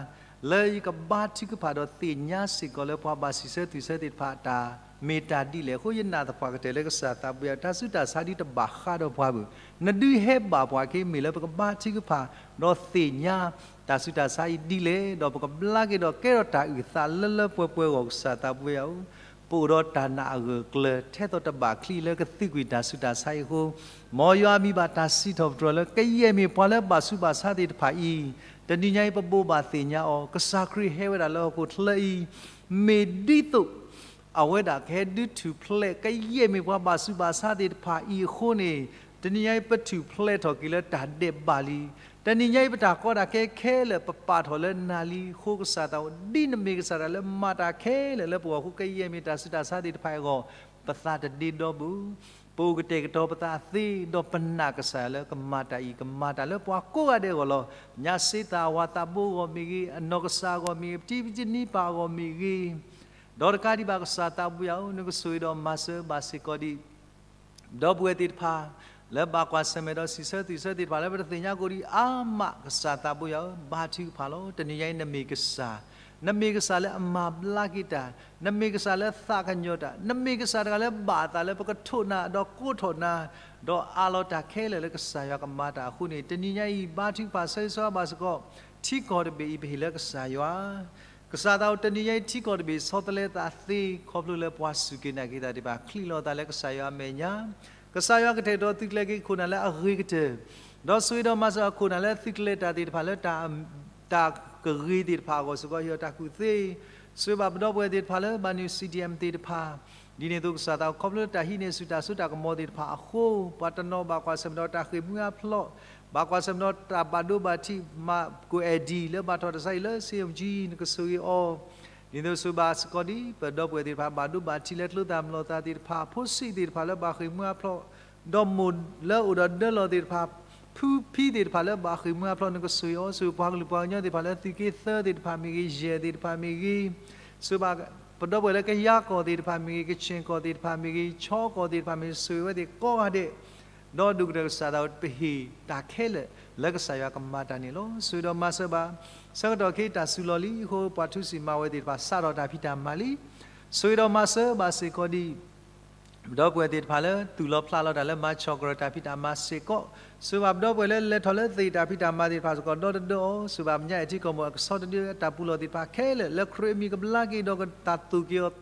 လၢယကဘါထုကဖၣ်ဒီးသ့ၣ်ညါစ့ၢ်ကီးလၢပှၤဘၣ်စံးဆၢသူၣ်ဆၢသ့ၣ်တဖၣ်တၢ်မ့ၢ်တၢ်ဒ်လဲၣ်အဃိ ယနာ်သပှၢ်ကတၢၢ်လၢကစၢ်သးဘိယွၤ တၢ်ဆူးတၢ်ဆါဒ်တဘၣ်ဃးဒီးပှၤဘၣ်. နဒုးဟဲဘၣ်ပှၤက့ၤ မ့ၢ်လၢပကဘါထုကဖၣ် ဒီးသ့ၣ်ညါ တၢ်ဆူးတၢ်ဆါအံၤဒ်လဲၣ်, ဒီးပကဘျါက့ၤဒီးကဲထီၣ်တၢ်အုၣ်သးလၢလၢပှဲၤပှဲၤအဂီၢ် ကစၢ်သးဘိယွၤဧၢ, ပအိၣ်ဒီးတၢ်နာ်အဂၢၢ်အကျၢၤ ထဲသိးတဘၣ်ချံလၢကသံကွံာ်တၢ်ဆူးတၢ်ဆါအံၤအဃိ, မ်ယွၤမံၤဘၣ်တၢ်စံးထီၣ်ပတြၢၤလၢ ကယဲၢ်မ့ၢ်ပှၤလၢဘၣ်ဆူးဘၣ်ဆါသ့ၣ်တဖၣ်အံၤ, တနံၤညါအံၤပဘိးဘၣ်သ့ၣ်ညါအီၤ, ကစၢ်ခရံာ်ဟဲဝဲဒၣ်လၢဟီၣ်ခိၣ်ချၢအံၤ, မ့ၢ်ဒ်သိး အဝဲဒၣ်ကဟဲဒုးထူၣ်ဖျဲး ကယဲၢ်မ့ၢ်ပှၤဘၣ်ဆူးဘၣ်ဆါသ့ၣ်တဖၣ်အံၤအဃိန့ၣ်, တနံၤညါအံၤပထူၣ်ဖျဲးထီၣ်က့ၤလၢတၢ်ဒဲးဘးလံ. တနံၤညါအံၤပတၢ်ကီတၢ်ခဲခဲလၢာ် ပပာ်ထီၣ်လၢနၤလံအဃိ ကစၢ်သးဘိ ဒ်နမ့ၢ်ကစၢ်တၢ်လၢမၤတၢ်ခဲလၢာ်လၢပဂီၢ်အဃိ ကယဲၢ်မ့ၢ်တၢ်ဆူးတၢ်ဆါသ့ၣ်တဖၣ်အံၤအဂီၢ်, ပသးတဒ့ဒီဘၣ်. ပအိၣ်ကတဲာ်ကတီၤပသးသ့ ဒီးပနာ်ကစၢ်ယွၤလၢကမၤတၢ်အံၤ ကမၤတၢ်လၢပှၤကိးဂၤဒဲးအဂီၢ်လီၤ. ညါစ့သၣ်အဝၤသးဘိအဂီၢ်မ့ၢ်ဂ့ၤ, အနီၢ်ကစၢ်အဂီၢ်မ့ၢ်ဂ့ၤ, ပတံၤပတနံၤပၢ်အဂီၢ်မ့ၢ်ဂ့ၤ, ဒီးတကးဒံးဘၣ်ကစၢ်သးဘိယွၤဧၢ, နကဆိၣ်ဂ့ၤဒီးမၤစၢၤဘၣ်စ့ၢ်ကီးဒံး ဒီပုၢ်ဝဲၢ်သ့ၣ်တဖၣ် လၢဘၣ်ကွၢ်ဆၢၣ်မဲာ်ဒီးစံးဆၢသူၣ်ဆၢသ့ၣ်တဖၣ်လၢပတသ့ၣ်ညါကိးဒံးအါမး ကစၢ်သးဘိယွၤဧၢ, ဘါထုကဖၣ်လီၤ. တနံၤညါအံၤနမ့ၢ်ကစၢ်, နမ့ၢ်ကစၢ်လၢအမၤဘျါက့ၤတၢ်, နမ့ၢ်ကစၢ်လၢသးကညီၤတၢ်, နမ့ၢ်ကစၢ်တဂၤလၢဘၣ်အသးလၢပကထိးနၤဒီးကိးထီၣ်နၤ, ဒီးအးလီၤတၢ်ခဲလၢာ်လၢကစၢ်ယွၤကမၤတၢ်အဃိန့ၣ်, တနံၤညါအံၤဘါထုကဖၣ်ဆၢဂ့ၤဆၢဝါဘၣ်စ့ၢ်ကီး ထံကီၢ်တဘ့ၣ်အံၤပဟ့ၣ်လၢကစၢ်ယွၤ ကစၢ်သးဘိ တနံၤညါအံၤထံကီၢ်တဘ့ၣ်ဆီတလဲသးသ့ ခီဖျိလၢပှၤစူၢ်က့ၤနာ်က့ၤသးသ့ၣ်တဖၣ် ချံးလီၤသးလၢကစၢ်ယွၤအမဲာ်ညါ, ကစၢ်ယွၤကတဲာ်ကတီၤသုးကျဲၤက့ၤခိၣ်နၢ်လၢအဂ့ၤကတၢၢ်, ဒီးဆိၣ်ဂ့ၤဒီးမၤစၢၤအခိၣ်နၢ်လၢသုးကျဲၤတၢ်သ့ၣ်တဖၣ်လၢ တၢ်ကဂ့ၤသ့ၣ်တဖၣ်အဂီၢ်စ့ၢ်ကီး ဟ့ၣ်အီၤတၢ်ကူၣ်သ့, ဆိၣ်ဂ့ၤဘၣ်ပဒီပုၢ်ဝဲၢ်သ့ၣ်တဖၣ်လၢဘၣ်နုာ် CDM သ့ၣ်တဖၣ်, ဒ်န့ၣ်အသိးကစၢ်သးဘိ ခီဖျိလၢတၢ်ဟံးန့ၢ်ဆူၣ်တၢ်စိတၢ်ကမီၤသ့ၣ်တဖၣ်အဃိ ပှၤတနီၤဘၣ်ကွၢ်ဆၢၣ်မဲာ်ဒီးတၢ်ဃ့ၢ်မှံဟးဖျိး, ဘၣ်ကွၢ်ဆၢၣ်မဲာ်ဒီးတၢ်ဘၣ်ဒိဘၣ်ထံး မၤကိၣ်အဲၣ်ဒိးလၢဘၣ်ထီၣ်တၢ်ဆါအံၤလၢ စ့ယိၣ်ကၠံ နကဆိၣ်ဂ့ၤအီၤ, ဒ်န့ၣ်အသိးဆိၣ်ဂ့ၤဘၣ်စ့ၢ်ကီးဒ် ပဒီပုၢ်ဝဲၢ်သ့ၣ်တဖၣ် ဘၣ်ဒိဘၣ်ထံးလၢကျိသၣ်မျိာ်သၣ်သ့ၣ်တဖၣ်, ဖိဆံးသ့ၣ်တဖၣ်လၢဘၣ်ဃ့ၢ်မှံဟးဖျိး, ဒီးမိၢ်လၢအိၣ်ဒီးဒၢလီၢ်သ့ၣ်တဖၣ်, ဖုဖံသ့ၣ်တဖၣ်လၢဘၣ်ဃ့ၢ်မှံဟးဖျိး နကဆိၣ်ဂ့ၤအီၤ, ဆိၣ်ဂ့ၤပှၤကလုာ်ပှၤကညီသ့ၣ်တဖၣ်လၢသုးက့သၢသ့ၣ်တဖၣ်မ့ၢ်ဂ့ၤ, ယဲၢ်သ့ၣ်တဖၣ်မ့ၢ်ဂ့ၤ, ဆိၣ်ဂ့ၤဘၣ် ပဒီပုၢ်ဝဲၢ်လၢကယၤကီၢ်သ့ၣ်တဖၣ်မ့ၢ်ဂ့ၤ, ကခၠ့ၣ်ကီၢ်သ့ၣ်တဖၣ်မ့ၢ်ဂ့ၤ, ခၠ့ၣ်ကီၢ်သ့ၣ်တဖၣ်မ့ၢ်ဂ့ၤ, ဆိၣ်ဂ့ၤဝဲသ့ၣ်ကိးဂၤဒဲး, ဒီးဒိၣ်ကတၢၢ်ကစၢ်သးဘိ ပဟ့ၣ်တၢ်ခဲလၢာ်လၢကစၢ်ယွၤကမၤတၢ်န့ၣ်လီၤ. ဆိၣ်ဂ့ၤဒီးမၤစၢၤဘၣ်, ဆၢကတီၢ်ခဲအံၤတၢ်စူၤလီၤလံအဃိ ပှၤထူစံၣ်မၤဝဲသ့ၣ်တဖၣ် စးထီၣ်တၢ်ဖံးတၢ်မၤလံ. ဆိၣ်ဂ့ၤဒီးမၤစၢၤဘၣ်စ့ၢ်ကီးဒ် ပဒီပုၢ်ဝဲၢ်သ့ၣ်တဖၣ်လၢ သူၣ်လီၤဖျးလီၤတၢ်လၢမၤဆီၣ်ကရၢၢ်တၢ်ဖံးတၢ်မၤစ့ၢ်ကီး, ဆိၣ်ဂ့ၤဘၣ်ပဒီပုၢ်ဝဲၢ်လၢလဲၤထီၣ်လၢသ့ၣ်တၢ်ဖံးတၢ်မၤသ့ၣ်တဖၣ်စ့ၢ်ကီး ဒီတဒၢအီၤ, ဆိၣ်ဂ့ၤဘၣ်ပညါအဲၣ်ထံကီၢ်မိၢ်အကဆီတဒု တၢ်ပူၤလီၢ်သ့ၣ်တဖၣ်ခဲလၢာ် လၢခရံာ်အမံၤကဘျါက့ၤဒီးကတၢ်သိၣ်က့ၤအီၤ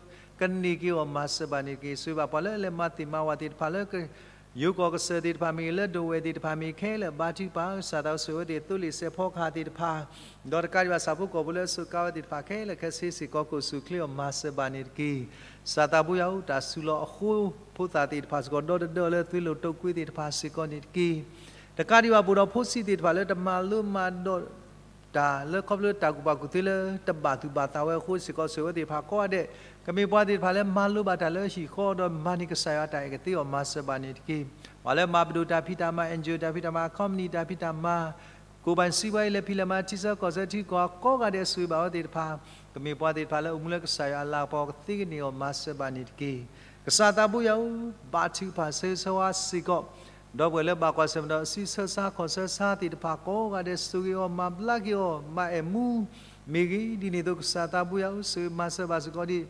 ကန့ၢ်က့ၤအီၤမၤစၢၤဘၣ်န့ၣ်တက့ၢ်. ဆိၣ်ဂ့ၤဘၣ်ပှၤလၢလဲၤမၤသ့ၣ်မၤဝၤသ့ၣ်တဖၣ်လၢ ယိၤကီၢ်ကစၢၢ်သ့ၣ်တဖၣ်မ့ၢ်ဂ့ၤ, လၢဒိဝဲၢ်သ့ၣ်တဖၣ်မ့ၢ်ဂ့ၤခဲလၢာ် ဘါထုကဖၣ် ကစၢ်သးဘိ ဆိၣ်ဂ့ၤဝဲသ့ၣ်သိလ့ၣ်စဲးဖီကဟၣ်သ့ၣ်တဖၣ်, ဒီးတကးဒံးဘၣ်ဆၣ်ဖိကီၢ်ဖိလၢအစိာ်ကါဝဲသ့ၣ်တဖၣ်ခဲလၢာ် ခဲဆ့စ့ၢ်ကီး ကအိၣ်ဆူၣ်အိၣ်ချ့အီၤမၤစၢၤဘၣ်န့ၣ်တက့ၢ်. ကစၢ်သးဘိယွၤဧၢ, တၢ်စူၤလီၤအဃိ ဖိသၣ်သ့ၣ်တဖၣ်စ့ၢ်ကီး ဒီတဒၢအီၤလၢသွ့လိာ်တိာ်ကွံသ့ၣ်တဖၣ်စ့ၢ်ကီးန့ၣ်တက့ၢ်. တကးဒံးဘၣ် ပအိၣ်ဒီးဖိဆံးသ့ၣ်တဖၣ်လၢတမၤလိမၤဒိး တၢ်လၢခီဖျိတၢ်ကူၣ်ဘၣ်ကူၣ်သ့လၢတဘၣ်သူၣ်ဘၣ်သးဝဲအဃိစ့ၢ်ကီး ဆိၣ်ဂ့ၤဝဲသ့ၣ်တဖၣ်ကိးဂၤဒဲး, ကမ့ၢ်ပှၤသ့ၣ်တဖၣ်လၢမၤလိဘၣ်တၢ်လၢဟံၣ်ဃီ ဒီးမၤန့ၢ်ကစၢ်ယွၤတၢ်အဲၣ်ကသ့အီၤမၤစၢၤဘၣ်န့ၣ်တက့ၢ်. ပှၤလၢမၤပဒိၣ်တၢ်ဖံးတၢ်မၤ, NGO တၢ်ဖံးတၢ်မၤ, company တၢ်ဖံးတၢ်မၤ, ကိၢ်ပၤစံးပှၤအံၤလဲၤဖံးလဲၤမၤ ထံဆၢကီၢ်ဆၢထံကီၢ်ကိးဂၤဒဲး ဆိၣ်ဂ့ၤဘၣ်ဝဲသ့ၣ်တဖၣ်, ကမ့ၢ်ပှၤသ့ၣ်တဖၣ်လၢအိၣ်မူလၢကစၢ်ယွၤအလၤကပီၤကသ့ကန့ၢ်အီၤမၤစၢၤဘၣ်န့ၣ်တက့ၢ်. ကစၢ်သးဘိယွၤဧၢ, ဘါထုကဖၣ်ဆၢဂ့ၤဆၢဝါစ့ၢ်ကီး ဒီပုၢ်ဝဲၢ်လၢဘၣ်ကွၢ်ဆၢၣ်မဲာ်ဒီးအစုဆၢဆါခီၣ်ဆၢဆါသ့ၣ်တဖၣ်ကိးဂၤဒဲး ဆိၣ်ဂ့ၤအီၤ မၤဘျါက့ၤအီၤ မၤအဲၣ်မူမ့ၢ်ဂ့ၤ, ဒ်န့ၣ်အသိးကစၢ်သးဘိယွၤဧၢ, ဆိၣ်ဂ့ၤမၤစၢၤဘၣ်စ့ၢ်ကီးဒ်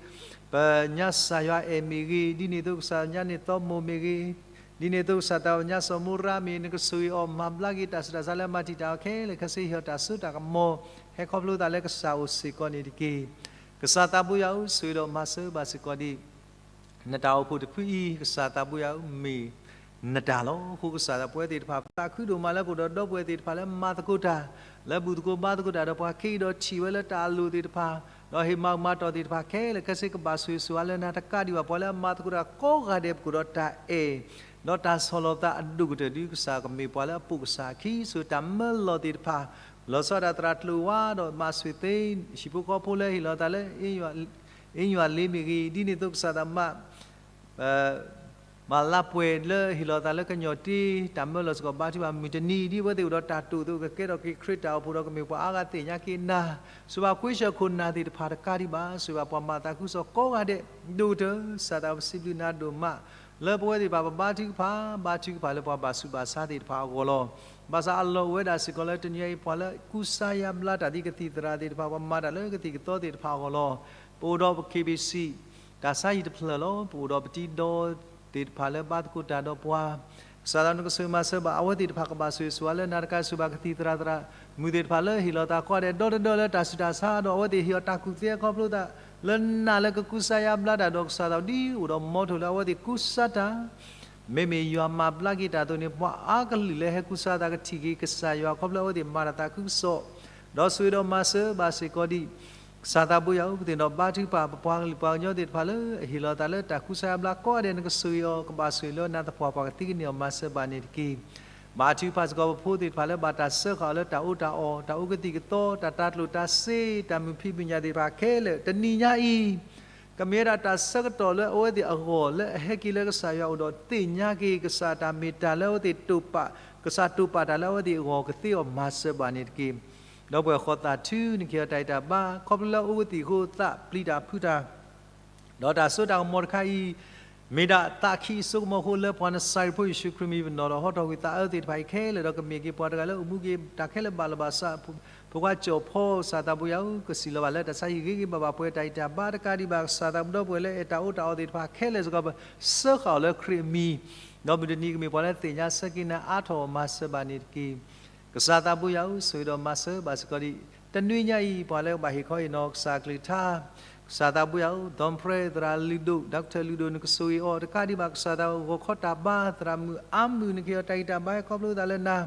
ပညါစၢ်ယွၤအဲၣ်မ့ၢ်ဂ့ၤ, ဒ်န့ၣ်အသိးကစၢ်ညါန့ၣ်သီမိၢ်မ့ၢ်ဂ့ၤ, ဒ်န့ၣ်အသိးကစၢ်သးဘိညါစီၤမိရါမ့ၢ်ဂ့ၤ, နကဆိၣ်ဂ့ၤအီၤ မၤဘျါက့ၤတၢ်ဆူးတၢ်ဆါလၢမၤတံာ်တာ်အီၤခဲလၢာ်ခဲဆ့ ဟ့ၣ်အီၤတၢ်စိတၢ်ကမီၤ ဟဲခီဖျိသးလၢကစၢ်အိၣ်စ့ၢ်ကီးန့ၣ်တက့ၢ်. ကစၢ်သးဘိယွၤဧၢ, ဆိၣ်ဂ့ၤဒီးမၤစၢၤဘၣ်စ့ၢ်ကီးဒ် နတၢ်အိၣ်ဖှိၣ်တဖုအံၤ ကစၢ်သးဘိယွၤဧၢ, မ့ၢ်နတၢ်လီၤ. အဃိကစၢ်သးဘိယွၤသ့ၣ်တဖၣ် ပသးခုဒိၣ်မးလၢပအိၣ်ဒီးဒီပုၢ်ဝဲၢ်သ့ၣ်တဖၣ်လၢမၤသကိးတၢ် လၢဘူၣ်သကိးဘါသကိးတၢ်ဒီးပှၤခံဒီးထံၣ်ဝဲလၢတၢ်အလိၣ်သ့ၣ်တဖၣ် ဒီးဟ့ၣ်မၤအုၣ်မၤတီၢ်သ့ၣ်တဖၣ်ခဲလၢာ်ခဲဆ့ ကဘၣ်ဆိၣ်ဂ့ၤဆိၣ်ဝါလၢနၤတကးဒံးဘၣ် ပှၤလၢအမၤသကိးတၢ်ကိးဂၤဒဲး ပကအိၣ်ဒီးတၢ်အဲၣ် ဒီးတၢ်ဆီၣ်လီၤပသးအဒိၣ်ကတၢၢ်ဒ်ကစၢ်ကမ့ၢ်ပှၤလၢအပိာ်ကစၢ်အခံ ဆိၣ်ဂ့ၤတၢ်မၢလီၤသ့ၣ်တဖၣ် လီၤဆီဒၣ်သရၣ်ကျိၤဝါ ဒီးမၤဆွ့ၣ်သ့ ဟံၣ်ဖိဃီဖိလၢဟ့ၣ်လီၤသးလၢ အ့ယွၤလ့မ့ၢ်ဂ့ၤ, ဒ်န့ၣ်အသိးကစၢ်သးမါ ပ မၤလါပှဲၤလၢဟ့ၣ်လီၤသးလၢကညီၤတ့ တၢ်မၢလီၤစ့ၢ်ကီးဘါထုကဖၣ်မုၢ်တနံၤ ဒ်အဝဲသ့ၣ်အိၣ်ဒီးတၢ်တိာ်သ့ၣ်အိၣ်ကကဲထီၣ်က့ၤခရံာ်တၢ်အိၣ်ဖှိၣ်ဒီးကမ့ၢ်ပှၤအါဂၤသ့ၣ်ညါက့ၤနၤ, ဆိၣ်ဘၣ်ကွ့ဆှၢခိၣ်နၢ်သ့ၣ်တဖၣ်တကးဒံးဘၣ် ဆိၣ်ဘၣ်ပှၤမၤသးခုကစီၣ်ကိးဂၤဒဲး, ဒိၣ်ကတၢၢ် ကစၢ်သးပစံးဘျုးနၤဒိၣ်မး လၢပဝဲသ့ၣ်တဖၣ်ပဘါထုကဖၣ် ဘါထုကဖၣ်လၢပှၤဘၣ်ဆူးဘၣ်ဆါသ့ၣ်တဖၣ်အဂီၢ်လီၤ. ဘၣ်ဆၣ်အလီၢ်အိၣ်ဝဲဒၣ်စ့ၢ်ကီးလၢတနံၤအံၤ ပှၤလၢကူစါယါဘျါတၢ်ဒ်ကသံၣ်သရၣ်သ့ၣ်တဖၣ် ပှၤမၤတၢ်လၢကသံၣ်ကသီသ့ၣ်တဖၣ်အဂီၢ်လီၤ. ပအိၣ်ဒီးပ K B C တၢ်ဆါဟံၣ်တဖျၢၣ်လီၤ. ပအိၣ်ဒီးပတံၤဒီသ့ၣ်တဖၣ်လၢဘါသကိးတၢ်ဒီးပှၤ ကစၢ်သးနကဆိၣ်ဂ့ၤမၤစၢၤဘၣ်အဝဲသ့ၣ်တဖၣ် ကဘၣ်ဆိၣ်ဂ့ၤဆိၣ်ဝါလၢနၤတကး ဆိၣ်ဘၣ်ကသံၣ်သရၣ်သရၣ်မုၣ်သ့ၣ်တဖၣ်လၢဟ့ၣ်လီၤသးကိးဂၤဒဲး ဒီတဒၢလၢတၢ်ဆူးတၢ်ဆါ ဒီးအဝဲသ့ၣ်ဟ့ၣ်အီၤတၢ်ကူၣ်သ့အခီဖျိသး လၢနၤလၢကကူစါယါဘျါတၢ်ဒီးကစၢ်သး ဒ်အိၣ်ဒီးမီထိၣ်လၢအဝဲသ့ၣ်ကူစါတၢ် မ့မ့ၢ်ယွၤမၤဘျါက့ၤတၢ်အသိးန့ၣ် ပှၤအါကလုာ်လၢဟဲကူစါသးကထံၣ်က့ၤကစၢ်ယွၤခီဖျိအဝဲသ့ၣ်မၤတၢ်သးခုကစီၣ် ဒီးဆိၣ်ဂ့ၤဒီးမၤစၢၤဘၣ်စ့ၢ်ကီးဒံး ကစၢ်သးဘိယွၤဧၢ ပသ့ၣ်နီၣ်ဘါထုကဖၣ် ပပှၤကလုာ်ပှၤကညီသ့ၣ်တဖၣ်လၢအဟ့ၣ်လီၤသးလၢတၢ်ကူစါယါဘျါကိးဂၤဒဲး နကဆိၣ်ဂ့ၤအီၤ ကဘၣ်ဆိၣ်ဂ့ၤလၢနၤသပှၢ်ပှၢ်ကသံကန့ၢ်အီၤ မၤစၢၤဘၣ်န့ၣ်တက့ၢ်. ဘါထုကဖၣ်စ့ၢ်ကီးပဖိသ့ၣ်တဖၣ်လၢဘၣ်တၢ်စၢဃာ်အီၤလၢတၢ်အီၣ်တၢ်အီ တၢ်အိၣ်ကသံၣ်ကသီ တၢ်တၤကျိၣ်တၤစ့ တၢ်မုာ်ဖံးမုာ်ညၣ်သ့ၣ်တဖၣ်ခဲလၢာ် တနံၤညါအံၤ ကမ့ၢ်ဝဲဒၣ်တၢ်ဆၢကတီၢ်လၢအဝဲသ့ၣ်အဂီၢ် လၢအဟဲက့ၤလၢကစၢ်ယွၤအိၣ်ဒီးသ့ၣ်ညါက့ၤ ကစၢ်တၢ်မ့ၢ်တၢ်လၢအဝဲသ့ၣ်တိာ်ပာ် ကစၢ်တိာ်ပာ်တၢ်လၢအဝဲသ့ၣ်အဂီၢ်ကသ့အီၤ မၤစၢၤဘၣ်န့ၣ်တက့ၢ်. ဒီပုၢ်ဝဲၢ်ဃီသးထု နကဟ့ၣ်အီၤတၢ်အံၣ်တၢ်ဘါ ခီဖျိလၢအအိၣ်ကသံၣ်အဃိ သးပျံၤတၢ်ဖုးတၢ် ဒီးတၢ်စိတၢ်ကမီၤတခါအံၤ မ့ၢ်ဒၣ်သးခံအစိကမီၤအဃိ လၢပှၤနစၤရ့းဖိယ့ၣ်ၡူးခရံာ်မံၤပနီၣ်ဒီး ဟီထီၣ်ကွံာ်သးအၢသ့ၣ်တဖၣ်အံၤခဲလၢာ် ဒီးကမ့ၢ်က့ၤပှၤတဂၤလၢအိၣ်မူက့ၤတၢ်ခဲလၢာ်ဘၣ်လီၤဘၣ်စး ဖိခွါကၠီၣ်ဖီ ကစၢ်သးဘိယွၤဧၢ ကစံးလီၤဘၣ်လၢတၢ်ဆါဟံၣ်ဂ့ၤဂ့ၤဘၣ်ဘၣ် ပှဲၤတၢ်အံၣ်တၢ်ဘါတကးဒံးဘၣ် ကစၢ်သးဘိဒီပုၢ်ဝဲၢ်လၢအဲၣ်တၢ်အိၣ်တၢ်အီသ့ၣ်တဖၣ်ခဲလၢာ်စ့ၢ်ကီး ပစၢဃာ်အီၤလၢခရံာ်အမံၤ ဒီးမုၢ်တနံၤကမ့ၢ်ပှၤလၢသ့ၣ်ညါဆၢက့ၤနၤအါထီၣ် မၤစၢၤဘၣ်န့ၣ်တက့ၢ်. ကစၢ်သးဘိယွၤဧၢ ဆိၣ်ဂ့ၤဒီးမၤစၢၤဘၣ်စ့ၢ်ကီးဒံး တနွံညါအံၤ ပှၤလၢကဘၣ်ဟ့ၣ်ခီဟ့ၣ်နီၤကစၢ်ကလုၢ်ကထါ ကစၢ်သးဘိယွၤဧၢ ဒီမဖရဲသရၣ်လုၢ်ဒိၣ် ဒီကထၢၣ်လုၢ်ဒိၣ် နကဆိၣ်ဂ့ၤအီၤ တကးဒံးဘၣ် ကစၢ်သးဂီၤခီတၢ်ဘါ သရၣ်မုၣ်အါမုၢ် နကဟ့ၣ်အီၤတၢ်ဂံၢ်တၢ်ဘါဟဲခီဖျိသးလၢနၤ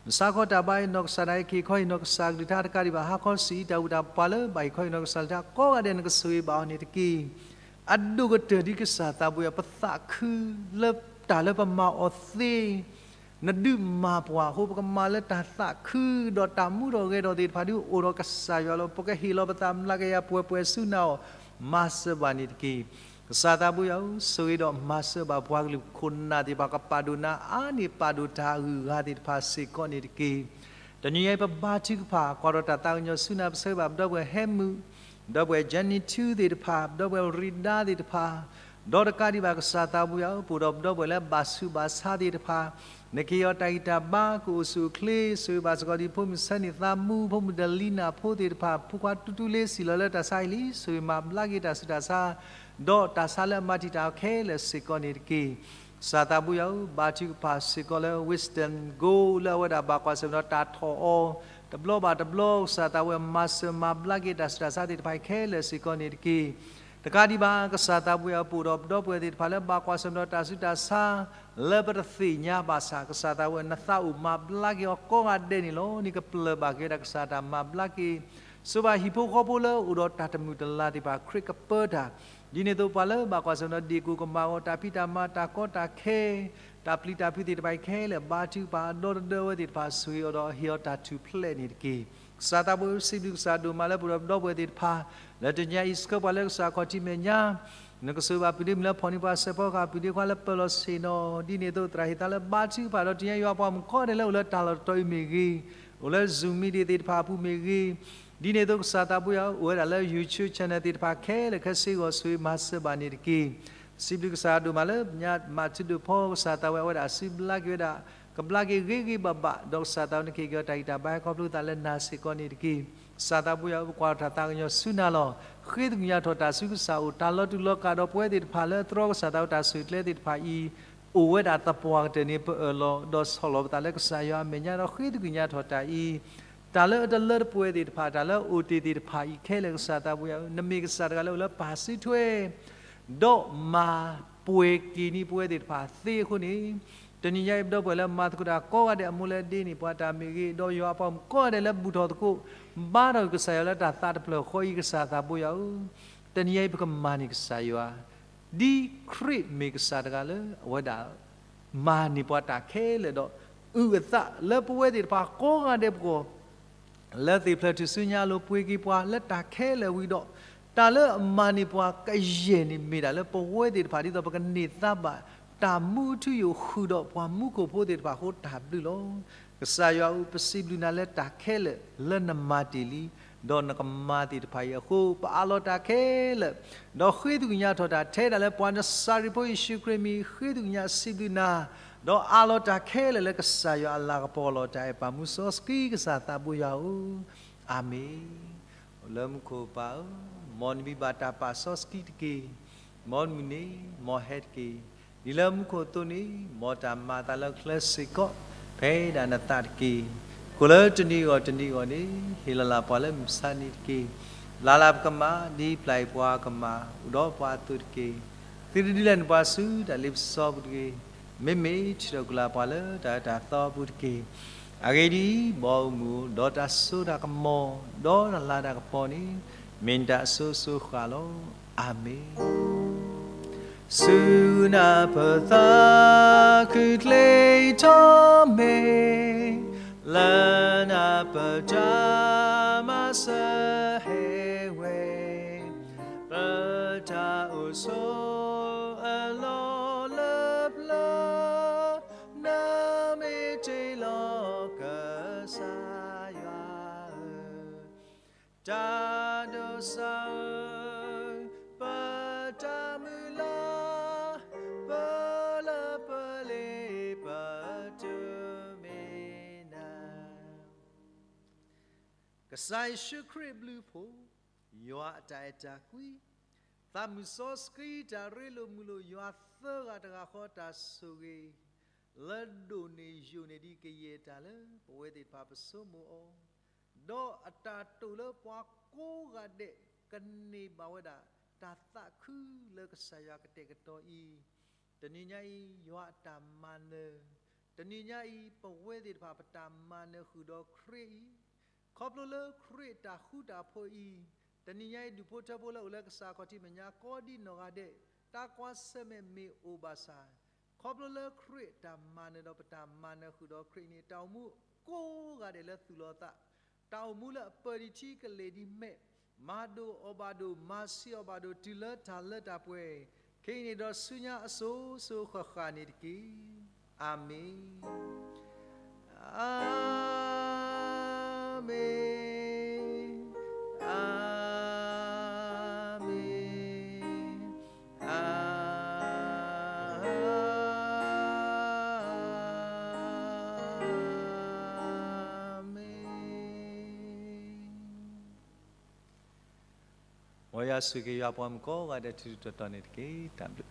မုၢ်ဆါခီတၢ်ဘါဟ့ၣ်နီၤကစၢ်ဒၣ် ဟဲက့ၤခီဟ့ၣ်နီၤကစၢ်ကလုၢ်ကထါ တကးဒံးဘၣ် ဟါခီဆံးအံၤတၢ်ဘူၣ်တၢ်ဘါ ပှၤလၢဘၣ်ဟ့ၣ်ခီဟ့ၣ်နီၤကစၢ်ကလုၢ်ကထါကိးဂၤဒဲး နကဆိၣ်ဂ့ၤဘၣ်အီၤန့ၣ်တက့ၢ်. အဒိၣ်ကတၢၢ်ဒ်ကစၢ်သးဘိယွၤ ပသးခုလၢတၢ်လၢပမၤအီၤသ့ နဒုးမၤပှၤအဃိ ပကမၤလၢတၢ်သးခု ဒီးတၢ်မူထီၣ်ဂဲၤထီၣ်သ့ၣ်တဖၣ်ဒ်အိၣ်ဒီးကစၢ်ယွၤလီၤ. ပကဟ့ၣ်လီၤပသးမျးကယၤပှဲၤပှဲၤဆူနၤအီၤ မၤစၢၤဘၣ်န့ၣ်တက့ၢ်. ကစၢ်သးဘိယွၤဧၢ ဆိၣ်ဂ့ၤဒီးမၤစၢၤဘၣ်ပှၤကလုာ်ခိၣ်နၢ်သ့ၣ်တဖၣ် ကပာ်ဒိၣ်နၤအါန့ၢ်ပာ်ဒိၣ်တၢ်အဂုၤအဂၤသ့ၣ်တဖၣ်စ့ၢ်ကီးန့ၣ်တက့ၢ်. တနံၤညါအံၤပဘါထုကဖၣ် ကွၢ်ထီၣ်တၢ်သးကညီၤဆူနၤ ပဆၢဂ့ၤဘၣ်ပဒီပုၢ်ဝဲၢ်ဟဲမုၢ် ဒီပုၢ်ဝဲၢ် Jenny ထူသ့ၣ်တဖၣ် ဒီပုၢ်ဝဲၢ်ရံဒါသ့ၣ်တဖၣ် ဒီးတကးဒံးဘၣ်ကစၢ်သးဘိယွၤဧၢ ပအိၣ်ဒီးပဒီပုၢ်ဝဲၢ်လၢဘၣ်ဆူးဘၣ်ဆါသ့ၣ်တဖၣ် နကဟ့ၣ်အီၤတၢ်ဂံၢ်တၢ်ဘါ ကအိၣ်ဆူၣ်အိၣ်ချ့ ဆိၣ်ဂ့ၤဘၣ်စ့ၢ်ကီးဒ်ဖိမုၣ်ဆၢန့ၢ်သးမူ ဖိမုၣ်ဒလံနၢ်ဖိသ့ၣ်တဖၣ် ဖိခွါတူတူလ့စံၣ်လီၤလၢတၢ်ဆါဟံၣ်လံ ဆိၣ်ဂ့ၤမၤဘျါက့ၤတၢ်ဆူးတၢ်ဆါ ဒီးတၢ်ဆါလၢအမၤတံာ်တာ်အီၤခဲလၢာ်စ့ၢ်ကီးန့ၣ်တက့ၢ်. ကစၢ်သးဘိယွၤဧၢ ဘါထုကဖၣ်စ့ၢ်ကီးလၢ Winston Gold လၢအဝဲဒၣ်ဘၣ်ကွၢ်ဆၢၣ်မဲာ်ဒီးတၢ်ထီၣ်အီၤ တဘျီဘၣ်တဘျီ ကစၢ်သးဝဲမၤစၢၤမၤဘျါက့ၤ တၢ်ဆူးတၢ်ဆါသ့ၣ်တဖၣ်အံၤခဲလၢာ်စ့ၢ်ကီးန့ၣ်တက့ၢ်. တကးဒံးဘၣ် ကစၢ်သးဘိယွၤဧၢ ပအိၣ်ဒီးပဒီပုၢ်ဝဲၢ်သ့ၣ်တဖၣ်လၢဘၣ်ကွၢ်ဆၢၣ်မဲာ်ဒီးတၢ်ဆူးတၢ်ဆါ လၢပတသ့ၣ်ညါဘၣ်ဆၣ် ကစၢ်သးဝဲ နသးအိၣ်မၤဘျါက့ၤအီၤကိးဂၤဒဲးန့ၣ်လီၤ. န့ၣ်ကပျၢ်ဘၣ်က့ၤဝဲဒၣ်ကစၢ်တၢ်မၤဘျါက့ၤ ဆိၣ်ဘၣ်ဟံၣ်ဖိဃီဖိလၢအိၣ်ဒီးတၢ်တမုာ်တလၤသ့ၣ်တဖၣ် ခရံာ်ကပၢတၢ် ဒ်န့ၣ်အသိးပှၤလၢဘၣ်ကွၢ်ဆၢၣ်မဲာ်ဒီးဒ့ၣ်ကိၢ်ကမၣ်အီၤ တၢ်ဖံးတၢ်မၤတၢ်ကီတၢ်ခဲ တၢ်ပျံၤတၢ်ဖုးသ့ၣ်တဖၣ်အံၤခဲလၢာ် ဘါထုကဖၣ်အဒီတဒၢအဝဲသ့ၣ်တဖၣ် ဆိၣ်ဂ့ၤအီၤဒီးဟ့ၣ်အီၤတၢ်ထူၣ်ဖျဲးန့ၣ်တက့ၢ်. ကစၢ်သးဘိယွၤဧၢ စံးဘျုးကစၢ်ဒိၣ်မးလၢပအိၣ်ဒီးပဒီပုၢ်ဝဲၢ်သ့ၣ်တဖၣ် လၢတနံၤအံၤ ဆှၢပှၤလၢကစၢ်ခီၣ်ထံးမဲာ်ညါ နကဆိၣ်ဂ့ၤဘၣ်ပုၢ်ဒ့မုၣ်လၢဖီၣ်န့ၢ်ပှၤစဲးဖီကဟၣ် ပုၢ်ဒ့ခွါလၢပၢၤလီၢ်ဆ့ၣ်နီၤ ဒ်န့ၣ်အသိးသရၣ်ဟ့ၣ်သါလၢဘါထုကဖၣ်ဒီး တနံၤအံၤယွၤပှၤမုၣ်ကိးဂၤဒဲးလၢအိၣ်လၢတၢ်လီၢ်တတီၤအံၤမ့ၢ်ဂ့ၤ, အိၣ်လၢ Zoom meeting သ့ၣ်တဖၣ်အပူၤမ့ၢ်ဂ့ၤ, ဒ်န့ၣ်အသိးကစၢ်သးဘိယွၤ အိၣ်ဝဲဒၣ်လၢ YouTube channel သ့ၣ်တဖၣ်ခဲလၢာ်ခဲဆ့အဂီၢ် ဆိၣ်ဂ့ၤမၤစၢၤဘၣ်န့ၣ်တက့ၢ်. စံးဘျုးကစၢ်ဒိၣ်မးလၢညါမၤထုဒိၣ်ဖီ ကစၢ်သးဝဲအဝဲဒၣ်စုဘျါက့ၤဝဲဒၣ် ကဘျါက့ၤဂ့ၤဂ့ၤဘၣ်ဘၣ် ဒီးကစၢ်သးဝဲနကဟ့ၣ်က့ၤအီၤတၢ်ဂံၢ်တၢ်ဘါဟဲခီဖျိသးလၢနၤစ့ၢ်ကီးန့ၣ်တက့ၢ်. ကစၢ်သးဘိယွၤဧၢ ပကွၢ်ထီၣ်တၢ်သးကညီၤဆူနၤလီၤ. ဃ့သကွံာ်ညါထီၣ်တၢ်ဆူကစၢ်အအိၣ် တၢ်လီၤတူာ်လီၤကာ်ဒီးပဝဲသ့ၣ်တဖၣ်လၢသြီကစၢ်သးဝဲတၢ်ဆူၣ်ချ့သ့ၣ်တဖၣ်အံၤ အိၣ်ဝဲဒၣ်သပှၢ်ကတၢၢ်န့ၣ် ပအၢၣ်လီၤ ဒီးဆီၣ်လီၤပသးလၢကစၢ်ယွၤအမဲာ်ညါ ဒီးဃ့သကွံာ်ညါထီၣ်တၢ်အံၤ တၢ်လၢအတလၢတပှဲၤသ့ၣ်တဖၣ် တၢ်လၢအအိၣ်တ့ၢ်သ့ၣ်တဖၣ်အံၤခဲလၢာ် ကစၢ်သးဘိယွၤဧၢ နမ့ၢ်ကစၢ်တဂၤလၢအိၣ်လၢပၢ်စုထွဲ ဒီးမၤပှဲၤက့ၤန့ၢ်ပဝဲသ့ၣ်တဖၣ်သ့အဃိန့ၣ်, တနံၤညါအံၤပဒီပုၢ်ဝဲၢ်လၢမၤသကိးတၢ်ကိးဂၤဒဲးအမိၢ်လၢဒ့န့ၢ်ပှၤတၢ်မ့ၢ်ဂ့ၤ, ဒီးယွၤအပှၤမုၣ်ကိးဂၤဒဲးလၢဘူၣ်ထီၣ်သကိး ဘါထီၣ်ကစၢ်ယွၤလၢတၢ်သးတဖျၢၣ်ဃီအံၤ ကစၢ်သးဘိယွၤဧၢ, တနံၤညါအံၤပကမၤန့ၢ်ကစၢ်ယွၤ ဒ်ခရံာ်မ့ၢ်ကစၢ်တဂၤလၢအဝဲဒၣ် မၤန့ၢ်ပှၤတၢ်ခဲလၢာ်ဒီး အုၣ်အသးလၢပဝဲသ့ၣ်တဖၣ်ကိးဂၤဒဲးပဂီၢ် လၢသ့ၣ်ဖျၢၣ်ထူၣ်စုညါအလိၤ ပှ့ၤက့ၤပှၤလၢတၢ်ခဲလၢာ်ဝံၤဒီး တၢ်လၢအမၤန့ၢ်ပှၤကယဲၢ်န့ၣ်မ့ၢ်ဒၣ်လၢပဝဲသ့ၣ်တဖၣ် ဒ်သိးပကန့ၢ်သါဘၣ် တၢ်မူအထူအယိာ်ဃုာ်ဒီးပှၤမူခိၣ်ဖိသ့ၣ်တဖၣ်အဃိတၢ်ဘျုးလီၤ. ကစၢ်ယွၤဧၢ, ပစံးဘျုးနၤလၢတၢ်ခဲလၢာ်လၢနမၤတ့ၢ်လံ, ဒီးနကမၤသ့ၣ်တဖၣ်အံၤအဃိ ပအးလီၤတၢ်ခဲလၢာ်, ဒီးဃ့သကွံာ်ညါထီၣ်တၢ်ထဲဒၣ်လၢပှၤနစၤရ့းဖိယ့ၣ်ၡူးခရံာ်မံၤ ဃ့သကွံာ်ညါစံးဘျုးနၤ, ဒီးအးလီၤတၢ်ခဲလၢာ်လၢကစၢ်ယွၤအလၤကပီၤလီၤတၢ်အဲၣ်ပာ်မူစီဆှံကစၢ်သးဘိယွၤဧၢ, အၤမ့ၣ်. အိၣ်လၢမူခိၣ်ပၢ်ဧၢ, မ်နမံၤဘၣ်တၢ်ပာ်စီဆှံတက့ၢ်. မ်နမုၢ်န့ၣ်, မ်ဟဲတက့ၢ်. ဒ်လၢမူခိၣ်အသိးန့ၣ်, မ်တၢ်မၤအသးလၢကျဲစ့ၢ်ကီး, ဖဲဒၣ်နသးတက့ၢ်. ဃိလၢတနံၤအဂီၢ်တနံၤအဂီၢ်န့ၣ်, ဟ့ၣ်လီၤလၢ်ပှၤလၢမုၢ်ဆါနံၤတက့ၢ်. လၢ်လၢ်ပကမၣ်, ဒ်ပျၢ်အံၤပှၤကမၣ်, အိၣ်ဒီးပှၤအသိးတက့ၢ်. သုတဒုးလဲနပှၤဆူတၢ်လ့ပစီပူၤတဂ့ၤ. မ့မ့ၢ်ထုးထီၣ်ကွံာ်လၢ်ပှၤလၢတၢ်အၢတၢ်သီအပူၤတက့ၢ်. အဂ့ၢ်ဒ်အံၤ, မ်အအိၣ်မူဒီးတၢ်စိတၢ်ကမီၤ, ဒီးတၢ်လၤတၢ်ကပီၤန့ၣ်, မ့ၢ်နတၢ်အစိအစိဃၣ်လီၤ. အၤမ့ၣ်. ဆူနၢ်ပၢၢ်သးခုချ့ထီၣ်မ့ၢ်, လၢနၢ်ပၢၢ်တၢ်မၤစၢၤဟဲဝဲ, ပတၢ်အိၣ်ဆိးအလီၢ်လၢပျၢၤ, နမ့ၢ်တ့လီၤကစၢ်ယွၤဧၢ, တၢ်ဒိးစၢ်ဧၢ, ပတၢ်မုၢ်လၢ်, ပလၢပလ့ပတုၤမ့ၢ်နၤ. ကစၢ်ယ့ၣ်ၡူးခရံာ်အဘျုးအဖှိၣ်, ယွၤအတၢ်အဲၣ်တၢ်ကွံ, သးမုၢ်စီဆှံတၢ်ရ့လိာ်မုာ်လိာ်ယွၤသၢဂၤတဂၤဃီတၢ်ဆိၣ်ဂ့ၤ, လၢဒိၣ်န့ၢ်ယိာ်န့ၢ်ဒံးကယဲၢ်တၢ်လၢပဝဲသ့ၣ်တဖၣ်ပဆိကမိၣ်အီၤ, ဒီးအတၢ်တိာ်လၢပှၤကိးဂၤဒဲးကန့ၢ်ဘၣ်ဝဲဒၣ် တၢ်သးခုလၢကစၢ်ယွၤကတဲာ်ကတီၤအံၤ, တနံၤညါအံၤ ယွၤအတၢ်မၤနၢၤ, တနံၤညါအံၤ ပဝဲသ့ၣ်တဖၣ်ပတၢ်မၤနၢၤဃုာ်ဒီးခရံာ်အံၤ, ခီဖျိလၢခရံာ်အတၢ်ဃူတၢ်ဖိးအံၤ, တနံၤညါအံၤ ဒူၣ်ဖိထၢဖိလၢအိၣ်လၢကစၢ်ခီၣ်ထံးမဲာ်ညါကိးဒံနီၢ်ဂၤဒဲး, တၢ်ကွၢ်ဆၢၣ်မဲာ်မ့ၢ်အိၣ်ဘၣ်ဆၣ်, ခီဖျိလၢခရံာ်အတၢ်မၤနၢၤဒီးပတၢ်မၤနၢၤဃုာ်ဒီးခရံာ်န့ၣ် တၢ်အိၣ်မူကိးဂၤဒဲးလၢသူၣ်လီၤသး, တၢ်အိၣ်မူလၢအပၢၢ်ဒံးထံကလဲၤဒံးမဲာ်, မၤဒိၣ်အီၣ်ဘၣ်ဒိၣ် မၤဆံးအီၣ်ဘၣ်ဒိၣ် တုၤလၢတၢ်လၢတၢ်ပှဲၤ, ခဲအံၤန့ၣ်ဒီးဆူညါအစိၤစိၤဃၣ်ဃၣ်န့ၣ်တက့ၢ်. အၤမ့ၣ်, အၤမ့ၣ်, အၤမ့ၣ်, အၤမ့ၣ်. မ်ယွၤဆိၣ်ဂ့ၤယွၤပှၤမုၣ်ကိးဂၤဒဲးထူးထူးတီၤတီၤန့ၣ်တက့ၢ်. တၢ်ဘျုး